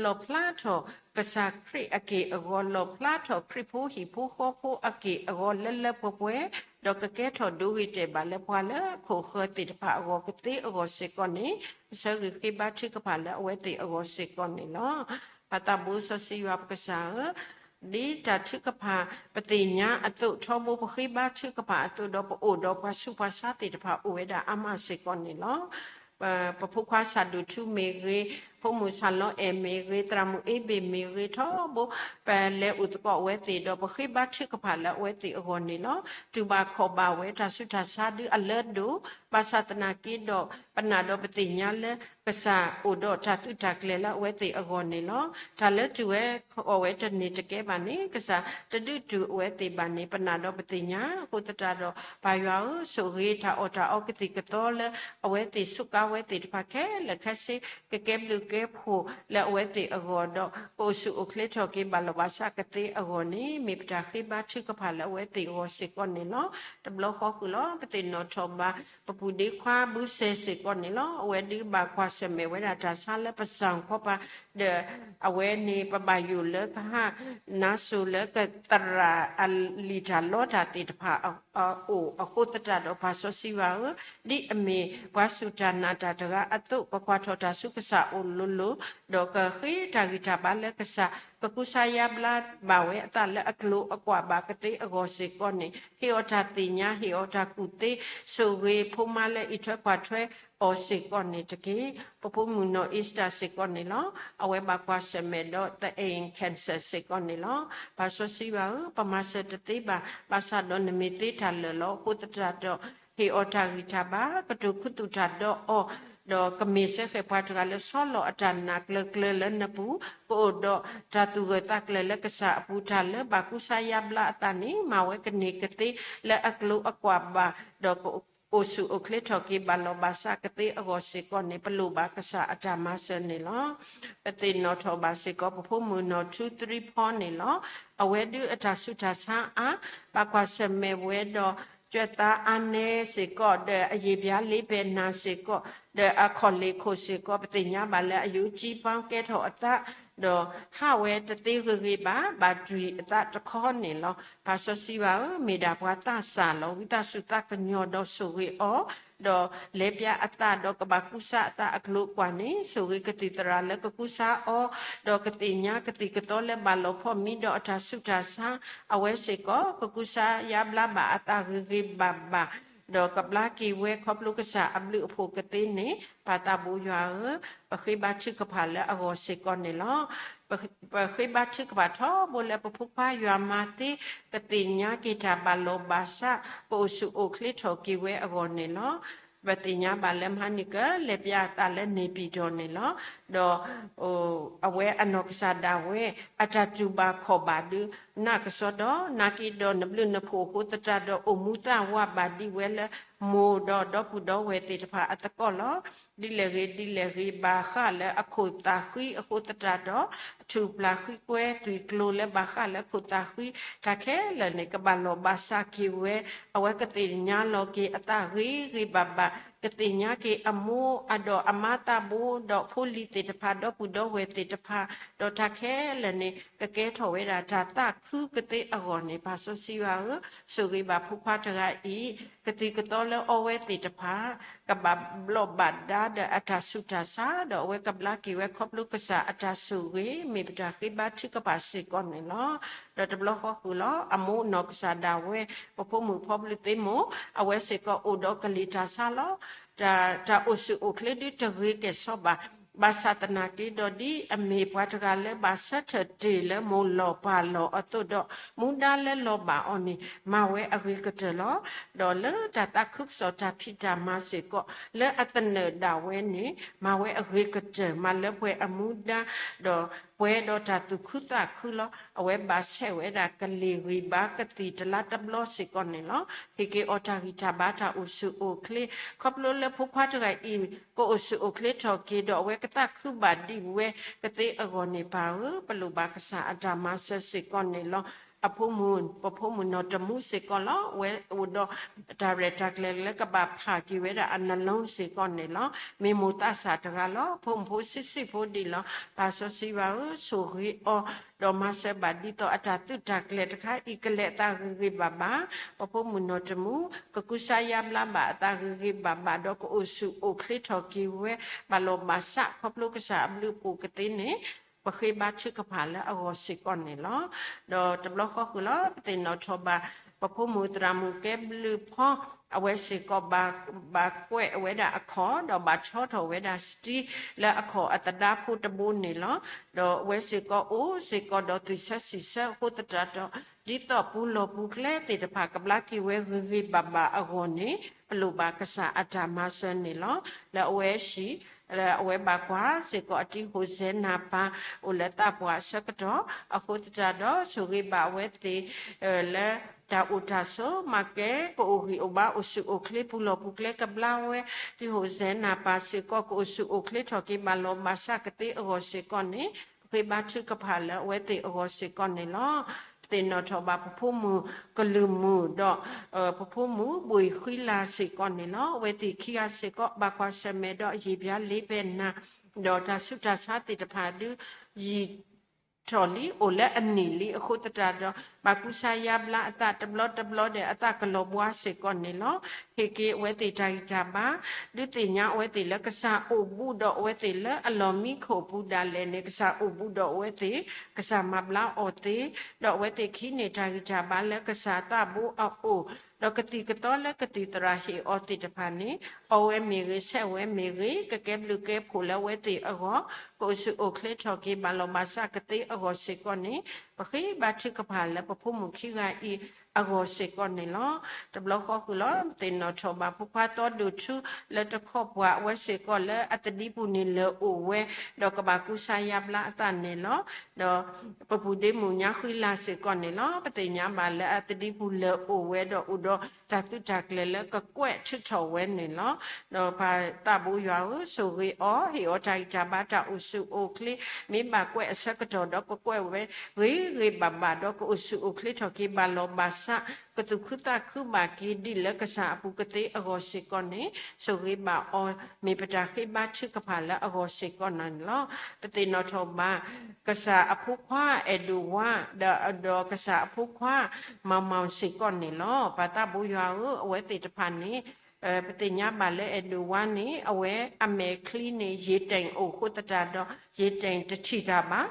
လီၣ်ဖျါထီၣ်ကစၢ်ခရံာ်အက့ၢ်အဂီၤ, လီၣ်ဖျါထီၣ်ခရံာ်ဖိဟံၣ်ဖိဃီဖိအက့ၢ်အဂီၤလၢလၢပှဲၤပှဲၤ, ဒီးကကဲထီၣ်ဒိဂ့ၤတဲာ်ဘၣ်လၢပှၤလၢခိၣ်ဃၢၤသ့ၣ်တဖၣ်အဂီၢ်ကသ့အဂီၢ်စ့ၢ်ကီးန့ၣ်, ဆၢဂ့ၤဃ့ဘါထုကဖၣ်လၢအဝဲသ့ၣ်အဂီၢ်စ့ၢ်ကီးန့ၣ်လီၤ. ပၢ်သးဘိစီဆှံယွၤပကစၢ်ဧၢ, ဒ်တၢ်ထုကဖၣ်ပသ့ၣ်ညါအသိး ထီဘိပဃ့ဘါထုကဖၣ်အသိးဒီး ပအိၣ်ဒီးပှၤဆူးပှၤဆါသ့ၣ်တဖၣ်အိၣ်ဝဲဒၣ်အါမးစ့ၢ်ကီးန့ၣ်လီၤ. ပဖိခွါဆၣ်ဒိၣ်ထူမ့ၢ်ဂ့ၤ, ဖိမုၣ်ဆၣ်လီအဲၣ်မ့ၢ်ဂ့ၤ, သရၣ်မုၣ်အ့ဘ့ၣ်မ့ၢ်ဂ့ၤ, ထီဘိပလဲၤအိၣ်သကိးအဝဲသ့ၣ်ဒီး ပဃ့ဘါထုကဖၣ်လၢအဝဲသ့ၣ်အဂီၢ်န့ၣ်လီၤ. တူၢ်ဘၣ်ခီၣ်ဘၣ်ဝဲတၢ်ဆူးတၢ်ဆါဒုအလၢဒိၣ်, ဘၣ်ဆၣ်သနာ်က့ဒီး ပနာ်ဒီးပသ့ၣ်ညါလၢ ကစၢ်အိၣ်ဒီးတၢ်သုးတၢ်ကျဲၤလၢအဝဲသ့ၣ်အဂီၢ်န့ၣ်လီၤ. တၢ်လၢတူၢ်ဝဲခီၣ်ဝဲတန့ၢ်တကဲဘၣ်န့ၣ် ကစၢ်တဒုးတူၢ်အဝဲသ့ၣ်ဘၣ်န့ၣ် ပနာ်ဒီးပသ့ၣ်ညါ. အဃိသတးဒီး ပၢ်ယွၤဧၢ, ဆိၣ်ဂ့ၤတၢ်အီၣ်တၢ်အီကသံၣ်ကသီလၢ အဝဲသ့ၣ်စူးကါဝဲသ့ၣ်တဖၣ်ခဲလၢာ်ခဲဆ့ ကကဲဘျုးကဲဖှိၣ်လၢအဝဲသ့ၣ်အဂီၢ်ဒီး ကအိၣ်ဆူၣ်အိၣ်ချ့ထီၣ်က့ၤဘၣ်လီၤဘၣ်စးကသ့အဂီၢ်န့ၣ် မ့ၢ်ပတၢ်ဃ့ဘါထုကဖၣ်လၢအဝဲသ့ၣ်အဂီၢ်စ့ၢ်ကီးန့ၣ်လီၤ. တဘျီဃီဃုာ်လီၤ ပသ့ၣ်နီၣ်ထီၣ်ဘၣ် ပပုၢ်ဒ့ခွါဘုစဲစ့ၢ်ကီးန့ၣ်လီၤ. အဝဲဒုးဘၣ်ကွၢ်ဆၢၣ်မဲာ်ဝဲဒၣ်တၢ်ဆါလၢပစၢ်ခီပၤ ဒီးအဝဲန့ၣ် ပဘၣ်ယိၣ်လၢကဟးနါစိၤလၢကသရၣ်အလံာ်တၢ်လီတၢ်သ့ၣ်တဖၣ်အအိၣ်အဃိသတးဒီး ပၢ်စီဆှံယွၤဧၢ, ဒ်အမ့ၢ်ပှၤစူၢ်တၢ်နာ်တၢ်တဂၤအသိး ပကွၢ်ထီၣ်တၢ်ဆူကစၢ်အိၣ်လိၤလိၤ, ဒီးကဃ့တၢ်ဂံၢ်တၢ်ဘါလၢကစၢ် ကကူစါယါဘျါဘၣ်ဝဲအသးလၢအကျိၤအကွာ်ဘၣ်ကသ့အဂီၢ်စ့ၢ်ကီးန့ၣ် ဟ့ၣ်အီၤတၢ်သ့ၣ်ညါ ဟ့ၣ်အီၤတၢ်ကူၣ်သ့, ဆိၣ်ဂ့ၤဖိမါလၢအံးထွဲကွၢ်ထွဲအီၤစ့ၢ်ကီးန့ၣ်တက့ၢ်. ပဖိမုၣ်နီၢ်အ့စတၢ်စ့ၢ်ကီးန့ၣ်လီၤ. အဝဲဘၣ်ကွၢ်ဆၢၣ်မဲာ်ဒီး သအ့ၣ် cancer စ့ၢ်ကီးန့ၣ်လီၤ. ပၢ်စီဆှံယွၤဧၢ, ပမၤစၢၤတသ့ဘၣ်, ဘၣ်ဆၣ်ဒီးနမ့ၢ်သ့တၢ်လၢာ်လီၤ. အဃိသတးဒီး ဟ့ၣ်အီၤတၢ်ဂံၢ်တၢ်ဘါ, ကတိၤခူသူၣ်တၢ်ဒီးအီၤ, ဒီးကမ့ၢ်စဲဃဲၣ်ပှၤတဂၤလၢဆီလီၤအတၢ်နာ်ကျၢၤကျၢၤလၢနပူၤ, ကအိၣ်ဒီးတၢ်သူၣ်ဂၢၢ်သးကျၢၤလၢကစၢ်အပူၤ, တၢ်လၢဘၣ်ကူစါယါဘျါအသးန့ၣ် မၤဝဲကန့ၢ်ကသ့လၢအကျိၤအကွာ်ဘၣ်, ဒီးကအိၣ်ဆူၣ်အိၣ်ချ့ထီၣ်က့ၤဘၣ်လီၤဘၣ်စးကသ့အဂီၢ်စ့ၢ်ကီးန့ၣ် ပလိၣ်ဘၣ်ကစၢ်အတၢ်မၤစၢၤန့ၣ်လီၤ. ပသ့ၣ်နီၣ်ထီၣ်ဘၣ်စ့ၢ်ကီး ပဖိမုၣ်နီၢ်ထူသရံဖီန့ၣ်လီၤ. အဝဲဒုးအတၢ်ဆူးတၢ်ဆါအါ, ဘၣ်ကွၢ်ဆၢၣ်မဲာ်ဝဲဒီး ကြွက်သားအားနည်းစ့ၢ်ကီး, ဒီးအရေပြားလေးဖဲနာ်စ့ၢ်ကီး, ဒီးအခီၣ်လ့ၢ်ခိၣ်စ့ၢ်ကီး, ပသ့ၣ်ညါဘၣ်လၢအယိကၠံပၢကဲထီၣ်အသး, ဒီးဟးဝဲတသ့ဂ့ၤဂ့ၤဘၣ်, ဘၣ်တွံၢ်အသးတခီန့ၣ်လီၤ. ပၢ်စီဆှံယွၤဧၢ, မ့ၢ်ဒၣ်ပှၤသးစၢ်လီၤ. ဝံသးစူၤသးကညီၤဒီးဆိၣ်ဂ့ၤအီၤ, ဒီးလဲၤပျးအသးဒီးကဘၣ်ကူစါအသးအကျိၤအကွာ်န့ၣ် ဆိၣ်ဂ့ၤကသံၣ်သရၣ်လၢကကူစါအီၤ, ဒီးကသ့ၣ်ညါကသံၣ်ကသီလၢဘၣ်လီၤဖီၣ်မံဒီးအတၢ်ဆူးတၢ်ဆါ အဝဲစ့ၢ်ကီး ကကူစါယါဘျါဘၣ်အသးဂ့ၤဂ့ၤဘၣ်ဘၣ်, ဒီးကဘျါက့ၤဝဲခီဖျိကစၢ်အဘျုးအဖှိၣ်ကသ့န့ၣ် ပၢ်သးဘိယွၤဧၢ, ပဃ့ဘါထုကဖၣ်လၢအဂီၢ်စ့ၢ်ကီးန့ၣ်လီၤ. ပဃ့ဘါထုကဖၣ်ထီဘိလၢပဖိခွါယွၤမၤသ့, ကသ့ၣ်ညါက့ၤတၢ်ဘၣ်လီၤဘၣ်စး, ကအိၣ်ဆူၣ်အိၣ်ချ့ထီၣ်က့ၤဝဲအဂီၢ်န့ၣ်လီၤ. ပသ့ၣ်ညါဘၣ်လၢမဟါနံၣ်ကလဲၤပျးအသးလၢန့ၣ်ပံၤတီၢ်န့ၣ်လီၤ. ဒီး အဝဲအနီၢ်ကစၢ်ဒၣ်ဝဲ အတၢ်တူၢ်ဘၣ်ခီၣ်ဘၣ်ဒုး နးကစီဒီး နာ်က့ဒီးနဘျုးနဖှိၣ်အဃိသတးဒီး အိၣ်မူသးဝးဘၣ်ဒံးဝဲလၢ မိၢ်ဒီးဒီပုၢ်ဒီဝဲၢ်သ့ၣ်တဖၣ်အသကိးလီၤ. ဒ်လဲၣ်ဂ့ၤဒ်လဲၣ်ဂ့ၤ ဘၣ်ဃးလၢအခိၣ်သးဃံအဃိသတးဒီး အထူၣ်ပျၢ်ဃံကွဲသွံၣ်ကျိၤလၢဘၣ်ဃးလၢခိၣ်သးဃံ တၢ်ခဲလၢာ်န့ၣ် ကဘၣ်လီၤဘၣ်စးက့ၤဝဲ, အဝဲကသ့ၣ်ညါလီၤက့ၤအသးဂ့ၤဂ့ၤဘၣ်ဘၣ်, ကသ့ၣ်ညါက့ၤအမိၢ်အဒီးအမါသးဘိဒီးဖိလံၤသ့ၣ်တဖၣ် ဒီပုၢ်ဒီဝဲၢ်သ့ၣ်တဖၣ်, ဒီးတၢ်ခဲလၢာ်န့ၣ် ကကဲထီၣ်ဝဲဒၣ်တၢ်သးခုကသ့အဂီၢ်န့ၣ် ပၢ်စီဆှံယွၤဧၢ, ဆိၣ်ဂ့ၤဘၣ်ဖိခွါတဂၤအံၤ ကသံၣ်ကသီလၢအီဝဲသ့ၣ်တဖၣ် ကဘၣ်ဘျီးဘၣ်ဒါဒီးအတၢ်ဆူးတၢ်ဆါ, ဒီးအဝဲကဘျါက့ၤဝဲခီဖျိကစၢ်အတၢ်ဆိၣ်ဂ့ၤ မ့ၢ်ပတၢ်ဃ့ဘါထုကဖၣ်စ့ၢ်ကီးန့ၣ်လီၤ. ဒီးတဘျီဃီဃုာ်လီၤ အမိၢ်နီၢ်ကစၢ်ဒၣ်ဝဲ ပဖိမုၣ်ဖီဘျုးသ့မိၢ် အဝဲစ့ၢ်ကီးအိၣ်ဒီးကလံၤတၢ်ဆါလီၤ. တၢ်အိၣ်ဆူၣ်အိၣ်ချ့ဒုတဂ့ၤကဲၣ်ဆိးဘၣ် ဘၣ်ဆၣ်သနာ်က့ဒီးဒ်အမ့ၢ်ပှၤတဂၤလၢဘၣ်ဆၢထၢၣ်တ့ၢ်လၢမိၢ်လီၢ်ပၢ်လီၢ်အသိးဒီး မူဒါလၢလီၤဘၣ်အီၤန့ၣ် မၤဝဲအဂ့ၤကတၢၢ်လီၤ. ဒီးလၢတၢ်သးခုကစီၣ်တၢ်ဖံးတၢ်မၤစ့ၢ်ကီး လၢအသနၢၣ်ဒၣ်ဝဲန့ၣ် မၤဝဲအဂ့ၤကတၢၢ် မၤလၢပှဲၤအမူဒါ ဒီးပှဲၤဒီးတၢ်သူၣ်ခုသးခုလီၤ. အဝဲဘၣ်ဆဲးဝဲဒၣ်ကလံၤဂံၢ်ဘါကသံၣ်တလါတဘျီစ့ၢ်ကီးန့ၣ်လီၤ. ဟ့ၣ်က့ၤအီၤတၢ်ဂံၢ်တၢ်ဘါတၢ်အိၣ်ဆူၣ်အိၣ်ချ့ ခီဖျိလၢဖိခွါတဂၤအံၤ ကအိၣ်ဆူၣ်အိၣ်ချ့ထီၣ်က့ၤ ဒီးအဝဲကသးခုဘၣ်ဒံးဝဲကသ့အဂီၢ်န့ၣ် ပၢ်ဧၢ ပလိၣ်ဘၣ်ကစၢ်အတၢ်မၤစၢၤစ့ၢ်ကီးန့ၣ်လီၤ. အဖိမုၣ် ပဖိမုၣ်နီၢ်တမူစ့ၢ်ကီးလီၤ. အဝဲအိၣ်ဒီးတၢ်ရဲၣ်တၢ်ကျဲၤလၢကဘၣ်ဖးက့ၤဝဲဒၣ်အနလီစ့ၢ်ကီးန့ၣ်လီၤ. မ့ၢ်မိၢ်သးစၢ်တဂၤလီၤ. ဖိမုၣ်ဖိဆံးဆံးဖိဒံးလီၤ. ပၢ်စီဆှံယွၤဧၢ ဆိၣ်ဂ့ၤအီၤ ဒီးမၤစၢၤဘၣ်ဒ်သိးအတၢ်သုးတၢ်ကျဲၤတခါအံၤ ကလဲၤအသးဂ့ၤဂ့ၤဘၣ်ဘၣ်, ပဖိမုၣ်နီၢ်တမူ ကကူစါယါဘျါဘၣ်အသးဂ့ၤဂ့ၤဘၣ်ဘၣ် ဒီးကအိၣ်ဆူၣ်အိၣ်ချ့ထီၣ်က့ၤဝဲ ဘၣ်လီၤဘၣ်စး ခီဖျိကစၢ်အဘျုးအဖှိၣ်ကသ့န့ၣ် ပဃ့ဘါထုကဖၣ်လၢအဂီၢ်စ့ၢ်ကီးန့ၣ်လီၤ. ဒီးတဘျီဃီဃုာ်လီၤ ပသ့ၣ်နီၣ်ထီၣ်ဘၣ် ပဖိမုၣ်သရၣ်မုၣ်ကဲဘျုးဖီ အဝဲစ့ၢ်ကီးဘၣ် ဘၣ်ကွဲးဝဲဒၣ်အခီၣ် ဒီးဘၣ်ဆီထီၣ်ဝဲဒၣ်စတံ လၢအခီၣ်အသဒါဖိတဘိန့ၣ်လီၤ. ဒီးအဝဲစ့ၢ်ကီးအိၣ်စ့ၢ်ကီးဒီးသွံၣ်ဆၢစံၣ်ဆၢအဃိသတးဒီး ဒ်သိးပူၤလီၢ်ပူၤကျဲသ့ၣ်တဖၣ်ကဘျါက့ၤဝဲဂ့ၤဂ့ၤဘၣ်ဘၣ်အဂီၢ်န့ၣ် ပလိၣ်ဘၣ်ကစၢ်အတၢ်မၤစၢၤန့ၣ်လီၤ. လၢအဝဲဟံၣ် လၢအဝဲဘၣ်ကွၢ်စ့ၢ်ကီးအတံၤဟိၣ်စဲနၢ်ပၤ အိၣ်လၢသးပှၢ်အဆၢကတီၢ် အဃိသတးဒီး ဆိၣ်ဂ့ၤဘၣ်အဝဲသ့ၣ် လၢတၢ်အိၣ်တၢ်ဆိး မၤကဲကအိၣ်ဂံၢ်အိၣ်ဘါအိၣ်ဆူၣ်အိၣ်ချ့ ပူၤလီၢ်ပူၤကျဲကဘျါဝဲ တံၤဟိၣ်စဲနၢ်ပၤစ့ၢ်ကီး ကအိၣ်ဆူၣ်အိၣ်ချ့ထီၣ်က့ၤ ဘၣ်လီၤဘၣ်စးကသ့အဂီၢ်စ့ၢ်ကီးန့ၣ် ပဃ့ဘါထုကဖၣ်လၢအဝဲသ့ၣ်အဂီၢ်စ့ၢ်ကီးန့ၣ်လီၤ. ပသ့ၣ်နီၣ်ထီၣ်ဘၣ်ပဖိမုၣ်ကလုၢ်မုၣ်ဒီး ပဖိမုၣ်ဘှံးဃံလၤစ့ၢ်ကီးန့ၣ်လီၤ. အဝဲသ့ၣ်ခံဂၤစ့ၢ်ကီး ဘၣ်ကွၢ်ဆၢၣ်မဲာ်ဒီးယံာ်ပျါလ့ဖဲနၤ ဒီးတၢ်ဆူးတၢ်ဆါသ့ၣ်တဖၣ်ဒုး ယံာ်ထီၣ်လံ အိၣ်လၢအနံၣ်လံအဃိသတးဒီး ဘၣ်ကူစါယါဘျါအသးတဘျီတဘျီဒီး အသးကလီၤဘှါစ့ၢ်ကီးန့ၣ်လီၤ. ဟ့ၣ်က့ၤအဝဲသ့ၣ်တၢ်ဂံၢ်တၢ်ဘါ ဒုးသ့ၣ်ညါအဝဲသ့ၣ်လၢကစၢ်အိၣ်ဘူးဒီးအဝဲသ့ၣ်လၢအလီၢ်မံခိၣ်ပူၤဒၣ်လဲာ်န့ၣ် ကစၢ်အိၣ်ဘူးဒီးအဝဲသ့ၣ် ကစၢ်မၤဘျါအီၤသ့ ဒီးအဝဲသ့ၣ်ကဟံးန့ၢ်တၢ်ဂံၢ်တၢ်ဘါလၢကစၢ်သးဘိအအိၣ် ဒီးကသံၣ်ကသီလၢကသံၣ်သရၣ်ဟ့ၣ်အီၤသ့ၣ်တဖၣ်န့ၣ် အီဝဲမ့ၢ်ဂ့ၤ ဆဲးဝဲမ့ၢ်ဂ့ၤ ကကဲဘျုးကဲဖှိၣ်လၢအဝဲသ့ၣ်အဂီၢ် ကအိၣ်ဆူၣ်အိၣ်ချ့ထီၣ်က့ၤ ဘၣ်လီၤဘၣ်စးကသ့အဂီၢ်စ့ၢ်ကီးန့ၣ် ပဃ့ဘါထုကဖၣ်လၢပဖိမုၣ်ခံဂၤအံၤအဂီၢ်စ့ၢ်ကီးန့ၣ်လီၤ. တဘျီဃီဃုာ်လီၤ ပသ့ၣ်နီၣ်ထီၣ်ဘၣ်ဖိခွါသီဒိၣ်ထူ လၢတခီပှၤအဝဲစ့ၢ်ကီးလၢအသဒံပူၤန့ၣ်လၢအိၣ်ဝဲ ဒီးကဘၣ်ကူစါယါဘျါအသးန့ၣ်လီၤ. ဒီးပပူၤဒ့မုၣ်ညါဃံလၤစ့ၢ်ကီးန့ၣ်လီၤ. ပသ့ၣ်ညါဘၣ်လၢအသဒံပူၤလၢအိၣ်ဝဲဒီးအိၣ်ဒီးတၢ်သုးတၢ်ကျဲၤလၢကကွဲးထုးထီၣ်ဝဲန့ၣ်လီၤ. ဒီးပၢ်သးဘိယွၤဧၢ ဆိၣ်ဂ့ၤအီၤ ဟ့ၣ်အီၤတၢ်ဂံၢ်တၢ်ဘါတၢ်အိၣ်ဆူၣ်အိၣ်ချ့ မ့ၢ်ဘၣ်ကွဲးအဆၢကတီၢ်ဒီးကကွဲးဝဲဂ့ၤဂ့ၤဘၣ်ဘၣ်ဒီးကအိၣ်ဆူၣ်အိၣ်ချ့ထီၣ်က့ၤ ဘၣ်လီၤဘၣ်စး ကသူၣ်ခုသးခုဘၣ်က့ၤဒ်လၢကစၢ်အပူၤကသ့အဂီၢ်စ့ၢ်ကီးန့ၣ် ဆိၣ်ဂ့ၤဘၣ်အီၤ မ့ၢ်ပတၢ်ဃ့ဘါထုကဖၣ်လၢအဂီၢ်စ့ၢ်ကီးန့ၣ်လီၤ. ပသ့ၣ်နီၣ်ထီၣ်ဘၣ် ကစၢ်အဖိခွါအဲၣ်ဒိၣ်ဝါ ဒီး ဒီးကစၢ်အဖိခွါ မၤမၤစ့ၢ်ကီးန့ၣ်လီၤ. ပၢ်သးဘိယွၤဧၢ အဝဲသ့ၣ်တဖၣ်န့ၣ် ပသ့ၣ်ညါဘၣ်လၢအဲၣ်ဒိၣ်ဝါန့ၣ် အဝဲအမဲာ်ချံန့ၣ် ယံာ်တ့ၢ်အိၣ်ဃိသတးဒီး ယံာ်တ့ၢ်တထံၣ်တၢ်ဘၣ်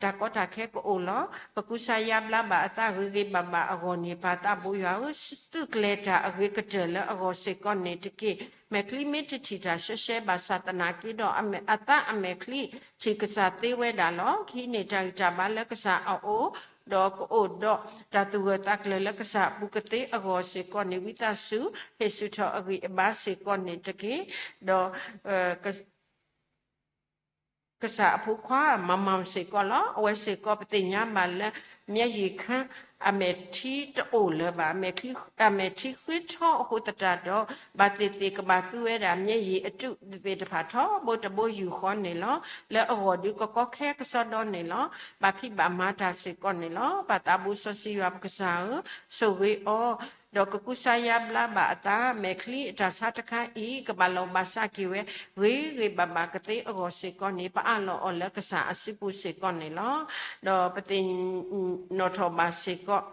တၢ်ကီတၢ်ခဲကအိၣ်လီၤ. ကကူစါယါဘျါဘၣ်အသးဂ့ၤဂ့ၤဘၣ်ဘၣ်အဂီၢ်န့ၣ် ပၢ်သးဘိယွၤဧၢ သုးကျဲၤတၢ်အဂ့ၤကတၢၢ်လၢအဂီၢ်စ့ၢ်ကီးန့ၣ်တက့ၢ်. မဲာ်ချံမ့ၢ်တထံၣ်တၢ်ရှဲရှဲဘၣ်ဆၣ်သနာ်က့ဒီး အမဲာ် အသးအမဲာ်ချံ ထံၣ်ကစၢ်သ့ဝဲဒၣ်လီၤ. ကဟံးန့ၢ်တၢ်ဂံၢ်တၢ်ဘါလၢကစၢ်အအိၣ် ဒီးကအိၣ်ဒီးတၢ်သူၣ်ဂၢၢ်သးကျၢၤလၢကစၢ်အပူၤကသ့အဂီၢ်စ့ၢ်ကီးန့ၣ် ဝံသးစူၤ ဟ့ၣ်ဆူၣ်ထီၣ်အဂံၢ်အဘါစ့ၢ်ကီးန့ၣ်တက့ၢ်. ဒီး ကစၢ်အဖိခွါမၤမၤစ့ၢ်ကီးလီၤ. အဝဲစ့ၢ်ကီးပသ့ၣ်ညါဘၣ်လၢ မျက်ရည်ခမ်း အမဲာ်ထံတအိၣ်လၢၤဘၣ်. အမဲာ်ထံ အမဲာ်ထံဃ့ထီအဃိသတးဒီး ဘၣ်သ့ၣ်သ့ၣ်ကဘၣ်သူဝဲဒၣ် မျက်ရည်အတုသ့ၣ်တဖၣ်ထီဘိတဘိယူၢ်ဃီန့ၣ်လီၤ. လၢအဂီၢ်ဒုးကကီခဲကစီဒီန့ၣ်လီၤ. ဘၣ်ဖံးဘၣ်မၤတၢ်စ့ၢ်ကီးန့ၣ်လီၤ. ပၢ်သးဘိစီဆှံယွၤပကစၢ်ဧၢ, ဆိၣ်ဂ့ၤအီၤ, ဒီးကကူစါယါဘျါဘၣ်အသး မဲာ်ချံအတၢ်ဆါတခါအံၤ ကဘၣ်လီၤဘၣ်စးက့ၤဝဲ ဂ့ၤဂ့ၤဘၣ်ဘၣ်ကသ့အဂီၢ်စ့ၢ်ကီးန့ၣ် ပအးလီၤအီၤလၢကစၢ်အစုပူၤစ့ၢ်ကီးန့ၣ်လီၤ. ဒီးပသ့ၣ်နီၣ်ထီၣ်ဘၣ်စ့ၢ်ကီး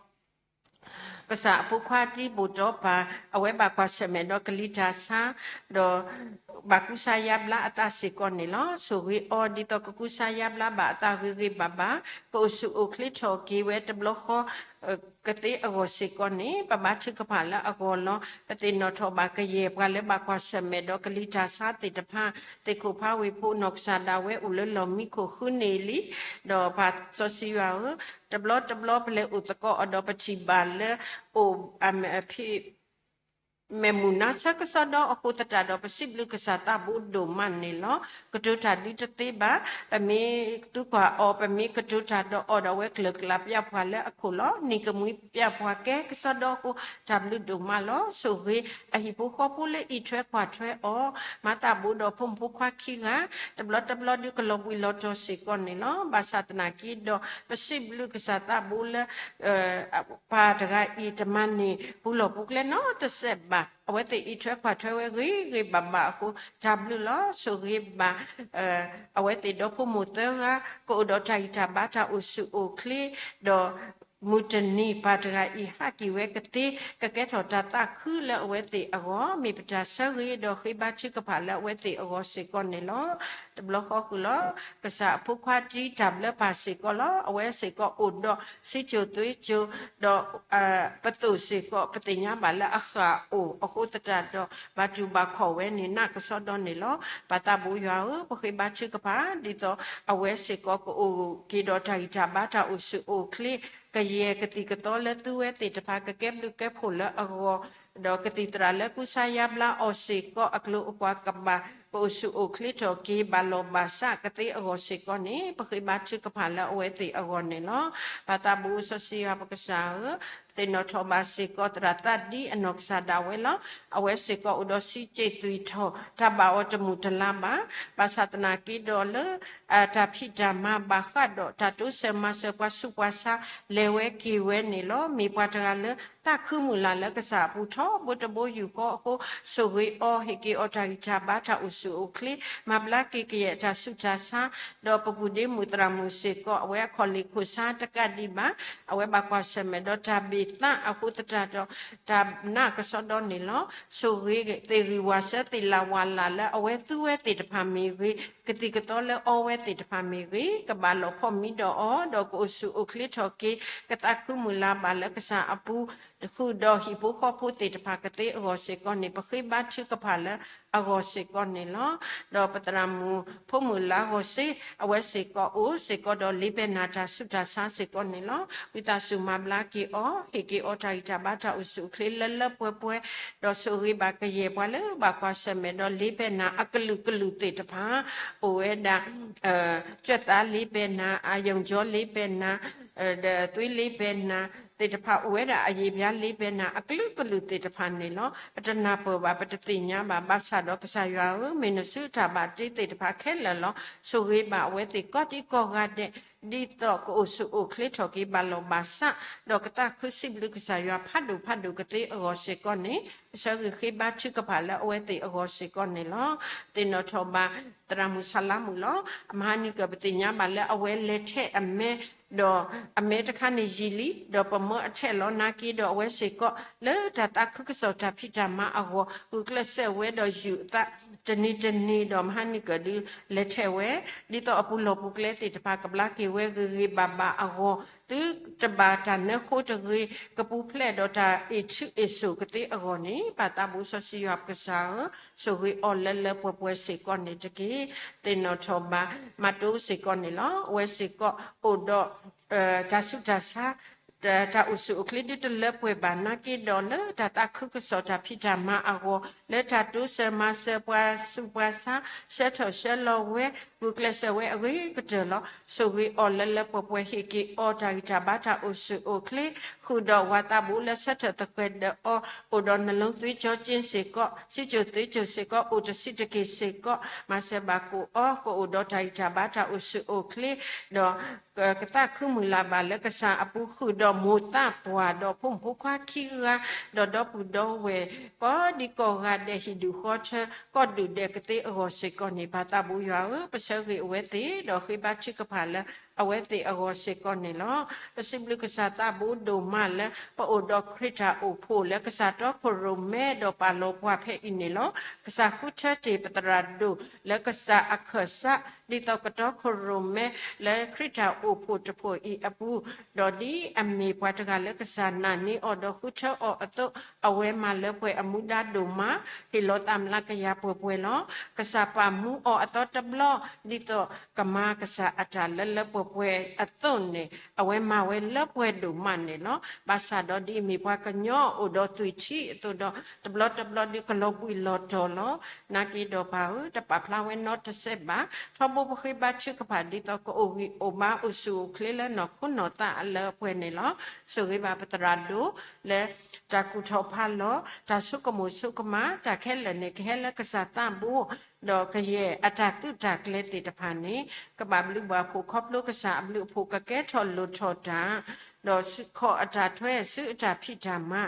ကစၢ်အဖိခွါတံဘိၣ်တီပၢ် အဝဲဘၣ်ကွၢ်ဆၢၣ်မဲာ်ဒီးကလံၤတၢ်ဆါ ဒီး ဘၣ်ကူစါယါဘျါအသးစ့ၢ်ကီးန့ၣ်လီၤ. ဆိၣ်ဂ့ၤအီၤ ဒ်သိးကကူစါယါဘျါဘၣ်အသးဂ့ၤဂ့ၤဘၣ်ဘၣ်, ကအိၣ်ဆူၣ်အိၣ်ချ့ထီၣ်က့ၤဝဲတဘျီဃီ ကသ့အဂီၢ်စ့ၢ်ကီးန့ၣ် ပဘါထုကဖၣ်လၢအဂီၢ်လီၤ. ပသ့ၣ်နီၣ်ထီၣ်ဘၣ်ကယဲၢ်ပှၤလၢဘၣ်ကွၢ်ဆၢၣ်မဲာ်ဒီးကလံၤတၢ်ဆါသ့ၣ်တဖၣ်, သ့ၣ်ခိၣ်ဖးဝ့ၢ်ဖိနီၢ်ကစၢ်ဒၣ်ဝဲအိၣ်လၢလီၢ်မံခိၣ်ဃုန့ၣ်လံ. ဒီးပၢ်စီဆှံယွၤဧၢ, တဘျီတဘျီပလဲၤအိၣ်သကိးအီၤဒီးပထံၣ်ဘၣ်လၢ အိၣ်အမ့ၢ်ဖံး မဲာ်မုၢ်နါဆၢကစီဒီအဃိသတးဒီး ပစံးဘျုးကစၢ်သးဘိဒိၣ်မးန့ၣ်လီၤ. ကတိၤတၢ်ဒုတသ့ဘၣ်, ပမ့ၢ်သံကွၢ်အီၤ ပမ့ၢ်ကတိၤတၢ်ဒီးအီၤဒီး အဝဲကျၢၢ်ကျၢ်ပျၢ်ပှၤလၢအခိၣ်လီၤ. နံၤကမှံပျၢ်ပှၤကဲကစီဒီအဃိ တၢ်ဘျုးဒိၣ်မးလီၤ. ဆိၣ်ဂ့ၤအဟံၣ်ဖိဃီဖိလၢအံးထွဲကွၢ်ထွဲအီၤ, မၤသးဘိဒီးဖိမုၣ်ဖိခွါခံဂၤ, တဘျီတဘျီဒုးကလီၤဘှံးလီၤတီၤစ့ၢ်ကီးန့ၣ်လီၤ. ဘၣ်ဆၣ်သနာ်က့ဒီး ပစံးဘျုးကစၢ်သးဘိလၢ ပၢ်တဂၤအံၤတမၤန့ၢ်ပူၤလီၢ်ပူၤကျဲနီတစဲးဘၣ်. အဝဲသ့ၣ်အံးထွဲကွၢ်ထွဲဝဲဂ့ၤဂ့ၤဘၣ်ဘၣ်အဃိ တၢ်ဘျုးလီၤ. ဆိၣ်ဂ့ၤဘၣ် အဝဲသ့ၣ်ဒီဖိမိၢ်သၢဂၤ ကအိၣ်ဒီးတၢ်ဂံၢ်တၢ်ဘါတၢ်အိၣ်ဆူၣ်အိၣ်ချ့, ဒီးမုၢ်တနံၤပၢ်တဂၤအံၤဟးက့ၤဝဲကသ့ ကကဲထီၣ်တၢ်သးခုလၢအဝဲသ့ၣ်အဂီၢ် မ့ၢ်ပတၢ်ဆၢဂ့ၤဒီးဃ့ဘါထုကဖၣ်လၢအဝဲသ့ၣ်အဂီၢ်စ့ၢ်ကီးန့ၣ်လီၤ. တဘျီဃီဃုာ်လီၤ. ကစၢ်အဖိခွါတံတၢ်ဘျၢပၢ်စ့ၢ်ကီးလီၤ. အဝဲစ့ၢ်ကီးအိၣ်ဒီးစံစိၤသွ့စိၤ ဒီး ပသိၣ်စ့ၢ်ကီး ပသ့ၣ်ညါဘၣ်လၢအဃၢ်အိၣ်အဃိသတးဒီး ဘၣ်တူၢ်ဘၣ်ခီၣ်ဝဲန့ၣ် နးကစီဒီန့ၣ်လီၤ. ပၢ်သးဘိယွၤဧၢ, ပဃ့ဘါထုကဖၣ် ဒ်သိးအဝဲစ့ၢ်ကီးကအိၣ်က့ၤဒီးတၢ်ဂံၢ်တၢ်ဘါတၢ်အိၣ်ဆူၣ်အိၣ်ချ့ ကယဲၢ်ကသံၣ်ကသီလၢသုဝဲသ့ၣ်တဖၣ် ကကဲဘျုးကဲဖှိၣ်လၢအဂီၢ် ဒီးကသံၣ်သရၣ်လၢကူစါယါဘျါအီၤစ့ၢ်ကီးအကျိၤအကွၢ်ကဘၣ် ကအိၣ်ဆူၣ်အိၣ်ချ့ထီၣ်က့ၤ ဘၣ်လီၢ်ဘၣ်စးကသ့အဂီၢ်စ့ၢ်ကီးန့ၣ် ပဃ့ဘါထုကဖၣ်လၢအဝဲသ့ၣ်အဂီၢ်န့ၣ်လီၤ. ပၢ်သးဘိစီဆှံယွၤပကစၢ်ဧၢ, သ့ၣ်နီၣ်ထီၣ်ဘၣ်စ့ၢ်ကီးသရၣ်သးဒံအနီၢ်ကစၢ်ဒၣ်ဝဲလီၤ. အဝဲစ့ၢ်ကီးအိၣ်ဒီးစံးက့ၣ်သွံၣ်ထီၣ် တၢ်ဘၣ်အီၤတမုာ်တလၤဘၣ်. ဘၣ်ဆၣ်သနာ်က့ဒီးလၢ တၢ်ဖံးတၢ်မၤဘၣ်ဃးဒီးတၢ်တိစၢၤမၤစၢၤပှၤဆူးပှၤဆါ လဲၤဝဲက့ၤဝဲန့ၣ်လီၤ. မ့ၢ်ပှၤတဂၤလၢ သးခုမုၢ်လၢ်လၢကစၢ်အပူၤထီဘိတဘိယူၢ်ဃီအဃိ ဆိၣ်ဂ့ၤအီၤ ဟ့ၣ်က့ၤအီၤတၢ်ဂံၢ်တၢ်ဘါတၢ်အိၣ်ဆူၣ်အိၣ်ချ့ မၤဘျါက့ၤကယဲၢ်တၢ်ဆူးတၢ်ဆါ ဒီးပကူၣ်ဒ့မုၣ်သရၣ်မုၣ်စ့ၢ်ကီး အဝဲအခီၣ်လ့ၢ်ခိၣ်ဆါတကးဒံးဘၣ် အဝဲဘၣ်ကွၢ်ဆၢၣ်မဲာ်ဒီးတၢ်ဘ့ၣ်သးအဃိသတးဒီး တၢ်နးကစီဒီန့ၣ်လီၤ. ဆိၣ်ဂ့ၤသ့ၣ်ဂံၢ်ဝၤဆၢသ့ၣ်လၢ်ဝၤလၢ်လၢအဝဲသူဝဲသ့ၣ်တဖၣ်မ့ၢ်ဂ့ၤ, ကသံၣ်ကသီလၢအီဝဲသ့ၣ်တဖၣ်မ့ၢ်ဂ့ၤ, ကဘၣ်လီၤဖီၣ်မံဒီးအီၤ ဒီးကအိၣ်ဆူၣ်အိၣ်ချ့ထီၣ်က့ၤ ကသးခုမုၢ်လၢ်ဘၣ်လၢကစၢ်အပူၤ ဃုာ်ဒီးဟံၣ်ဖိဃီဖိသ့ၣ်တဖၣ်ကသ့အဂီၢ်စ့ၢ်ကီးန့ၣ် ပဃ့ဘါထုကဖၣ်လၢအဂီၢ်စ့ၢ်ကီးန့ၣ်လီၤ. ဒီးပသရၣ်မုၣ်ဖိမုၣ်လါဂီၢ်စ့ အဝဲစ့ၢ်ကီးအိၣ်စ့ၢ်ကီးဒီးလ့ပဲနၤတၢ်ဆူးတၢ်ဆါစ့ၢ်ကီးန့ၣ်လီၤ. ဝံသးစူၤမၤဘျါက့ၤအီၤ ဟ့ၣ်က့ၤအီၤတၢ်ဂံၢ်တၢ်ဘါတၢ်အိၣ်ဆူၣ်အိၣ်ချ့လၢလၢပှဲၤပှဲၤ, ဒီးဆိၣ်ဂ့ၤဘၣ်ကယဲၢ်ပှၤလၢဘၣ်ကွၢ်ဆၢၣ်မဲာ်ဒီးလ့ပဲနၤအကလုာ်ကလုာ်သ့ၣ်တဖၣ် အိၣ်ဝဲဒၣ် ကၠၢၣ်သးလ့ပဲနၤ အယိၣ်ကၠီလ့ပဲနၤ ဒီးသွ့လ့ပဲနၤသ့ၣ်တဖၣ် အိၣ်ဝဲဒၣ်အယံာ်ပျါလ့ပဲနၤအကလုာ်ကလုာ်သ့ၣ်တဖၣ်န့ၣ်လီၤ. ပတနၢ်ပၢၢ်ဘၣ် ပတသ့ၣ်ညါဘၣ် ဘၣ်ဆၣ်ဒီးကစၢ်ယွၤဧၢ, မ့ၢ်နစုအတၢ်ဘၣ်တ့သ့ၣ်တဖၣ်ခဲလၢာ်လီၤ. ဆိၣ်ဂ့ၤဘၣ်အဝဲသ့ၣ်ကိးဒံကိးဂၤဒဲး ဒ်သိးကအိၣ်ဆူၣ်အိၣ်ချ့ထီၣ်က့ၤဘၣ်လီၢ်ဘၣ်စး ဒီးကသးခုစံးဘျုးကစၢ်ယွၤဖးဒိၣ်ဖးဒိၣ်ကသ့အဂီၢ်စ့ၢ်ကီးန့ၣ် ပဆၢဂ့ၤဃ့ဘါထုကဖၣ်လၢအဝဲသ့ၣ်အဂီၢ်စ့ၢ်ကီးန့ၣ်လီၤ. သ့ၣ်နီၣ်ထီၣ်ဘၣ် သရၣ်မုၣ်ဆါလါမုၣ်လီၤ. အမဟါနံၤကၢၢ်ပသ့ၣ်ညါဘၣ်လၢအဝဲလဲၤထဲအမဲ ဒီးအမဲတခါန့ၣ်ယံာ်လံ ဒီးပမၢအထဲလီၤနာ်က့ဒီးအဝဲစ့ၢ်ကီး လၢတၢ်သးခုကစီၣ်တၢ်ဖံးတၢ်မၤအဂီၢ် ဂုာ်ကျဲးစၢးဝဲဒီးယူာ်အသး တနံၤတနံၤဒီးမဟါနံၤကၢၢ်ဒုးလဲၤထဲဝဲ ဒ်သိးအပူၤလီၢ်ပူၤကျဲသ့ၣ်တဖၣ်ကဘျါက့ၤဝဲဂ့ၤဂ့ၤဘၣ်ဘၣ်အဂီၢ် သုတဘၣ်တၢ်နၢဃိတဂ့ၤ ကပူၤဖျဲးဒီးတၢ်အ့ၣ်ဆူၣ်အ့ၣ်စိာ်ကသ့အဂီၢ်န့ၣ် ပၢ်သးဘိစီဆှံယွၤပကစၢ်ဧၢ, ဆိၣ်ဂ့ၤအီၤလၢလၢပှဲၤပှဲၤစ့ၢ်ကီးန့ၣ်တက့ၢ်. သ့ၣ်နီၣ်ထီၣ်ဘၣ် မၤတိစ့ၢ်ကီးန့ၣ်လီၤ. အဝဲစ့ၢ်ကီးအိၣ်ဒီး တၢ်ဆူးတၢ်ဆါ တၢ်အိၣ်ဆူၣ်အိၣ်ချ့ဒုတလၢပှဲၤဘၣ်နာ်က့ဒီး လၢတၢ်သးခုကစီၣ်တၢ်ဖံးတၢ်မၤအဂီၢ် လၢတၢ်တိစၢၤမၤစၢၤပှၤဆူးပှၤဆါ ဆှၢထီၣ်ဆှၢလီၤဝဲ ဂုာ်ကျဲးစၢးဝဲအဂ့ၤကတၢၢ်လီၤ. ဆိၣ်ဂ့ၤအီၤလၢလၢပှဲၤပှဲၤ ဟ့ၣ်က့ၤအီၤတၢ်ဂံၢ်တၢ်ဘါတၢ်အိၣ်ဆူၣ်အိၣ်ချ့ ဃုာ်ဒီးဝၤသးဘိလၢဆၢထၢၣ်သဃဲၤဒီးအီၤ အိၣ်ဒီးနလီၤသွံၣ်ကၠီကၠ့စ့ၢ်ကီး စံစိၤသွံစိၤစ့ၢ်ကီး အိၣ်တဆံးတက့ၢ်စ့ၢ်ကီး မၤစၢၤဘၣ်ကိးအီၤ ကအိၣ်ဒီးတၢ်ဂံၢ်တၢ်ဘါတၢ်အိၣ်ဆူၣ်အိၣ်ချ့ ဒီး ကသးခုမုၢ်လၢ်ဘၣ်လၢကစၢ်အပူၤ ဃုာ်ဒီးမိၢ်သးပှၢ် ဒီးဖိမုၣ်ဖိခွါခံဂၤ ဒီးဒီပုၢ်ဒီဝဲၢ် ကိးဒံကိးဂၤဒဲး ဟံၣ်ဒူၣ်ဃီထၢ ကီၢ်ဒူၣ်ဒဲးကသ့အဂီၢ်စ့ၢ်ကီးန့ၣ် ပၢ်သးဘိယွၤဧၢ, ပဆၢဂ့ၤအဝဲသ့ၣ် ဒီးဃ့ဘါထုကဖၣ်လၢ အဝဲသ့ၣ်အဂီၢ်စ့ၢ်ကီးန့ၣ်လီၤ. ပစံးဘျုးကစၢ်သးဘိဒိၣ်မးလၢ ပအိၣ်ဒီးခရံာ်တၢ်အိၣ်ဖှိၣ်လၢကစၢ်တီခိၣ်ရိၣ်မဲဒီးပာ်လီၤပှၤဖဲအံၤန့ၣ်လီၤ. ကစၢ်ဃုထၢတ့ၢ်ပသရၣ်ဒိၣ်လၢကစၢ်အခၢၣ်စး ဒ်သိးကတီခိၣ်ရိၣ်မဲလၢခရံာ်တၢ်အိၣ်ဖှိၣ်တဖှိၣ်အံၤအပူၤ, ဒီးဒ်အမ့ၢ်ပှၤတဂၤလၢကစၢ်နာ်န့ၢ်အီၤဒီးဃုထၢအီၤအသိး, အဝဲမၤလၢပှဲၤအမူဒါဒိၣ်မး, ဟ့ၣ်လီၤသးမျးကယၤပှဲၤပှဲၤလီၤ. ကစၢ်ပာ်မူအီၤအသီတဘျီ, ဒ်သိးကမၤကစၢ်အတၢ်လၢလၢပှဲၤပှဲၤအသိးန့ၣ်, အဝဲမၤဝဲလၢပှဲၤဒိၣ်မးန့ၣ်လီၤ. ဘၣ်ဆၣ်ဒီးဒ်အမ့ၢ်ပှၤကညီအိၣ်ဒီးသွံၣ်ထံအသိးဒီး တဘျီတဘျီဒုးကလီၤဘှံးလီၤတီၤလီၤ. နာ်က့ဒီးပၢ်ဧၢ, တပာ်ဖျါဝဲနီတစဲးဘၣ်. ထီဘိပဃ့ဘါထုကဖၣ်ဒ်သိးကအိၣ်ဂံၢ်အိၣ်ဘါအိၣ်ဆူၣ်အိၣ်ချ့လၢနီၢ်ခိနီၢ်သးအလၢအပှဲၤန့ၣ်လီၤ. ဆိၣ်ဂ့ၤဘၣ်ပသရၣ်ဒိၣ်လၢ တၢ်ကူၣ်ထီၣ်ဖးလီၤ, တၢ်ဆိကမိၣ်ဆိကမး, တၢ်ခဲလၢာ်န့ၣ်ကဟဲလၢကစၢ်သးဘိ, ဒီးကယဲၢ်အတၢ်သုးတၢ်ကျဲၤသ့ၣ်တဖၣ်န့ၣ် ကဘၣ်ဘျုးဘၣ်ဖှိၣ်ခီဖျိကစၢ်အဘျုးအဖှိၣ် ကကဲထီၣ်လိၣ်ထီၣ်တၢ်, ဒီးစုခီၣ်အတၢ်ထွဲ စုအတၢ်ဖံးတၢ်မၤ,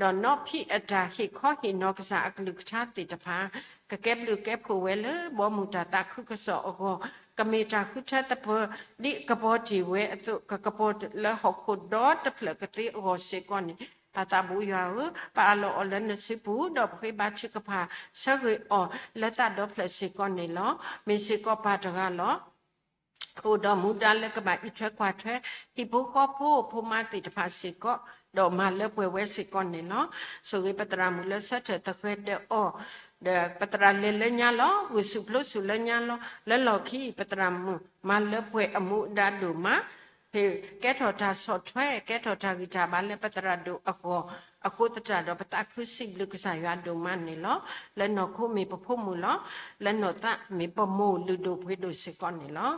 ဒီးနီၣ်ဖံးအတၢ်ဟ့ၣ်ခီဟ့ၣ်နီၤကစၢ်အကလုၢ်ကထါသ့ၣ်တဖၣ်, ကကဲဘျုးကဲဖှိၣ်ဝဲလၢဘီမုၢ်တၢ်သးခုကစီၣ်အဂီၢ်, ကမ့ၢ်တၢ်ဃုထၢသပၢၤ ဒ်ကပီၤတ့ၢ်ဝဲအသိး ကကပီၤလၢဟီၣ်ခိၣ်ဒီတဖျၢၣ်ကသ့အဂီၢ်စ့ၢ်ကီးန့ၣ်, ပၢ်သးဘိယွၤဧၢ, ပအးလီၤအီၤလၢနစုပူၤ ဒီးပဃ့ဘါထုကဖၣ် ဆၢဂ့ၤအီၤလၢသးဒီဖျၢၣ်စ့ၢ်ကီးန့ၣ်လီၤ. မ့ၢ်စ့ၢ်ကီးပၢ်တဂၤလီၤ. အိၣ်ဒီးမူဒါလၢကဘၣ်အံးထွဲကွၢ်ထွဲ ဟံၣ်ဖိဃီဖိ ဖိမါသ့ၣ်တဖၣ်စ့ၢ်ကီး, ဒီးမၤလၢပှဲၤဝဲစ့ၢ်ကီးန့ၣ်လီၤ. ဆိၣ်ဂ့ၤပသရၣ်မုၣ်လၢဆၢထၢၣ်သဃဲၤဒၢးအီၤ, ဒီးပသရၣ်လဲၤလၢညါလီၤ, ဂုာ်ဆူၣ်ပျိဆူၣ်လၢညါလီၤ, လၢလီၢ်ခံ ပသရၣ်မုၣ်မၤလၢပှဲၤအမူဒါဒိၣ်မး, ဟ့ၣ်ကဲထီၣ်တၢ်ဆီၣ်ထွဲ ကဲထီၣ်တၢ်ဂံၢ်တၢ်ဘါလၢပသရၣ်ဒိၣ်အဂီၢ်, အဃိသတးဒီးပသးခုစံးဘျုးကစၢ်ယွၤဒိၣ်မးန့ၣ်လီၤ. လၢနီၢ်ခိမ့ၢ်ပဖိမုၣ်လီၤ, လၢနီၢ်သးမ့ၢ်ပမိၢ်လုၢ်ဒိၣ်ပှ့ၤဒိၣ်စ့ၢ်ကီးန့ၣ်လီၤ.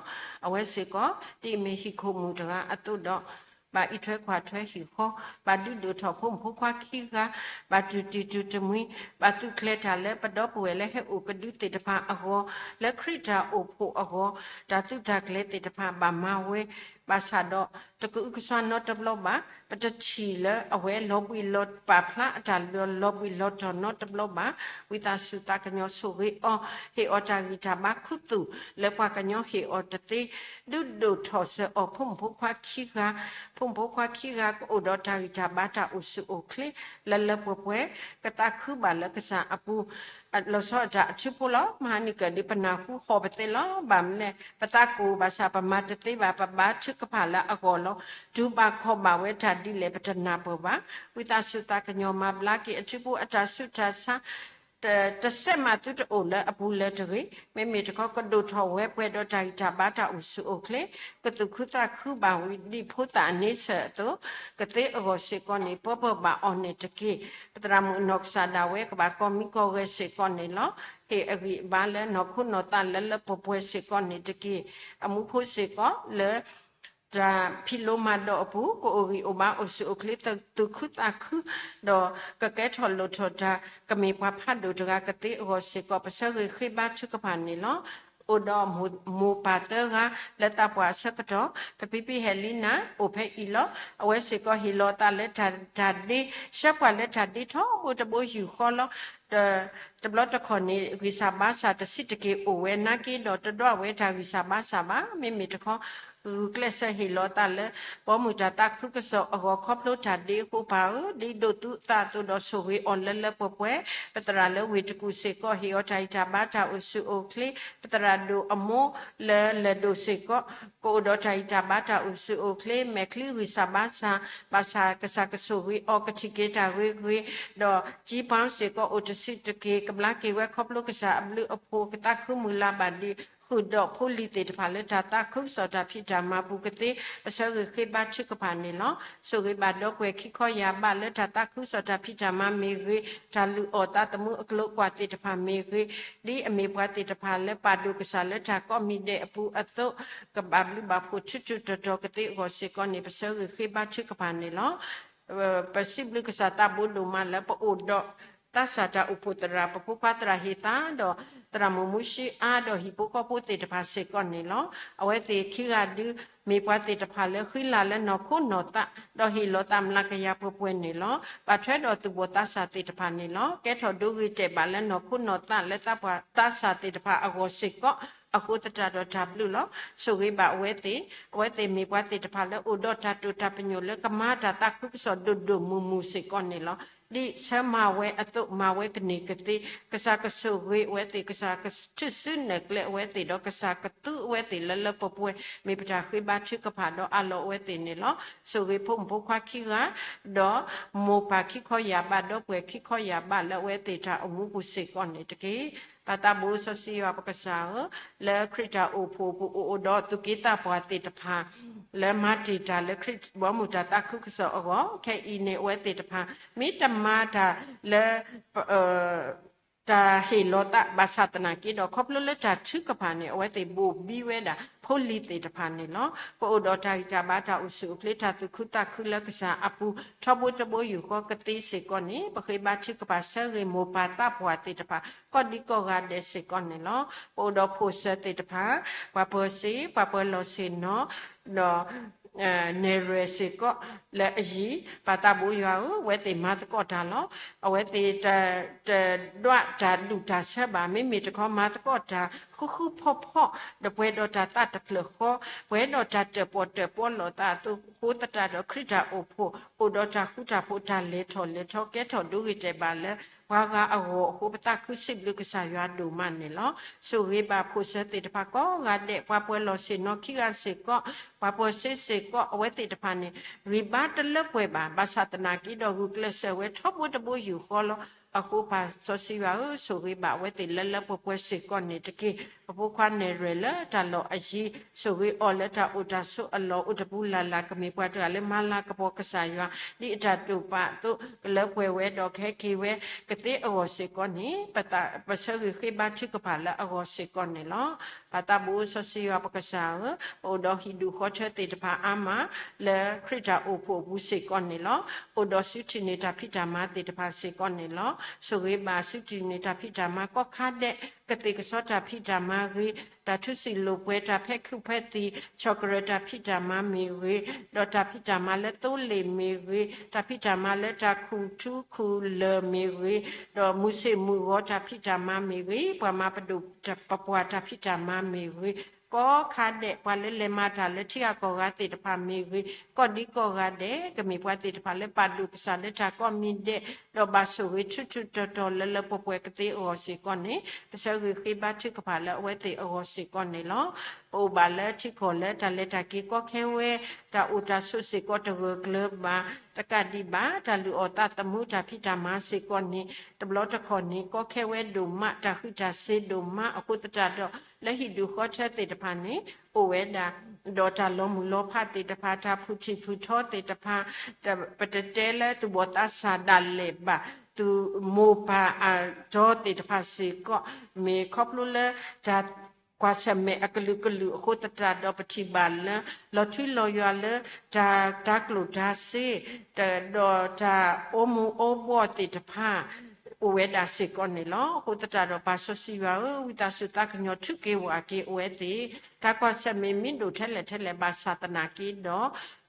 အဝဲစ့ၢ်ကီး ဒ်အမ့ၢ်ဟံၣ်ခိၣ်မုၣ်တဂၤအသိးဒီး ဘၣ်အံးထွဲကွၢ်ထွဲဟံၣ်ဃီ, ဘၣ်ဒုးဒိၣ်ထီၣ်ဖိမုၣ်ဖိခွါခံဂၤ, ဘၣ်တူၢ်တံၢ်တူၢ်တမှံၤ, ဘၣ်သူၣ်ကျဲၤတၢ်လၢပဒီပုၢ်ဝဲၢ်လၢဟဲအိၣ်ကဒုသ့ၣ်တဖၣ်အဂီၢ်, လၢခရံာ်တၢ်အိၣ်ဖှိၣ်အဂီၢ်, တၢ်သုးတၢ်ကျဲၤသ့ၣ်တဖၣ်ဘၣ်မၤဝဲ, ဘၣ်ဆၣ်ဒီး တကအုကစွါနီတဘျီဘၣ်, ပတထံၣ်လၢအဝဲလီၤဘှံးလီၤပာ်ဖျါအတၢ်လၢလီၤဘှံးလီၤတီၤနီတဘျီဘၣ်. ဝံသးစူၤသးကညီၤဆိၣ်ဂ့ၤအီၤ, ဟ့ၣ်အီၤတၢ်ဂံၢ်တၢ်ဘါခူသူၣ် လၢပှၤကညီဟ့ၣ်အီၤတသ့, ဒုးဒိၣ်ထီၣ်စၢၤအီၤဖိမုၣ်ဖိခွါခံဂၤ, ဖိမုၣ်ဖိခွါခံဂၤကအိၣ်ဒီးတၢ်ဂံၢ်တၢ်ဘါတၢ်အိၣ်ဆူၣ်အိၣ်ချ့ လၢလၢပှဲၤပှဲၤ, ကသးခုဘၣ်လၢကစၢ်အပူၤ လီၤဆီဒၣ်တၢ်အထူဖိလီၤ. မဟါနံၣ်ကၢၣ်ဒုးပနၢ်ဟူဟီၣ်ပသဲလီၤ. ဘၣ်မနုၤလဲၣ်, ပသးကိၢ်ဘၣ်ဆၣ်ပမၤတသ့ဘၣ်, ပဘါထုကဖၣ်လၢအဂီၢ်လီၤ. တူၢ်ဘၣ်ခီၣ်ဘၣ်ဝဲတၢ်ဒ်လဲၣ်ပတနၢ်ပၢၢ်ဘၣ်. ဝံသးစူၤသးကညီၤမၤဘျါက့ၤအထူဖိအတၢ်ဆူးတၢ်ဆါ တစဲးမးသုတအိၣ်လၢအပူၤလၢၤတဂ့ၤ. မ့မ့ၢ်တခီကဒိၣ်ထီၣ်ဝဲပှဲၤဒီးတၢ်ဂံၢ်တၢ်ဘါတၢ်အိၣ်ဆူၣ်အိၣ်ချ့, ကသူၣ်ခုသးခုဘၣ်ဝံၤဒ်ဖိသၣ်အန့ဆၢၣ်အသိး, ကသ့အဂီၢ်စ့ၢ်ကီးန့ၣ် ပၢပၢၢ်ဘၣ်အီၤန့ၣ်တက့ၢ်. ပသရၣ်မုၣ်အနီၢ်ကစၢ်ဒၣ်ဝဲကဘၣ်ကီၢ်မံကီၢ်ဂဲၤစ့ၢ်ကီးန့ၣ်လီၤ. ဟ့ၣ်အဂံၢ်အဘါလၢနီၢ်ခိနီၢ်သးလၢလၢပှဲၤပှဲၤစ့ၢ်ကီးန့ၣ်တက့ၢ်. အမူဖိစ့ၢ်ကီးလၢ တၢ်ဖံးလိမၤဒိးအပူၤ ကအိၣ်ဂံၢ်အိၣ်ဘါအိၣ်ဆူၣ်အိၣ်ချ့ သူၣ်ခုသးခု, ဒီးကကဲထီၣ်လိၣ်ထီၣ်တၢ် ကမ့ၢ်ပှၤဖးဒိၣ်တဂၤကသ့အဂီၢ်စ့ၢ်ကီး ပဆၢဂ့ၤဃ့ဘါထုကဖၣ်န့ၣ်လီၤ. အိၣ်ဒီးမိၢ်ပၢ်သၢဂၤလၢသးပှၢ်အဆၢကတီၢ် ပဖံဖံဟဲလံနၤ အိၣ်ဖဲအံၤလီၤ. အဝဲစ့ၢ်ကီးဟ့ၣ်လီၤသးလၢတၢ်ဒ့ ဆှၢပှၤလၢတၢ်ဒ့ထီဘိတဘိယူၢ်ဃီလီၤ. ဒီးတဘျီတခီၣ်န့ၣ် ဂံၢ်စၢ်ဘါစၢ်တဆံးတက့ၢ်အိၣ်ဝဲနာ်က့ဒီး တဒွးဝဲတၢ်ဂံၢ်စၢ်ဘါစၢ်ဘၣ်. မ့မ့ၢ်တခီ ဂုာ်ကျဲးစၢးဟ့ၣ်လီၤသးလၢ ဘီမုၢ်တၢ်သးခုကစီၣ်အဂီၢ်ခီဖျိတၢ်ဒ့အဃိ ပၢ်ဧၢ, ဒ်ဒိးသူအသးအသိးဒီးဆိၣ်ဂ့ၤအီၤလၢလၢပှဲၤပှဲၤ, ပသရၣ်လၢဝ့ၢ်တကူၣ်စ့ၢ်ကီး ဟ့ၣ်အီၤတၢ်ဂံၢ်တၢ်ဘါတၢ်အိၣ်ဆူၣ်အိၣ်ချ့, ပသရၣ်ဒိၣ်အမိၢ်လၢလၢၢ်ဒိၣ်စ့ၢ်ကီး ကအိၣ်ဒီးတၢ်ဂံၢ်တၢ်ဘါတၢ်အိၣ်ဆူၣ်အိၣ်ချ့, မဲာ်ချံဂံၢ်စၢ်ဘါစၢ်, ဘၣ်ဆၣ်ကစၢ်ကဆိၣ်ဂ့ၤအီၤ ကထံၣ်က့ၤတၢ်ဂ့ၤဂ့ၤ, ဒီးကၠံပီစ့ၢ်ကီးအိၣ်တဆံးတက့ၢ် ကဘျါက့ၤဝဲခီဖျိကစၢ်အဘျုးအဖှိၣ် ကသးခုမုၢ်လၢ်ဘၣ်ဒံး ဃုာ်ဒီးဖိလံၤသ့ၣ်တဖၣ်လၢတၢ်သးခုကစီၣ်တၢ်ဖံးတၢ်မၤပူၤကသ့ ပဆၢဂ့ၤဃ့ဘါထုကဖၣ်န့ၣ်လီၤ. ဆိၣ်ဂ့ၤဘၣ်ဒီပုၢ်ဝဲၢ်ခံခီယၢ်ဘးလၢတၢ်သးခုကစီၣ်တၢ်ဖံးတၢ်မၤမ့ၢ်ဂ့ၤ, တၢ်လုၢ်အီၣ်သးသမူအကျိၤအကွာ်သ့ၣ်တဖၣ်မ့ၢ်ဂ့ၤ, ဒ်အမ့ၢ်ပှၤသ့ၣ်တဖၣ်လၢပာ်ဒိၣ်ကစၢ်လၢတၢ်ကိးမံၤဒဲးအပူၤအသိး, ကဘၣ်ဘျုးဘၣ်ဖှိၣ်ထူထူတီၤတီၤကသ့အဂီၢ်စ့ၢ်ကီးန့ၣ် ပဆၢဂ့ၤဃ့ဘါထုကဖၣ်န့ၣ်လီၤ. ပစံးဘျုးကစၢ်သးဘိဒိၣ်မးလၢပအိၣ်ဒီး သးစၢ်တၢ်အိၣ်ဖှိၣ်သရၣ် ပဖိခွါသရၣ်ဟ့ၣ်သးဒီး သရၣ်မုၣ်မူၡံအါဒီးဟံၣ်ဖိဃီဖိသ့ၣ်တဖၣ်စ့ၢ်ကီးန့ၣ်လီၤ. အဝဲသ့ၣ်ခံဂၤဒု မ့ၢ်ပှၤသ့ၣ်တဖၣ်လၢဃံလၤလၢနီၢ်ခိနီၢ်သး ဒီးဟ့ၣ်လီၤသးမျးကယၤပှဲၤပှဲၤန့ၣ်လီၤ. ဘၣ်ထွဲဒီးသူၣ်ဘီၣ်သးစၢ်သ့ၣ်တဖၣ်န့ၣ်လီၤ. ကဲထီၣ်ဒိဂ့ၤတဲာ်ဘၣ်လၢနီၢ်ခိနီၢ်သးလၢသးပှၢ်သးစၢ်သ့ၣ်တဖၣ်အဂီၢ်စ့ၢ်ကီး အဃိသတးဒီးတၢ်ဘျုးလီၤ. ဆိၣ်ဂ့ၤဘၣ်အဝဲသ့ၣ်, အဝဲသ့ၣ်မ့ၢ်ပှၤသ့ၣ်တဖၣ်လၢအိၣ်ဒီးတၢ်တိာ်တၢ်ပညိၣ်လၢကမၤတၢ်သးခုကစီၣ်ဒိၣ်ဒိၣ်မုၢ်မုၢ်စ့ၢ်ကီးန့ၣ်လီၤ. ဒ်ဆၢမၤဝဲအသိး မၤဝဲကန့ၢ်ကသ့, ကစၢ်ကဆိၣ်ဂ့ၤအဝဲသ့ၣ်, ကစၢ်ကထုးစုနဲၣ်ကျဲအဝဲသ့ၣ်, ဒီးကစၢ်ကသူအဝဲသ့ၣ်လၢလၢပှဲၤပှဲၤ, မ့ၢ်ပတၢ်ဃ့ဘါထုကဖၣ်ဒီးအးလီၤအဝဲသ့ၣ်န့ၣ်လီၤ. ဆိၣ်ဂ့ၤဖိမုၣ်ဖိခွါခံဂၤ, ဒီးမိၢ်ပၢ်ခံခီယၢ်ဘး, ဒီပုၢ်ဝဲၢ်ခံခီယၢ်ဘးလၢအဝဲသ့ၣ်တၢ်အိၣ်မူပူၤစ့ၢ်ကီးန့ၣ်တက့ၢ်. ပၢ်သးဘိစီဆှံယွၤပကစၢ်ဧၢ, လၢခရံာ်တၢ်အိၣ်ဖှိၣ်ပူၤအိၣ်ဒီးသူၣ်က့သးပှၢ်သ့ၣ်တဖၣ် လၢမၤတ့ၢ်တၢ်လၢခရံာ်ဘီမုၢ်တၢ်သးခုကစီၣ်အဂီၢ်, ခဲအံၤန့ၣ်အဝဲသ့ၣ်တဖၣ် မ့ၢ်တမၤတၢ်လၢ တၢ်ဟ့ၣ်လီၤသးဘၣ်ဆၣ်သနာ်က့ဒီး ခီဖျိလၢတၢ်ထုကဖၣ်န့ၣ် အဝဲသ့ၣ်ဘိၣ်ဘံဝဲဒၣ်ဖိလံၤသ့ၣ်တဖၣ်န့ၣ်လီၤ. ကအိၣ်ဒီးတၢ်ဂံၢ်တၢ်ဘါတၢ်အိၣ်ဆူၣ်အိၣ်ချ့တၢ်သူၣ်ခုသးခုလၢကစၢ်အပူၤ ထီဘိတဘိယူၢ်ဃီကသ့စ့ၢ်ကီးန့ၣ် ပဃ့ဘါထုကဖၣ်ဆၢဂ့ၤမိၢ်ပၢ်သးပှၢ်သ့ၣ်တဖၣ် ကိးဒံကိးဂၤဒဲးစ့ၢ်ကီးန့ၣ်လီၤ. ပအိၣ်ဒီးဖိၣ်စၢၤသ့ၣ်တဖၣ် ပှၤပၢၤစ့ ပှၤပၢၤလီၢ်ဆ့ၣ်နီၤ ဒီး နဲၣ်ရွဲၣ်စ့ၢ်ကီးလၢအယံၤ, ပၢ်သးဘိယွၤဧၢ, အဝဲသ့ၣ်မၤသကိးတၢ်လီၤ. အဝဲသ့ၣ်တဒွးတၢ်ဒူၣ်တၢ်ဆၢဘၣ်, မ့မ့ၢ်တခီမၤသကိးတၢ်ဃုဃုဖီဖီ, ဒီးပှဲၤဒီးတၢ်သးတဖျၢၣ်ဃီ, ပှဲၤဒီးတၢ်တၢၣ်ပီၣ်တၢၣ်ပီလီၤသးအသိးအဃိသတးဒီး ခရံာ်တၢ်အိၣ်ဖှိၣ် အိၣ်ဒီးတၢ်ဃူတၢ်ဖိး တၢ်လဲၤထီၣ်လဲၤထီကဲထီၣ်ဒိဂ့ၤတဲာ်ဘၣ်လၢ ပှၤဂၤအဂီၢ်အဃိ ပသးခုစံးဘျုးကစၢ်ယွၤဒိၣ်မးန့ၣ်လီၤ. ဆိၣ်ဂ့ၤဘၣ်ဖိၣ်စၢၤသ့ၣ်တဖၣ်ကိးဂၤဒဲး, ပှၤပၢၤလီၢ်ဆ့ၣ်နီၤခံဂၤစ့ၢ်ကီး, ပှၤပၢၤစ့စ့ၢ်ကီး အဝဲသ့ၣ်တဖၣ်န့ၣ် ဂံၢ်ဘါတလၢပှဲၤဘၣ်, ဘၣ်ဆၣ်သနာ်က့ဒီး ဂုာ်ကျဲးစၢးဝဲထီဘိတဘိယူၢ်ဃီလီၤ. အဃိပၢ်စီဆှံယွၤဧၢ, ဆိၣ်ဂ့ၤဘၣ်အဝဲသ့ၣ်လၢလၢပှဲၤပှဲၤစ့ၢ်ကီးန့ၣ်တက့ၢ်. ပဖိခွါနဲၣ်ရွဲၣ်လၢတၢ်လီၢ်အယံၤ, ဆိၣ်ဂ့ၤအီၤလၢတၢ်အိၣ်တၢ်ဆိးအလီၢ်အိၣ်တပူၤလၢ်လၢ်, ကမ့ၢ်ပှၤတဂၤလၢမၤလၤကပီၤကစၢ်ယွၤ ဒ်အတၢ်တိာ်ပာ်အသိး ကလၢပှဲၤဝဲဒီးကဟဲက့ၤဝဲကသ့အဂီၢ်စ့ၢ်ကီးန့ၣ် ပဆၢဂ့ၤဃ့ဘါထုကဖၣ်လၢအဂီၢ်စ့ၢ်ကီးန့ၣ်လီၤ. ပၢ်သးဘိစီဆှံယွၤပကစၢ်ဧၢ, ပအိၣ်ဒီးဟံၣ်ဒူၣ်ဃီထၢသ့ၣ်တဖၣ်အါမး လၢခရံာ်တၢ်အိၣ်ဖှိၣ်အပူၤစ့ၢ်ကီးန့ၣ်လီၤ. အိၣ်ဒီးစုထံၣ်န့ၢ်တၢ်ဖံးတၢ်မၤသ့ၣ်တဖၣ်စ့ၢ်ကီးန့ၣ်လီၤ. ဆိၣ်ဂ့ၤဘၣ်စုထံၣ်န့ၢ်တၢ်ဖံးတၢ်မၤကိးခါဒဲး, ကသ့ၣ်ကစီတၢ်ဖံးတၢ်မၤဂ့ၤ, တၢ်ထူစံၣ်လိာ်ပှဲၤ, တၢ်ဖဲးခုးဖဲးသံၣ်, ဆီၣ်ကရၢၢ်တၢ်ဖံးတၢ်မၤမ့ၢ်ဂ့ၤ, ဒီးတၢ်ဖံးတၢ်မၤလၢသိလ့ၣ်မ့ၢ်ဂ့ၤ, တၢ်ဖံးတၢ်မၤလၢတၢ်ခူၣ်ထူခူၣ်လၢၢ်မ့ၢ်ဂ့ၤ, ဒီးမုၢ်ဆ့ၣ်မုၢ်ဂီၤတၢ်ဖံးတၢ်မၤမ့ၢ်ဂ့ၤ, ပှၤမၤပဒိၣ်ပပှၢ်တၢ်ဖံးတၢ်မၤမ့ၢ်ဂ့ၤ, ကိးခါဒဲး ပှၤလၢလဲၤမၤတၢ်လၢထံဂၤကီၢ်ဂၤသ့ၣ်တဖၣ်မ့ၢ်ဂ့ၤ, ကိးဒံကိးဂၤဒဲး ကမ့ၢ်ပှၤသ့ၣ်တဖၣ်လၢပာ်ဒိၣ်ကစၢ်လၢတၢ်ကိးမံၤဒဲး, ဒီးဘၣ်ဆိၣ်ဂ့ၤထူထူတီတီလၢလၢပှဲၤပှဲၤကသ့အဂီၢ်စ့ၢ်ကီးန့ၣ် ပဆၢဂ့ၤဃ့ဘါထုကဖၣ်လၢအဝဲသ့ၣ်အဂီၢ်စ့ၢ်ကီးန့ၣ်လီၤ. ပအိၣ်ဘၣ်လၢထံကီၢ်လၢတၢ်လဲၤတၢ်က့ၤကီခဲဝဲ, တၢ်အိၣ်တၢ်ဆိးစ့ၢ်ကီးတဂၢၢ်ကျၢၤဘၣ်, တကးဒံးဘၣ် တၢ်လုၢ်အီၣ်သးသမူတၢ်ဖံးတၢ်မၤစ့ၢ်ကီးန့ၣ် တဘျီတခီၣ်န့ၣ် ကီခဲဝဲဒိၣ်မး တၢ်ဃံးတၢ်စ့ၤဒိၣ်မးအဃိသတးဒီး လၢဟံၣ်ဒူၣ်ဃီထၢသ့ၣ်တဖၣ်န့ၣ် အိၣ်ဝဲဒၣ် ဒီးတၢ်လီၤမုၢ်လီၤဖးသ့ၣ်တဖၣ် တၢ်ဖုၣ်ထံၣ်ဖုၣ်ထီသ့ၣ်တဖၣ် ပတတဲလၢသူၣ်ဘီၣ်သးစၢ်ဒၣ်လဲာ်ဘၣ်, သူၣ်မိၢ်ပၢ်အတီသ့ၣ်တဖၣ်စ့ၢ်ကီး မ့ၢ်ခီဖျိလၢတၢ်ကွၢ်ဆၢၣ်မဲာ်အကလုာ်ကလုာ်အဃိသတးဒီး ပထံၣ်ဘၣ်လၢ လီၤထွံလီၤယွၤလၢ တၢ် တၢ်ကျိၣ်တၢ်စ့ ဒီးတၢ်အိၣ်မူအိၣ်ဘှီၣ်သ့ၣ်တဖၣ် အိၣ်ဝဲဒၣ်စ့ၢ်ကီးန့ၣ်လီၤ. အဃိသတးဒီး ပၢ်စီဆှံယွၤဧၢ, ဝံသးစူၤသးကညီၤထုးက့ၤဝးက့ၤအဝဲသ့ၣ်, တၢ်ကွၢ်ဆၢၣ်မဲာ်မ့ၢ်ဒိၣ်ထဲလဲၣ်ထဲလဲၣ်ဘၣ်ဆၣ်သနာ်က့ဒီး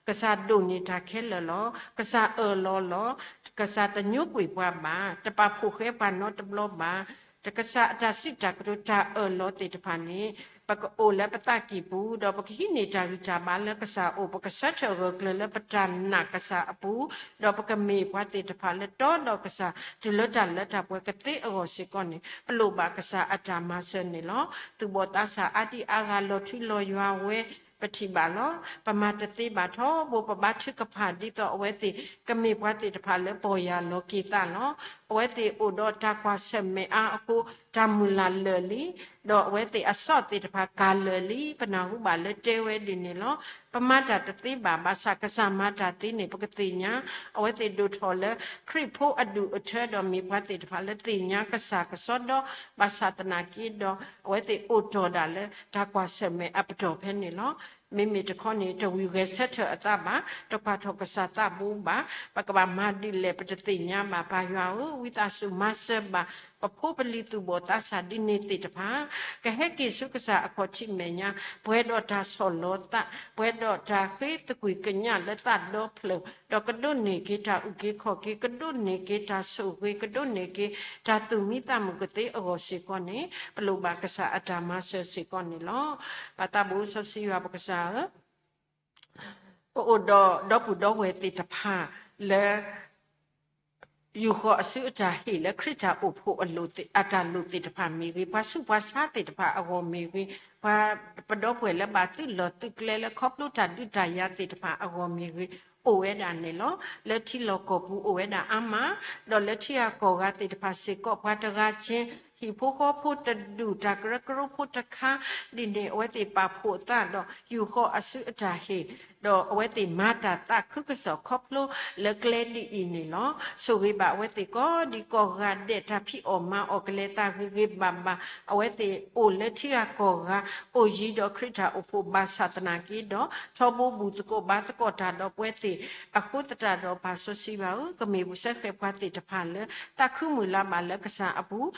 ကစၢ်ဒိၣ်န့ၢ်တၢ်ခဲလၢာ်လီၤ. ကစၢ်အၢၣ်လီၤလီၤ. ကစၢ်တညိကွံာ်ပှၤဘၣ်. တပာ်ဖှိၣ်ဃဲပှၤနီတဘျီဘၣ်. တကစၢ်အတၢ်စံးတၢ်ကတိၤတၢ်အၢၣ်လီၤသ့ၣ်တဖၣ်န့ၣ် ပကအိၣ်လၢပသးကံၢ်ပူၤ ဒီးပကဟံးန့ၢ်တၢ်ဂံၢ်တၢ်ဘါလၢကစၢ်အအိၣ်, ပကဆၢထၢၣ်ဂၢၢ်ကျၢၤလၢပတၢ်နာ်ကစၢ်အပူၤ, ဒီးပကမ့ၢ်ပှၤသ့ၣ်တဖၣ်လၢတီဒီးကစၢ် တုၤလၢတၢ်လၢတၢ်ပှဲၤကသ့အဂီၢ်စ့ၢ်ကီးန့ၣ် ပလိၣ်ဘၣ်ကစၢ်အတၢ်မၤစၢၤန့ၣ်လီၤ. သူၣ်ဘီၣ်သးစၢ်အါဒံအါဂၤလီၤထွံလီၤယွၤဝဲ ပထံၣ်ဘၣ်လီၤ. ပမၤတသ့ဘၣ်ထီဘိ ပဘါထုကဖၣ်ဒ်သိးအဝဲသ့ၣ် ကမ့ၢ်ပှၤသ့ၣ်တဖၣ်လၢပီၢ်ယၢ်လီၤက့ၤသးလီၤ. အဝဲသ့ၣ်အိၣ်ဒီးတၢ်ကွၢ်ဆၢၣ်မဲာ်အါအဃိ တၢ်မုၢ်လၢ်လၢာ်လံ, ဒီးအဝဲသ့ၣ်အစီၣ်သ့ၣ်တဖၣ်ကၤလၢာ်လံ, ပနၢ်ဟူဘၣ်လၢတဲဝဲဒ်န့ၣ်လီၤ. ပမၤတၢ်တသ့ဘၣ်, ဘၣ်ဆၣ်ကစၢ်မၤတၢ်သ့န့ၣ် ပကသ့ၣ်ညါ, အဝဲသ့ၣ်ဒိၣ်ထီၣ်လၢ ခရံာ်ဖိအဒူၣ်အထၢ ဒီးမ့ၢ်ပှၤသ့ၣ်တဖၣ်လၢသ့ၣ်ညါကစၢ်ကစီဒီ, ဘၣ်ဆၣ်သနာ်က့ဒီး အဝဲသ့ၣ်အိၣ်တီၢ်ဒၣ်လၢတၢ်ကွၢ်ဆၢၣ်မဲာ်အပတီၢ်ဖဲန့ၣ်လီၤ. မ့မ့ၢ်တခီန့ၣ် တဝံၤဂဲၤဆၢထၢၣ်အသးဘၣ်, တကွၢ်ထီၣ်ကစၢ်သးဘိဘၣ်, ပကဘၣ်မၤဒ်လဲၣ်ပတသ့ၣ်ညါဘၣ်. ပၢ်ယွၤဧၢ, ဝံသးစူၤမၤစၢၤဘၣ် ပဖိပလံၤသူၣ်ဘီၣ်သးစၢ်ဒ်န့ၣ်သ့ၣ်တဖၣ် ကဟဲက့ၤဆူကစၢ်အခီၣ်ထံးမဲာ်ညါ, ပှဲၤဒီးတၢ်ဆီၣ်လီၤသး, ပှဲၤဒီးတၢ်ဃ့သကွံၢ်ကညးလၢသးဒီဖျၢၣ်, ဒီးကဒိးန့ၢ်က့ၤတၢ်အုၣ်က့ၤခီၣ်က့ၤ, ကဒိးန့ၢ်က့ၤတၢ်ဆိၣ်ဂ့ၤ, ကဒိးန့ၢ်က့ၤတၢ်သူၣ်မံသးမုာ်ကသ့အဂီၢ်စ့ၢ်ကီးန့ၣ် ပလိၣ်ဘၣ်ကစၢ်အတၢ်မၤစၢၤစ့ၢ်ကီးန့ၣ်လီၤ. ပၢ်သးဘိစီဆှံယွၤပကစၢ်ဧၢ, ပအိၣ်ဒီးဒီပုၢ်ဒီဝဲၢ်သ့ၣ်တဖၣ်လၢ ယူာ်ဃီၤအစုအတၢ်ဟ့ၣ်လၢခရံာ်တၢ်အိၣ်ဖှိၣ်အလိၤသ့ၣ် အတၢ်လိၣ်သ့ၣ်တဖၣ်မ့ၢ်ဂ့ၤ, ပှၤဆူးပှၤဆါသ့ၣ်တဖၣ်အဂီၢ်မ့ၢ်ဂ့ၤ, ပှၤပဒီပုၢ်ဝဲၢ်လၢဘၣ်သုးလီၢ်သုးကျဲလၢခီဖျိတၢ်ဒုးတၢ်ယၤသ့ၣ်တဖၣ်အဂီၢ်မ့ၢ်ဂ့ၤ, အိၣ်ဝဲဒၣ်န့ၣ်လီၤ. လၢထံလီၢ်ကီၢ်ပူၤအိၣ်ဝဲဒၣ်အါမး, ဒီးလၢထံဂၤကီၢ်ဂၤသ့ၣ်တဖၣ်စ့ၢ်ကီး ပှၤတဂၤက့ၤ ဟံၣ်ဖိဃီဖိတဒူၣ် တၢ်ကရၢကရိဖိတခါ ဒ်န့ၣ်အဝဲသ့ၣ်ပာ်ဖှိၣ်အသးဒီး ယူာ်ဃီၤအစုအတၢ်ဟ့ၣ်, ဒီးအဝဲသ့ၣ်မၤတၢ်သးခုကစီၣ်ခီဖျိလၢကျဲဒ်အံၤန့ၣ်လီၤ. ဆိၣ်ဂ့ၤဘၣ်အဝဲသ့ၣ်ကိးဒံကိးဂၤဒဲး တၢ်ဖံးအီၣ်မၤအီၣ်ကလဲၤသးဂ့ၤဂ့ၤဘၣ်ဘၣ်, အဝဲသ့ၣ်အိၣ်လၢထံဂၤကီၢ်ဂၤ အိၣ်ယံၤဒီးခရံာ်တၢ်အိၣ်ဖှိၣ် ဘၣ်ဆၣ်သနာ်က့ဒီး ထီဘိဘူၣ်သကိးဘါသကိးတၢ်ဒီးပဝဲသ့ၣ်အဃိသတးဒီး ပၢ်စီဆှံယွၤဧၢ, ကမ့ၢ်ပူၤဆၢဃဲၤပှၤသ့ၣ်တဖၣ်လၢ သးခုမုၢ်လၢ်ဘၣ်လၢကစၢ်အပူၤ,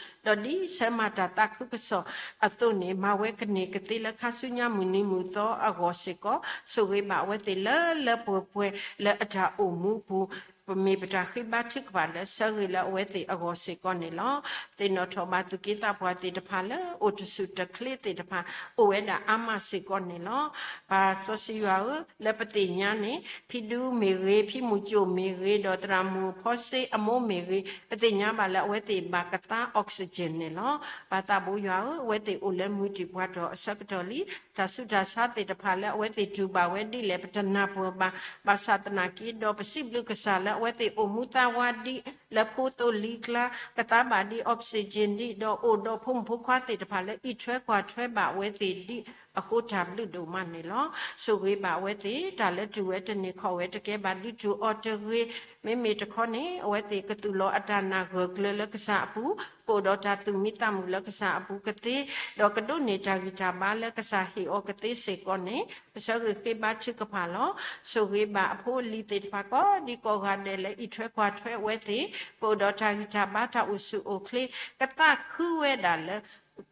ဒီးဒ်ဆၢမၤတၢ်သးခုကစီၣ်အသိးန့ၣ် မၤဝဲကန့ၢ်ကသ့လၢခါဆူညါမုၢ်နံၤမုၢ်သီအဂီၢ်စ့ၢ်ကီး, ဆိၣ်ဂ့ၤဘၣ်အဝဲသ့ၣ်လၢလၢပှဲၤပှဲၤလၢအတၢ်အိၣ်မူပူၤ, ပမ့ၢ်ပတၢ်ဃ့ဘါထုကဖၣ်လၢဆၢဂ့ၤလၢအဝဲသ့ၣ်အဂီၢ်စ့ၢ်ကီးန့ၣ်လီၤ. သ့ၣ်နီၣ်ထီၣ်ဘၣ်သူၣ်က့သးပှၢ်သ့ၣ်တဖၣ်လၢအိၣ်တဆူၣ်တချ့သ့ၣ်တဖၣ် အိၣ်ဝဲဒၣ်အါမးစ့ၢ်ကီးန့ၣ်လီၤ. ပၢ်စီဆှံယွၤဧၢ, လၢပသ့ၣ်ညါန့ၣ် ဖံဒူမ့ၢ်ဂ့ၤ, ဖံမူကၠိၣ်မ့ၢ်ဂ့ၤ, ဒီးသရၣ်မုၣ်ဖီစ့အမိၢ်မ့ၢ်ဂ့ၤ, ပသ့ၣ်ညါဘၣ်လၢအဝဲသ့ၣ်ဘၣ်ကသါ oxygen န့ၣ်လီၤ. ပၢ်သးဘိယွၤဧၢ, အဝဲသ့ၣ်အိၣ်လၢမုၢ်တံၢ်ပှၤထီၣ်အဆၢကတီၢ်လံ, တၢ်ဆူးတၢ်ဆါသ့ၣ်တဖၣ်လၢအဝဲသ့ၣ်တူၢ်ဘၣ်ဝဲဒ်လဲၣ် ပတနၢ်ပၢၢ်ဘၣ်, ဘၣ်ဆၣ်သနာ်က့ဒီး ပစံးဘျုးကစၢ်လၢအဝဲသ့ၣ်အိၣ်မူသးဝါဒ် လၢဖိသိလံၤကျါ, ကသါဘၣ်ဒ် oxygen ဒံး, ဒီးအိၣ်ဒီးဖိမုၣ်ဖိခွါသ့ၣ်တဖၣ်လၢအံးထွဲကွၢ်ထွဲဘၣ်အဝဲသ့ၣ်ဒံးအဃိ တၢ်ဘျုးဒိၣ်မးန့ၣ်လီၤ. ဆိၣ်ဂ့ၤဘၣ်အဝဲသ့ၣ် တၢ်လၢတူၢ်ဝဲတန့ၢ်ခီၣ်ဝဲတကဲဘၣ် ဒုးတူၢ်အီၤတဂ့ၤ, မ့မ့ၢ်တခီန့ၣ် အဝဲသ့ၣ်ကသူၣ်လီၤအတၢ်နာ်ဂၢၢ်ကျၢၤလၢကစၢ်အပူၤ, ကအိၣ်ဒီးတၢ်သူၣ်မံသးမုာ်လၢကစၢ်အပူၤကသ့, ဒီးကဒိးန့ၢ်တၢ်ဂံၢ်တၢ်ဘါလၢကစၢ်ဟ့ၣ်အီၤကသ့စ့ၢ်ကီးန့ၣ် ပဆၢဂ့ၤဃ့ဘါထုကဖၣ်လီၤ. ဆိၣ်ဂ့ၤဘၣ်အဖိအလံၤသ့ၣ်တဖၣ်ကိးဒံကိးဂၤဒဲးလၢအံးထွဲကွၢ်ထွဲအဝဲသ့ၣ်, ကအိၣ်ဒီးတၢ်ဂံၢ်တၢ်ဘါတၢ်အိၣ်ဆူၣ်အိၣ်ချ့, ကသးခုဝဲဒၣ်လၢ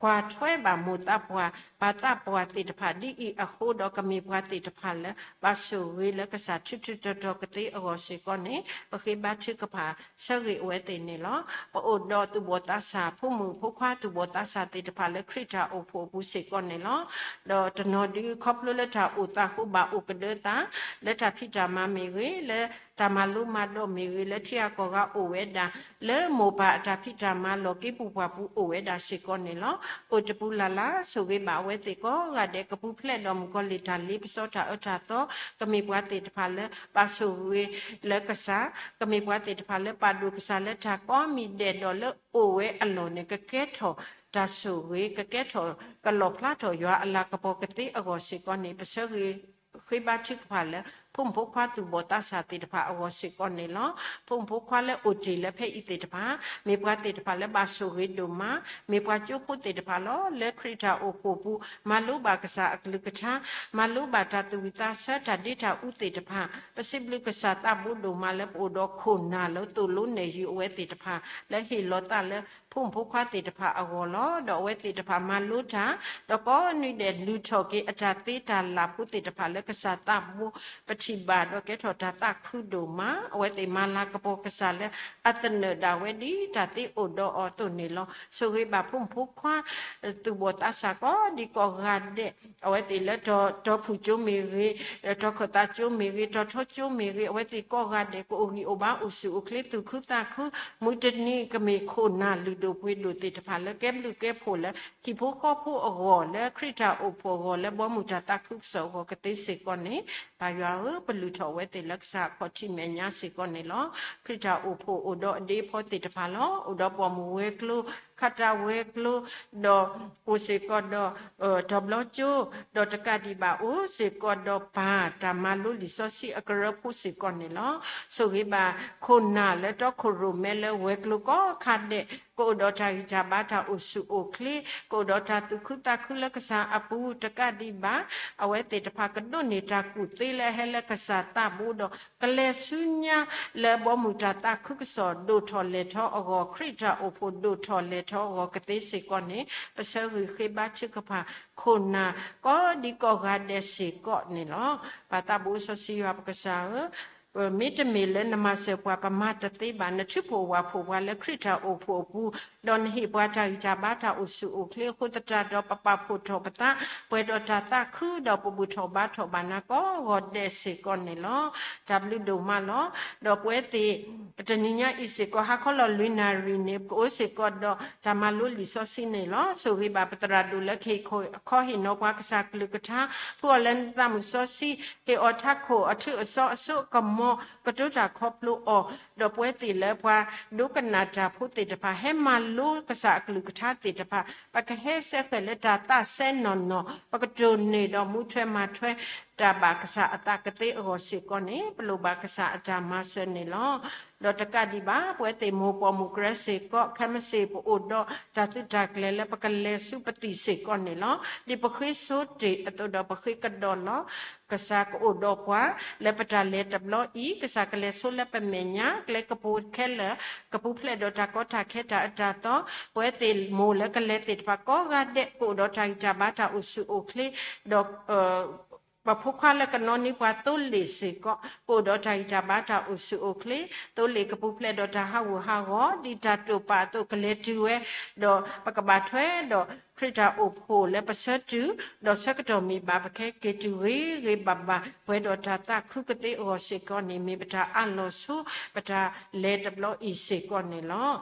ကွၢ်ထွဲဘၣ်မိၢ်သးပှၢ် ပၢ်သးပှၢ်သ့ၣ်တဖၣ်ဒ်အံၤအဃိဒီး ကမ့ၢ်ပှၤသ့ၣ်တဖၣ်လၢ ဘၣ်ဆိၣ်ဂ့ၤလၢကစၢ်ထူထူတီတီကသ့အဂီၢ်စ့ၢ်ကီးန့ၣ် ပဃ့ဘါထုကဖၣ်ဆၢဂ့ၤအဝဲသ့ၣ်န့ၣ်လီၤ. ပအိၣ်ဒီးသူၣ်ဘီၣ်သးစၢ် ဖိမုၣ်ဖိခွါသူၣ်ဘီၣ်သးစၢ်သ့ၣ်တဖၣ်လၢခရံာ်တၢ်အိၣ်ဖှိၣ်အပူၤစ့ၢ်ကီးန့ၣ်လီၤ. ဒီးတနီၤဒုးခီဖျိလၢတၢ်အိၣ်သးအဃိ ဘၣ်အိၣ်ကဒၢသး လၢတၢ်ဖံးတၢ်မၤမ့ၢ်ဂ့ၤ, လၢတၢ်မၤလိမၤဒိးမ့ၢ်ဂ့ၤ, လၢထံဂၤကီၢ်ဂၤအိၣ်ဝဲဒၣ်, လၢမိၢ်ပၢ်အတၢ်ဖံးတၢ်မၤလီၤက့ၤပူၤပှၢ်ပူၤအိၣ်ဝဲဒၣ်စ့ၢ်ကီးန့ၣ်လီၤ. အိၣ်တပူၤလၢ်လၢ် ဆိၣ်ဂ့ၤဘၣ်အဝဲသ့ၣ်ကိးဂၤဒဲး ကပူၤဖျဲးဒီးမုၣ်ကီၤလံၢ်တၢ်လ့ပစီတၢ်အၢတၢ်သီ, ကမ့ၢ်ပှၤသ့ၣ်တဖၣ်လၢ ဘၣ်ဆိၣ်ဂ့ၤလၢကစၢ်, ကမ့ၢ်ပှၤသ့ၣ်တဖၣ်လၢပာ်ဒိၣ်ကစၢ်လၢတၢ်ကိးမံၤဒဲးဒီးလၢအိၣ်ဝဲအလီၢ်န့ၣ် ကကဲထီၣ်တၢ်ဆိၣ်ဂ့ၤ, ကကဲထီၣ်ကလီၣ်ဖျါထီၣ်ယွၤအလၤကပီၤကသ့အဂီၢ်စ့ၢ်ကီးန့ၣ် ပဆၢဂ့ၤ ဃ့ဘါထုကဖၣ်လၢ ဖိမုၣ်ဖိခွါသူၣ်ဘီၣ်သးစၢ်သ့ၣ်တဖၣ်အဂီၢ်စ့ၢ်ကီးန့ၣ်လီၤ. ဖိမုၣ်ဖိခွါလၢအိၣ်တ့ၢ်လၢဖဲအံၤသ့ၣ်တဖၣ် မ့ၢ်ပှၤသ့ၣ်တဖၣ်လၢဘၣ်ဆိၣ်ဂ့ၤဒိၣ်မး, မ့ၢ်ပှၤကၠိဖိသ့ၣ်တဖၣ်လီၤ. လၢခရံာ်တၢ်အိၣ်ဖှိၣ်ပူၤ မၤလိဘၣ်ကစၢ်အကလုၢ်ကထါ, မၤလိဘၣ်တၢ်သူၣ်ဝံၣ်သးဆၢတၢ်ဒ့တၢ်အူသ့ၣ်တဖၣ်, ပစံးဘျုးကစၢ်သးဘိဒိၣ်မးလၢပအိၣ်ဒီးခိၣ်နၢ်လၢသိၣ်လိနဲၣ်ယုာ်အဝဲသ့ၣ်တဖၣ် လၢဟ့ၣ်လီၤသးလၢ ဖိမုၣ်ဖိခွါသ့ၣ်တဖၣ်အဂီၢ်လီၤ. ဒီးအဝဲသ့ၣ်တဖၣ်မၤလိတၢ်, ဒီးကိးနွံဒဲးလုၢ်ထီၣ်က့ၤအတၢ်သ့တၢ်လၢ်ဖိသ့ၣ်တဖၣ်လၢကစၢ်သးဘိ ပထံၣ်ဘၣ်ဒီးကဲထီၣ်တၢ်သးခုဒိၣ်မး, အဝဲသ့ၣ်မၤလၤကပီၤကစၢ်လၢအသနၢၣ်ဒၣ်ဝဲဒ်တၢ်သ့အိၣ်ဒီးအီၤအသိးန့ၣ်လီၤ. ဆိၣ်ဂ့ၤဘၣ်ဖိမုၣ်ဖိခွါ သူၣ်ဘီၣ်သးစၢ်ကိးဒံကိးဂၤဒဲး, အဝဲသ့ၣ်လၢတီၤဖုၣ်ကၠိမ့ၢ်ဂ့ၤ, တီၤခၢၣ်သးကၠိမ့ၢ်ဂ့ၤ, တီၤထီကၠိမ့ၢ်ဂ့ၤ, အဝဲသ့ၣ်ကိးဂၤဒဲးကအိၣ်ဂံၢ်အိၣ်ဘါအိၣ်ဆူၣ်အိၣ်ချ့သူၣ်ခုသးခု, မုၢ်တနံၤကမ့ၢ်ခိၣ်နၢ်လုၢ်ဒိၣ်ပှ့ၤဒိၣ်သ့ၣ်တဖၣ်လၢကဲဘျုးကဲဖှိၣ်လၢ ဟံၣ်ဖိဃီဖိအဂီၢ်, လၢခရံာ်တၢ်အိၣ်ဖှိၣ်အဂီၢ်, လၢဘီမုၢ်တၢ်သးခုကစီၣ်အဂီၢ်ကသ့စ့ၢ်ကီးန့ၣ်, ပၢ်ယွၤဧၢ, ပလုၢ်ထီၣ်အဝဲသ့ၣ်လၢကစၢ်အခီၣ်ထံးမဲာ်ညါစ့ၢ်ကီးန့ၣ်လီၤ. ခရံာ်တၢ်အိၣ်ဖှိၣ်အိၣ်ဒီးအဒ့အဖီသ့ၣ်တဖၣ်လီၤ. အိၣ်ဒီးပိာ်မုၣ်ဝဲၤကျိၤ ခးတၢ်ဝဲၤကျိၤ, ဒီးအိၣ်စ့ၢ်ကီးဒီး တီၤဘျီကၠိ, ဒီးတကးဒံးဘၣ် အိၣ်စ့ၢ်ကီးဒီးပၢ်တၢ်မၤလိလံာ်စီဆှံအကရၢဖိစ့ၢ်ကီးန့ၣ်လီၤ. ဆိၣ်ဂ့ၤဘၣ်ခိၣ်နၢ်လၢတီခိၣ်ရိၣ်မဲလၢဝဲၤကျိၤကိးခါဒဲး, ကအိၣ်ဒီးတၢ်ဂံၢ်တၢ်ဘါတၢ်အိၣ်ဆူၣ်အိၣ်ချ့, ကအိၣ်ဒီးတၢ်သူၣ်ခုသးခုလၢကစၢ်အပူၤ တကးဒံးဘၣ် အဝဲသ့ၣ်တဖၣ်ကဒိးန့ၢ်တၢ်ကူၣ်သ့လၢအဟဲလၢကစၢ်သးဘိဒီး ကလဲၤဆူညါလၢဘီမုၢ်တၢ်သးခုကစီၣ်ဒိၣ်ထီၣ်လဲၢ်ထီၣ်အဂီၢ်, ခရံာ်တၢ်အိၣ်ဖှိၣ်ဒိၣ်ထီၣ်လဲၢ်ထီၣ်အဂီၢ်ကသ့စ့ၢ်ကီးန့ၣ် ပဆၢဂ့ၤဃ့ဘါထုကဖၣ်ခိၣ်နၢ်ကိးဒံကိးဂၤဒဲးစ့ၢ်ကီးန့ၣ်လီၤ. ပၢ်သးဘိစီဆှံယွၤပကစၢ်ဧၢ, မ့တမ့ၢ်လၢနမၤစၢၤပှၤပမၤတသ့ဘၣ်, နထုးဖှိၣ်ဝၢ်ဖှိၣ်ပှၤလၢခရံာ်တၢ်အိၣ်ဖှိၣ်အပူၤ, ဒီးနဟ့ၣ်ပှၤတၢ်ဂံၢ်တၢ်ဘါတၢ်အိၣ်ဆူၣ်အိၣ်ချ့အဃိသတးဒီး ပပာ်ဖှိၣ်ထီၣ်ပသး ပှဲၤဒီးတၢ်သးခု ဒီးပဘူၣ်ထီၣ်ဘါထီၣ်ဘၣ်နၤကိးဂီၤဒဲးစ့ၢ်ကီးန့ၣ်လီၤ. တၢ်ဘျုးဒိၣ်မးလီၤ. ဒီးပဝဲသ့ၣ် တနံၤညါအံၤစ့ၢ်ကီး ဟါခီလီၤလွံၢ်နၣ်ရံၣ်န့ၣ် ပကအိၣ်စ့ၢ်ကီးဒီးတၢ်မၤလိလံာ်စီဆှံန့ၣ်လီၤ. ဆိၣ်ဂ့ၤဘၣ်ပသရၣ်ဒိၣ်လၢကဟ့ၣ်ခီဟ့ၣ်နီၤပှၤကစၢ်ကလုၢ်ကထါ, ဖှူအီၤလၢနသးမုၢ်စီဆှံ, ဟ့ၣ်အီၤထးခိၣ်အထုးအစီအစိကမီၤ, ကတိၤတၢ်ခီဖျိအီၤ, ဒီးပဝဲသ့ၣ်လၢပှၤဒိကနၣ်တၢ်ဖိသ့ၣ်တဖၣ် ဟဲမၤလိကစၢ်အကလုၢ်ကထါသ့ၣ်တဖၣ် ပကဟဲစဲဃဲၤလၢတၢ်သးစဲနီၢ်နီၢ်, ပကတိၢ်န့ၢ်ဒီးမူထွဲမၤထွဲတၢ်ဘၣ်ကစၢ်အသးကသ့အဂီၢ်စ့ၢ်ကီးန့ၣ် ပလိၣ်ဘၣ်ကစၢ်အတၢ်မၤစၢၤန့ၣ်လီၤ. ဒီးတကးဒံးဘၣ် ပဝဲသ့ၣ်မိၢ်ပိာ်မုၣ်ကရၢစ့ၢ်ကီး ခဲမုၢ်ဆ့ၣ်ပအိၣ်ဒီးတၢ်သုးတၢ်ကျဲၤလၢပကလဲၤဆူပသံၣ်စ့ၢ်ကီးန့ၣ်လီၤ. ဒ်ပဃ့ဆိတ့ၢ်အသိးဒီးပဃ့ကဒီးလီၤ. ကစၢ်ကအိၣ်ဒီးပှၤ လၢပတၢ်လဲၤတဘျီအံၤ, ကစၢ်ကလဲၤဆိလၢပမဲာ်ညါ, ကျဲကပူၤခဲလၢာ် ကပူၤဖျဲးဒီးတၢ်ကီတၢ်ခဲတၢ်အၢတၢ်သီ, ပဝဲသ့ၣ်မိၢ်လၢကလဲၤသ့ၣ်တဖၣ်ကိးဂၤဒဲး ကအိၣ်ဒီးတၢ်ဂံၢ်တၢ်ဘါတၢ်အိၣ်ဆူၣ်အိၣ်ချ့, ဒီး ပဖိခွါလၢကနီၣ်န့ၢ်ပှၤသိလ့ၣ်စ့ၢ်ကီး ကအိၣ်ဒီးတၢ်ဂံၢ်တၢ်ဘါတၢ်အိၣ်ဆူၣ်အိၣ်ချ့, သိလ့ၣ်ကပူၤဖျဲးဒီးတၢ်ဟးဂူာ်ဟးဂီၤ ဒ်တၢ်တိာ်ပာ်အသိးကလဲၤတုၤဝဲ, ဒီးပကဘၣ်ထွဲဒီးခရံာ်တၢ်အိၣ်ဖှိၣ်လၢပဆၢတုၤ, ဒီးဆၢကတီၢ်မ့ၢ်ဘၣ်ပကဟဲက့ၤတုၤဂ့ၤဂ့ၤဘၣ်ဘၣ် ပှဲၤဒီးတၢ်သးခုကသ့အဂီၢ်စ့ၢ်ကီးန့ၣ် မ့ၢ်ပတၢ်အးလီၤဆိ ပတၢ်လဲၤတဘျီအံၤစ့ၢ်ကီးန့ၣ်လီၤ.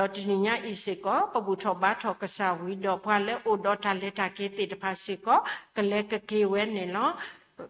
ဒီးတနံၤညါအံၤစ့ၢ်ကီး ပဘူၣ်ထီၣ်ဘါထီၣ်ကစၢ်ဝံၤဒီး ပှၤလၢအိၣ်ဒီးတၢ်လဲၤတၢ်က့ၤသ့ၣ်တဖၣ်စ့ၢ်ကီး ကလဲၤကက့ၤဝဲန့ၣ်လီၤ.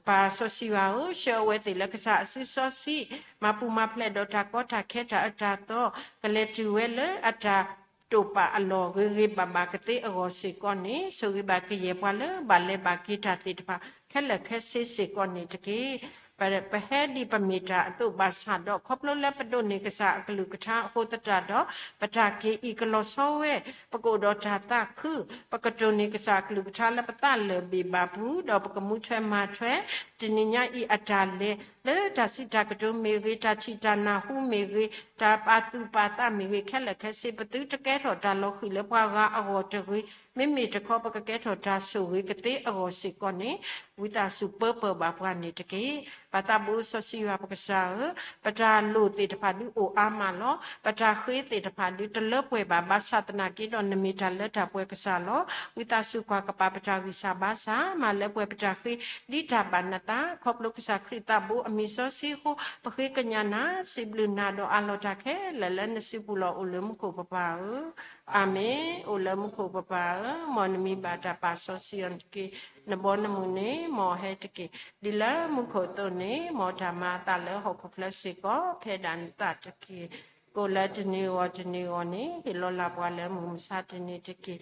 ပၢ်စီဆှံယွၤဧၢ, ဆှၢအဝဲသ့ၣ်လၢကစၢ်အစုစီဆှံ, မၤပူၤမၤဖျဲးဒီးတၢ်ကီတၢ်ခဲတၢ်အၢတၢ်သီ, ကလဲၤတုၤဝဲလၢအတၢ်တိာ်ပာ်အလီၢ်ဂ့ၤဂ့ၤဘၣ်ဘၣ်ကသ့အဂီၢ်စ့ၢ်ကီးန့ၣ်, ဆိၣ်ဂ့ၤဘၣ်ကယဲၢ်ပှၤလၢဘၣ်လဲၤဘၣ်က့ၤတၢ်သ့ၣ်တဖၣ် ခဲလၢာ်ခဲဆ့စ့ၢ်ကီးန့ၣ်တက့ၢ်. ပဟဲဒ်ပမ့ၢ်တၢ်အသိးဘၣ်ဆၣ်ဒီး ခီဖျိလၢပဒိးန့ၢ်ကစၢ်အကလုၢ်ကထါအဃိသတးဒီး ပတၢ်က့ၤအံၤကလီၤဆီဝဲ, ပကအိၣ်ဒီးတၢ်သးခု, ပကတိၢ်န့ၢ်ကစၢ်အကလုၢ်ကထါလၢပသးလၢာ်ဘ့ၣ်ဘၣ်ပူၤ, ဒီးပကမူထွဲမၤထွဲ တနံၤညါအံၤအတၢ်လဲၤ လၢတၢ်စံးတၢ်ကတိၤမ့ၢ်ဂ့ၤ, တၢ်ထံၣ်တၢ်နၢ်ဟူမ့ၢ်ဂ့ၤ, တၢ်ပာ်သူၣ်ပာ်သးမ့ၢ်ဂ့ၤ, ခဲလၢာ်ခဲဆ့ ပသုတကဲထီၣ်တၢ်လီၤဃံၤလၢပှၤဂၤအဂီၢ်တဂ့ၤ, မ့မ့ၢ်တခီ ပကကဲထီၣ်တၢ်ဆိၣ်ဂ့ၤကသ့အဂီၢ်စ့ၢ်ကီးန့ၣ်, ဝံသးစူၤပၢပၢၢ်ဘၣ်ပှၤန့ၣ်တက့ၢ်. ပၢ်သးဘိစီဆှံယွၤပကစၢ်ဧၢ, ပတၢ်လိၣ်သ့ၣ်တဖၣ်ဒုးအိၣ်အါမးလီၤ. ပတၢ်ဃ့သ့ၣ်တဖၣ်ဒုးတလၢပှဲၤဘၣ်, ဘၣ်ဆၣ်သနာ်က့ဒီး နမ့ၢ်တၢ်လၢတၢ်ပှဲၤကစၢ်လီၤ. ဝံသးစူၤကွၢ်ကပၤပတၢ်ဂံၢ်စၢ်ဘါစၢ်, မၤလၢပှဲၤပတၢ်ဃ့ ဒ်တၢ်ဘၣ်နသး, ခီဖျိကစၢ်ခရံာ်သးဘိအမံၤစီဆှံအဃိ, ပဃ့ကညးနၤ, စံးဘျုးနၤဒီးအးလီၤတၢ်ခဲလၢာ်လၢနစုပူၤလီၤအိၣ်လၢမူခိၣ်ပပၢ်ဧၢ. အၤမ့ၣ်. အိၣ်လၢမူခိၣ်ပပၢ်ဧၢ, မ်နမံၤဘၣ်တၢ်ပာ်စီဆှံအီၤတက့ၢ်. နဘီနမုၢ်န့ၣ် မ်အဟဲတက့ၢ်. ဒ်လၢမူခိၣ်အသိးန့ၣ်, မ်တၢ်မၤအသးလၢဟီၣ်ခိၣ်ချၢစ့ၢ်ကီး ဖဲဒၣ်နသးတက့ၢ်. ကအိၣ်လၢတနံၤအဂီၢ်တနံၤအဂီၢ်န့ၣ်, ဟ့ၣ်လီၤလၢ်ပှၤလၢမုၢ်မဆါတနံၤတက့ၢ်.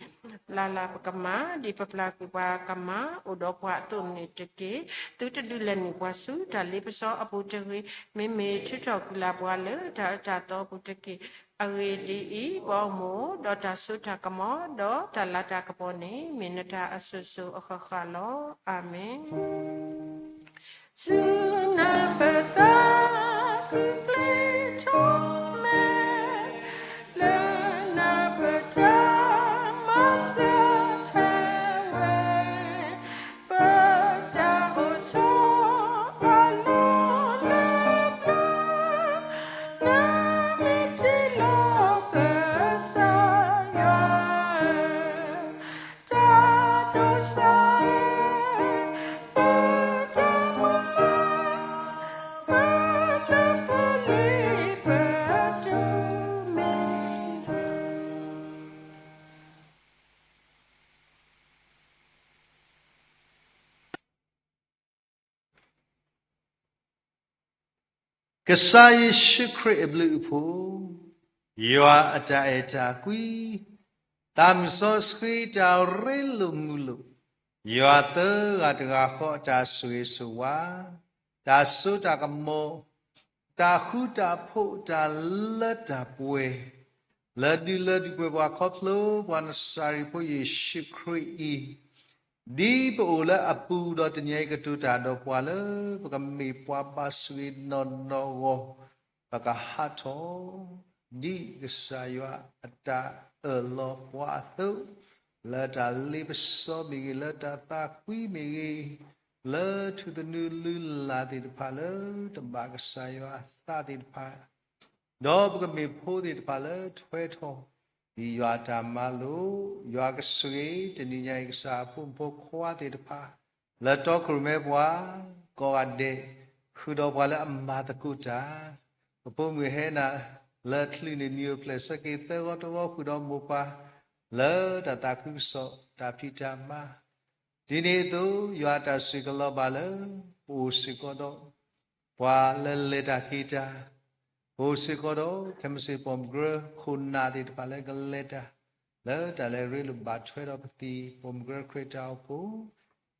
ပျၢ်လၢ်ပကမၢ်, ဒ်ပပျၢ်ကွံာ်ပှၤကမၢ်, အိၣ်ဒီးပှၤအသိးန့ၣ်တက့ၢ်. သုတဒုးလဲၤနုာ်ပှၤဆူတၢ်လ့ပစီအပူၤတဂ့ၤ, မ့မ့ၢ်ထုးထီၣ်ကွံာ်လၢ်ပှၤလၢတၢ်အၢတၢ်သီအပူၤတက့ၢ်. အဂ့ၢ်ဒ်အံၤ, ပအိၣ်မူဒီးတၢ်စိတၢ်ကမီၤ, ဒီးတၢ်လၤတၢ်ကပီၤန့ၣ်, မ့ၢ်နတၢ်အစိၤစိၤအဃၣ်ဃၣ်လီၤ. အၤမ့ၣ်. ဆူနၢ်ပတၢ်ခုၣ်ကျ့ထီၣ်မဲာ်, လၢနၢ်ပတၢ်မၤစၢၤဟဲဝဲ, ပတၢ်အိၣ်ဆိးအလီၢ်လၢပျၢၤ, လၢမ့ၢ်တ့လီၤကစၢ်ယွၤဧၢ, တၢ်ဒိးစၢ်, ပတၢ်မုၢ်လၢ်, ပတၢ်ပလံၤပတုၤမ့ၢ်လၢ ကစၢ်ယ့ၣ်ၡူးခရံာ်အဘျုးအဖှိၣ်, ယွၤအတၢ်အဲၣ်တၢ်ကွံ, တၢ်မုၢ်စီဆှံတၢ်ရ့လိာ်မုာ်လိာ်, ယွၤသၢဂၤတဂၤဃီအတၢ်ဆိၣ်ဂ့ၤဆိၣ်ဝါ, တၢ်စိတၢ်ကမီၤ, တၢ်ဃူတၢ်ဖိး တၢ်လၢတၢ်ပှဲၤ, လၢဒုးလၢဒုးပှဲၤပှၤခီဖျိ ပှၤနစၤရ့းဖိယ့ၣ်ၡူးခရံာ်အံၤ, ဒ်ပအိၣ်လၢအပူၤဒီးတနံၤအံၤကတိၤတၢ်ဒီးပှၤလၢ ပကမ့ၢ်ပှၤဘါဆိၣ်ဂ့ၤနီၢ်နီၢ်အဂီၢ်, ပကဟးထီၣ် ဒ်ကစၢ်ယွၤအတၢ်အၢၣ်လီၤပှၤအသိး, လၢတၢ်လ့ပစီမ့ၢ်ဂ့ၤ, လၢတၢ်သးကွံမ့ၢ်ဂ့ၤ, လၢထူၣ်သနူလုၢ်လၢ်သ့ၣ်တဖၣ်လၢတဘၣ်ကစၢ်ယွၤအသးသ့ၣ်တဖၣ်, ဒီးပကမ့ၢ်ဖိသ့ၣ်တဖၣ်လၢထွဲထီၣ် ဒ်ယွၤအတၢ်မၤလိာ်, ယွၤကဆိၣ်ဂ့ၤ တနံၤညါအံၤကစၢ်အဖိမုၣ်ဖိခွါသ့ၣ်တဖၣ် လၢတီခိၣ်ရိၣ်မဲပှၤကိးဂၤဒဲး, ဃုာ်ဒီးပှၤလၢအမၤသကိးတၢ်, ပဖိမုၣ်ဟဲနၤလၢချုးန့ၣ် နံၤအိၣ်ဖျဲၣ်ဆၢက့ၤသၢဂီတဂီ ဃုာ်ဒီးမိၢ်ပၢ် လၢတၢ်သးခုကစီၣ် တၢ်ဖံးတၢ်မၤ ဒ်န့ၣ်အသိး ယွၤအတၢ်ဆိၣ်ဂ့ၤကလီၤဘၣ်လၢ ပအိၣ်စ့ၢ်ကီးဒီး ပှၤလၢလဲၤတၢ်က့ၤတၢ်, ပအိၣ်စ့ၢ်ကီးဒီး ခဲမုၢ်ဆ့ၣ်ပိာ်မုၣ်ကရၢခိၣ်နၢ်သ့ၣ်တဖၣ်လၢကလဲၤတၢ် လၢတၢ်လဲၤရ့လိာ်ဘၣ်ထွဲဒီးပသံၣ် ပိာ်မုၣ်ကရၢခရံာ်တၢ်အိၣ်ဖှိၣ်,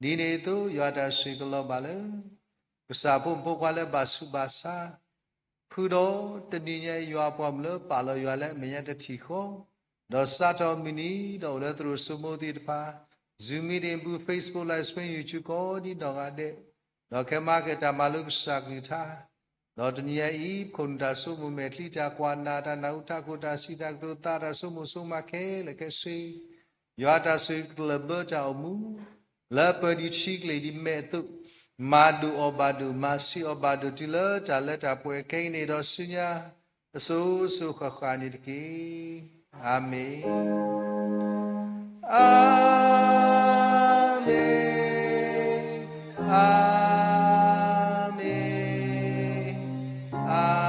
ဒ်န့ၣ်အသိး ယွၤအတၢ်ဆိၣ်ဂ့ၤကလီၤဘၣ်လၢ ကစၢ်ဖိမုၣ်ဖိခွါလၢဘၣ်ဆူးဘၣ်ဆါ ဃုာ်ဒီးတနံၤညါအံၤယွၤအပှၤမုၣ်လၢပာ်လီၤယွၤလၢအမဲာ်ညါတထံၣ်ဃီ, ဒီးစးထီၣ်မုၢ်နံၤ ဒီးအိၣ်လၢသရိာ်စိမိသ့ၣ်တဖၣ်, Zoom meeting ပူၤ Facebook Live Stream YouTube ကိးဒ်နီၢ်ဂၤဒဲး, ဒီးခဲမၤကတၢ်မၤလိကစၢ်ကလုၢ်ကထါ, ဒီးတနံၤညါအံၤ ပခိၣ်နူာ်တၢ်ဆိကမိၣ်မဲာ်ချံ တၢ်ကွၢ်နၢ် တၢ်နၢ်ဟူထးခိၣ် တၢ်စံးတၢ်ကတိၤ သးတၢ်ဆိကမိၣ်ဆိကမးခဲလၢာ်ခဲဆ့ ယွၤအတၢ်ဆိၣ်ဂ့ၤကလၢၢ်ဘၢတၢ်အိၣ်မူ လၢပၢၤဒံးထံကလ့ၢ်ဒံးမဲာ်အသိး, မၤဒိၣ်အီၤဘၣ်ဒိၣ် မၤဆံးအီၤဘၣ်ဒိၣ် တုၤလၢတၢ်လၢတၢ်ပှဲၤခဲအံၤန့ၣ်ဒီးဆူညါ အစိၤစိၤဃၣ်ဃၣ်န့ၣ်တက့ၢ်. အၤမ့ၣ်. အၤမ့ၣ်, အၤမ့ၣ်, အၤမ့ၣ်.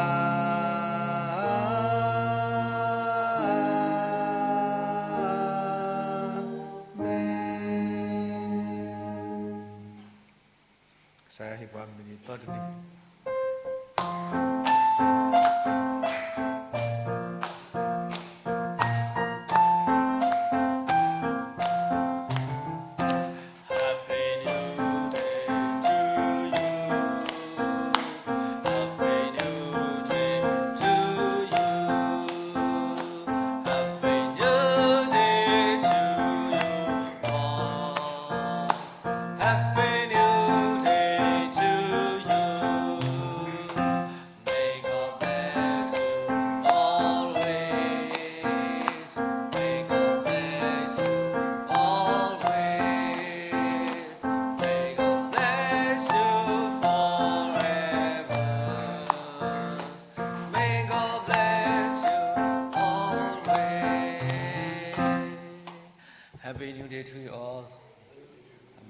ကစၢ်ယွၤဟ့ၣ်ပှၤမုၢ်နံၤသီတနံၤ Happy New Day to you. May God bless you always. May God bless you always. May God bless you forever. May God bless you always. Happy New Day to you all.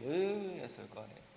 Hallelujah.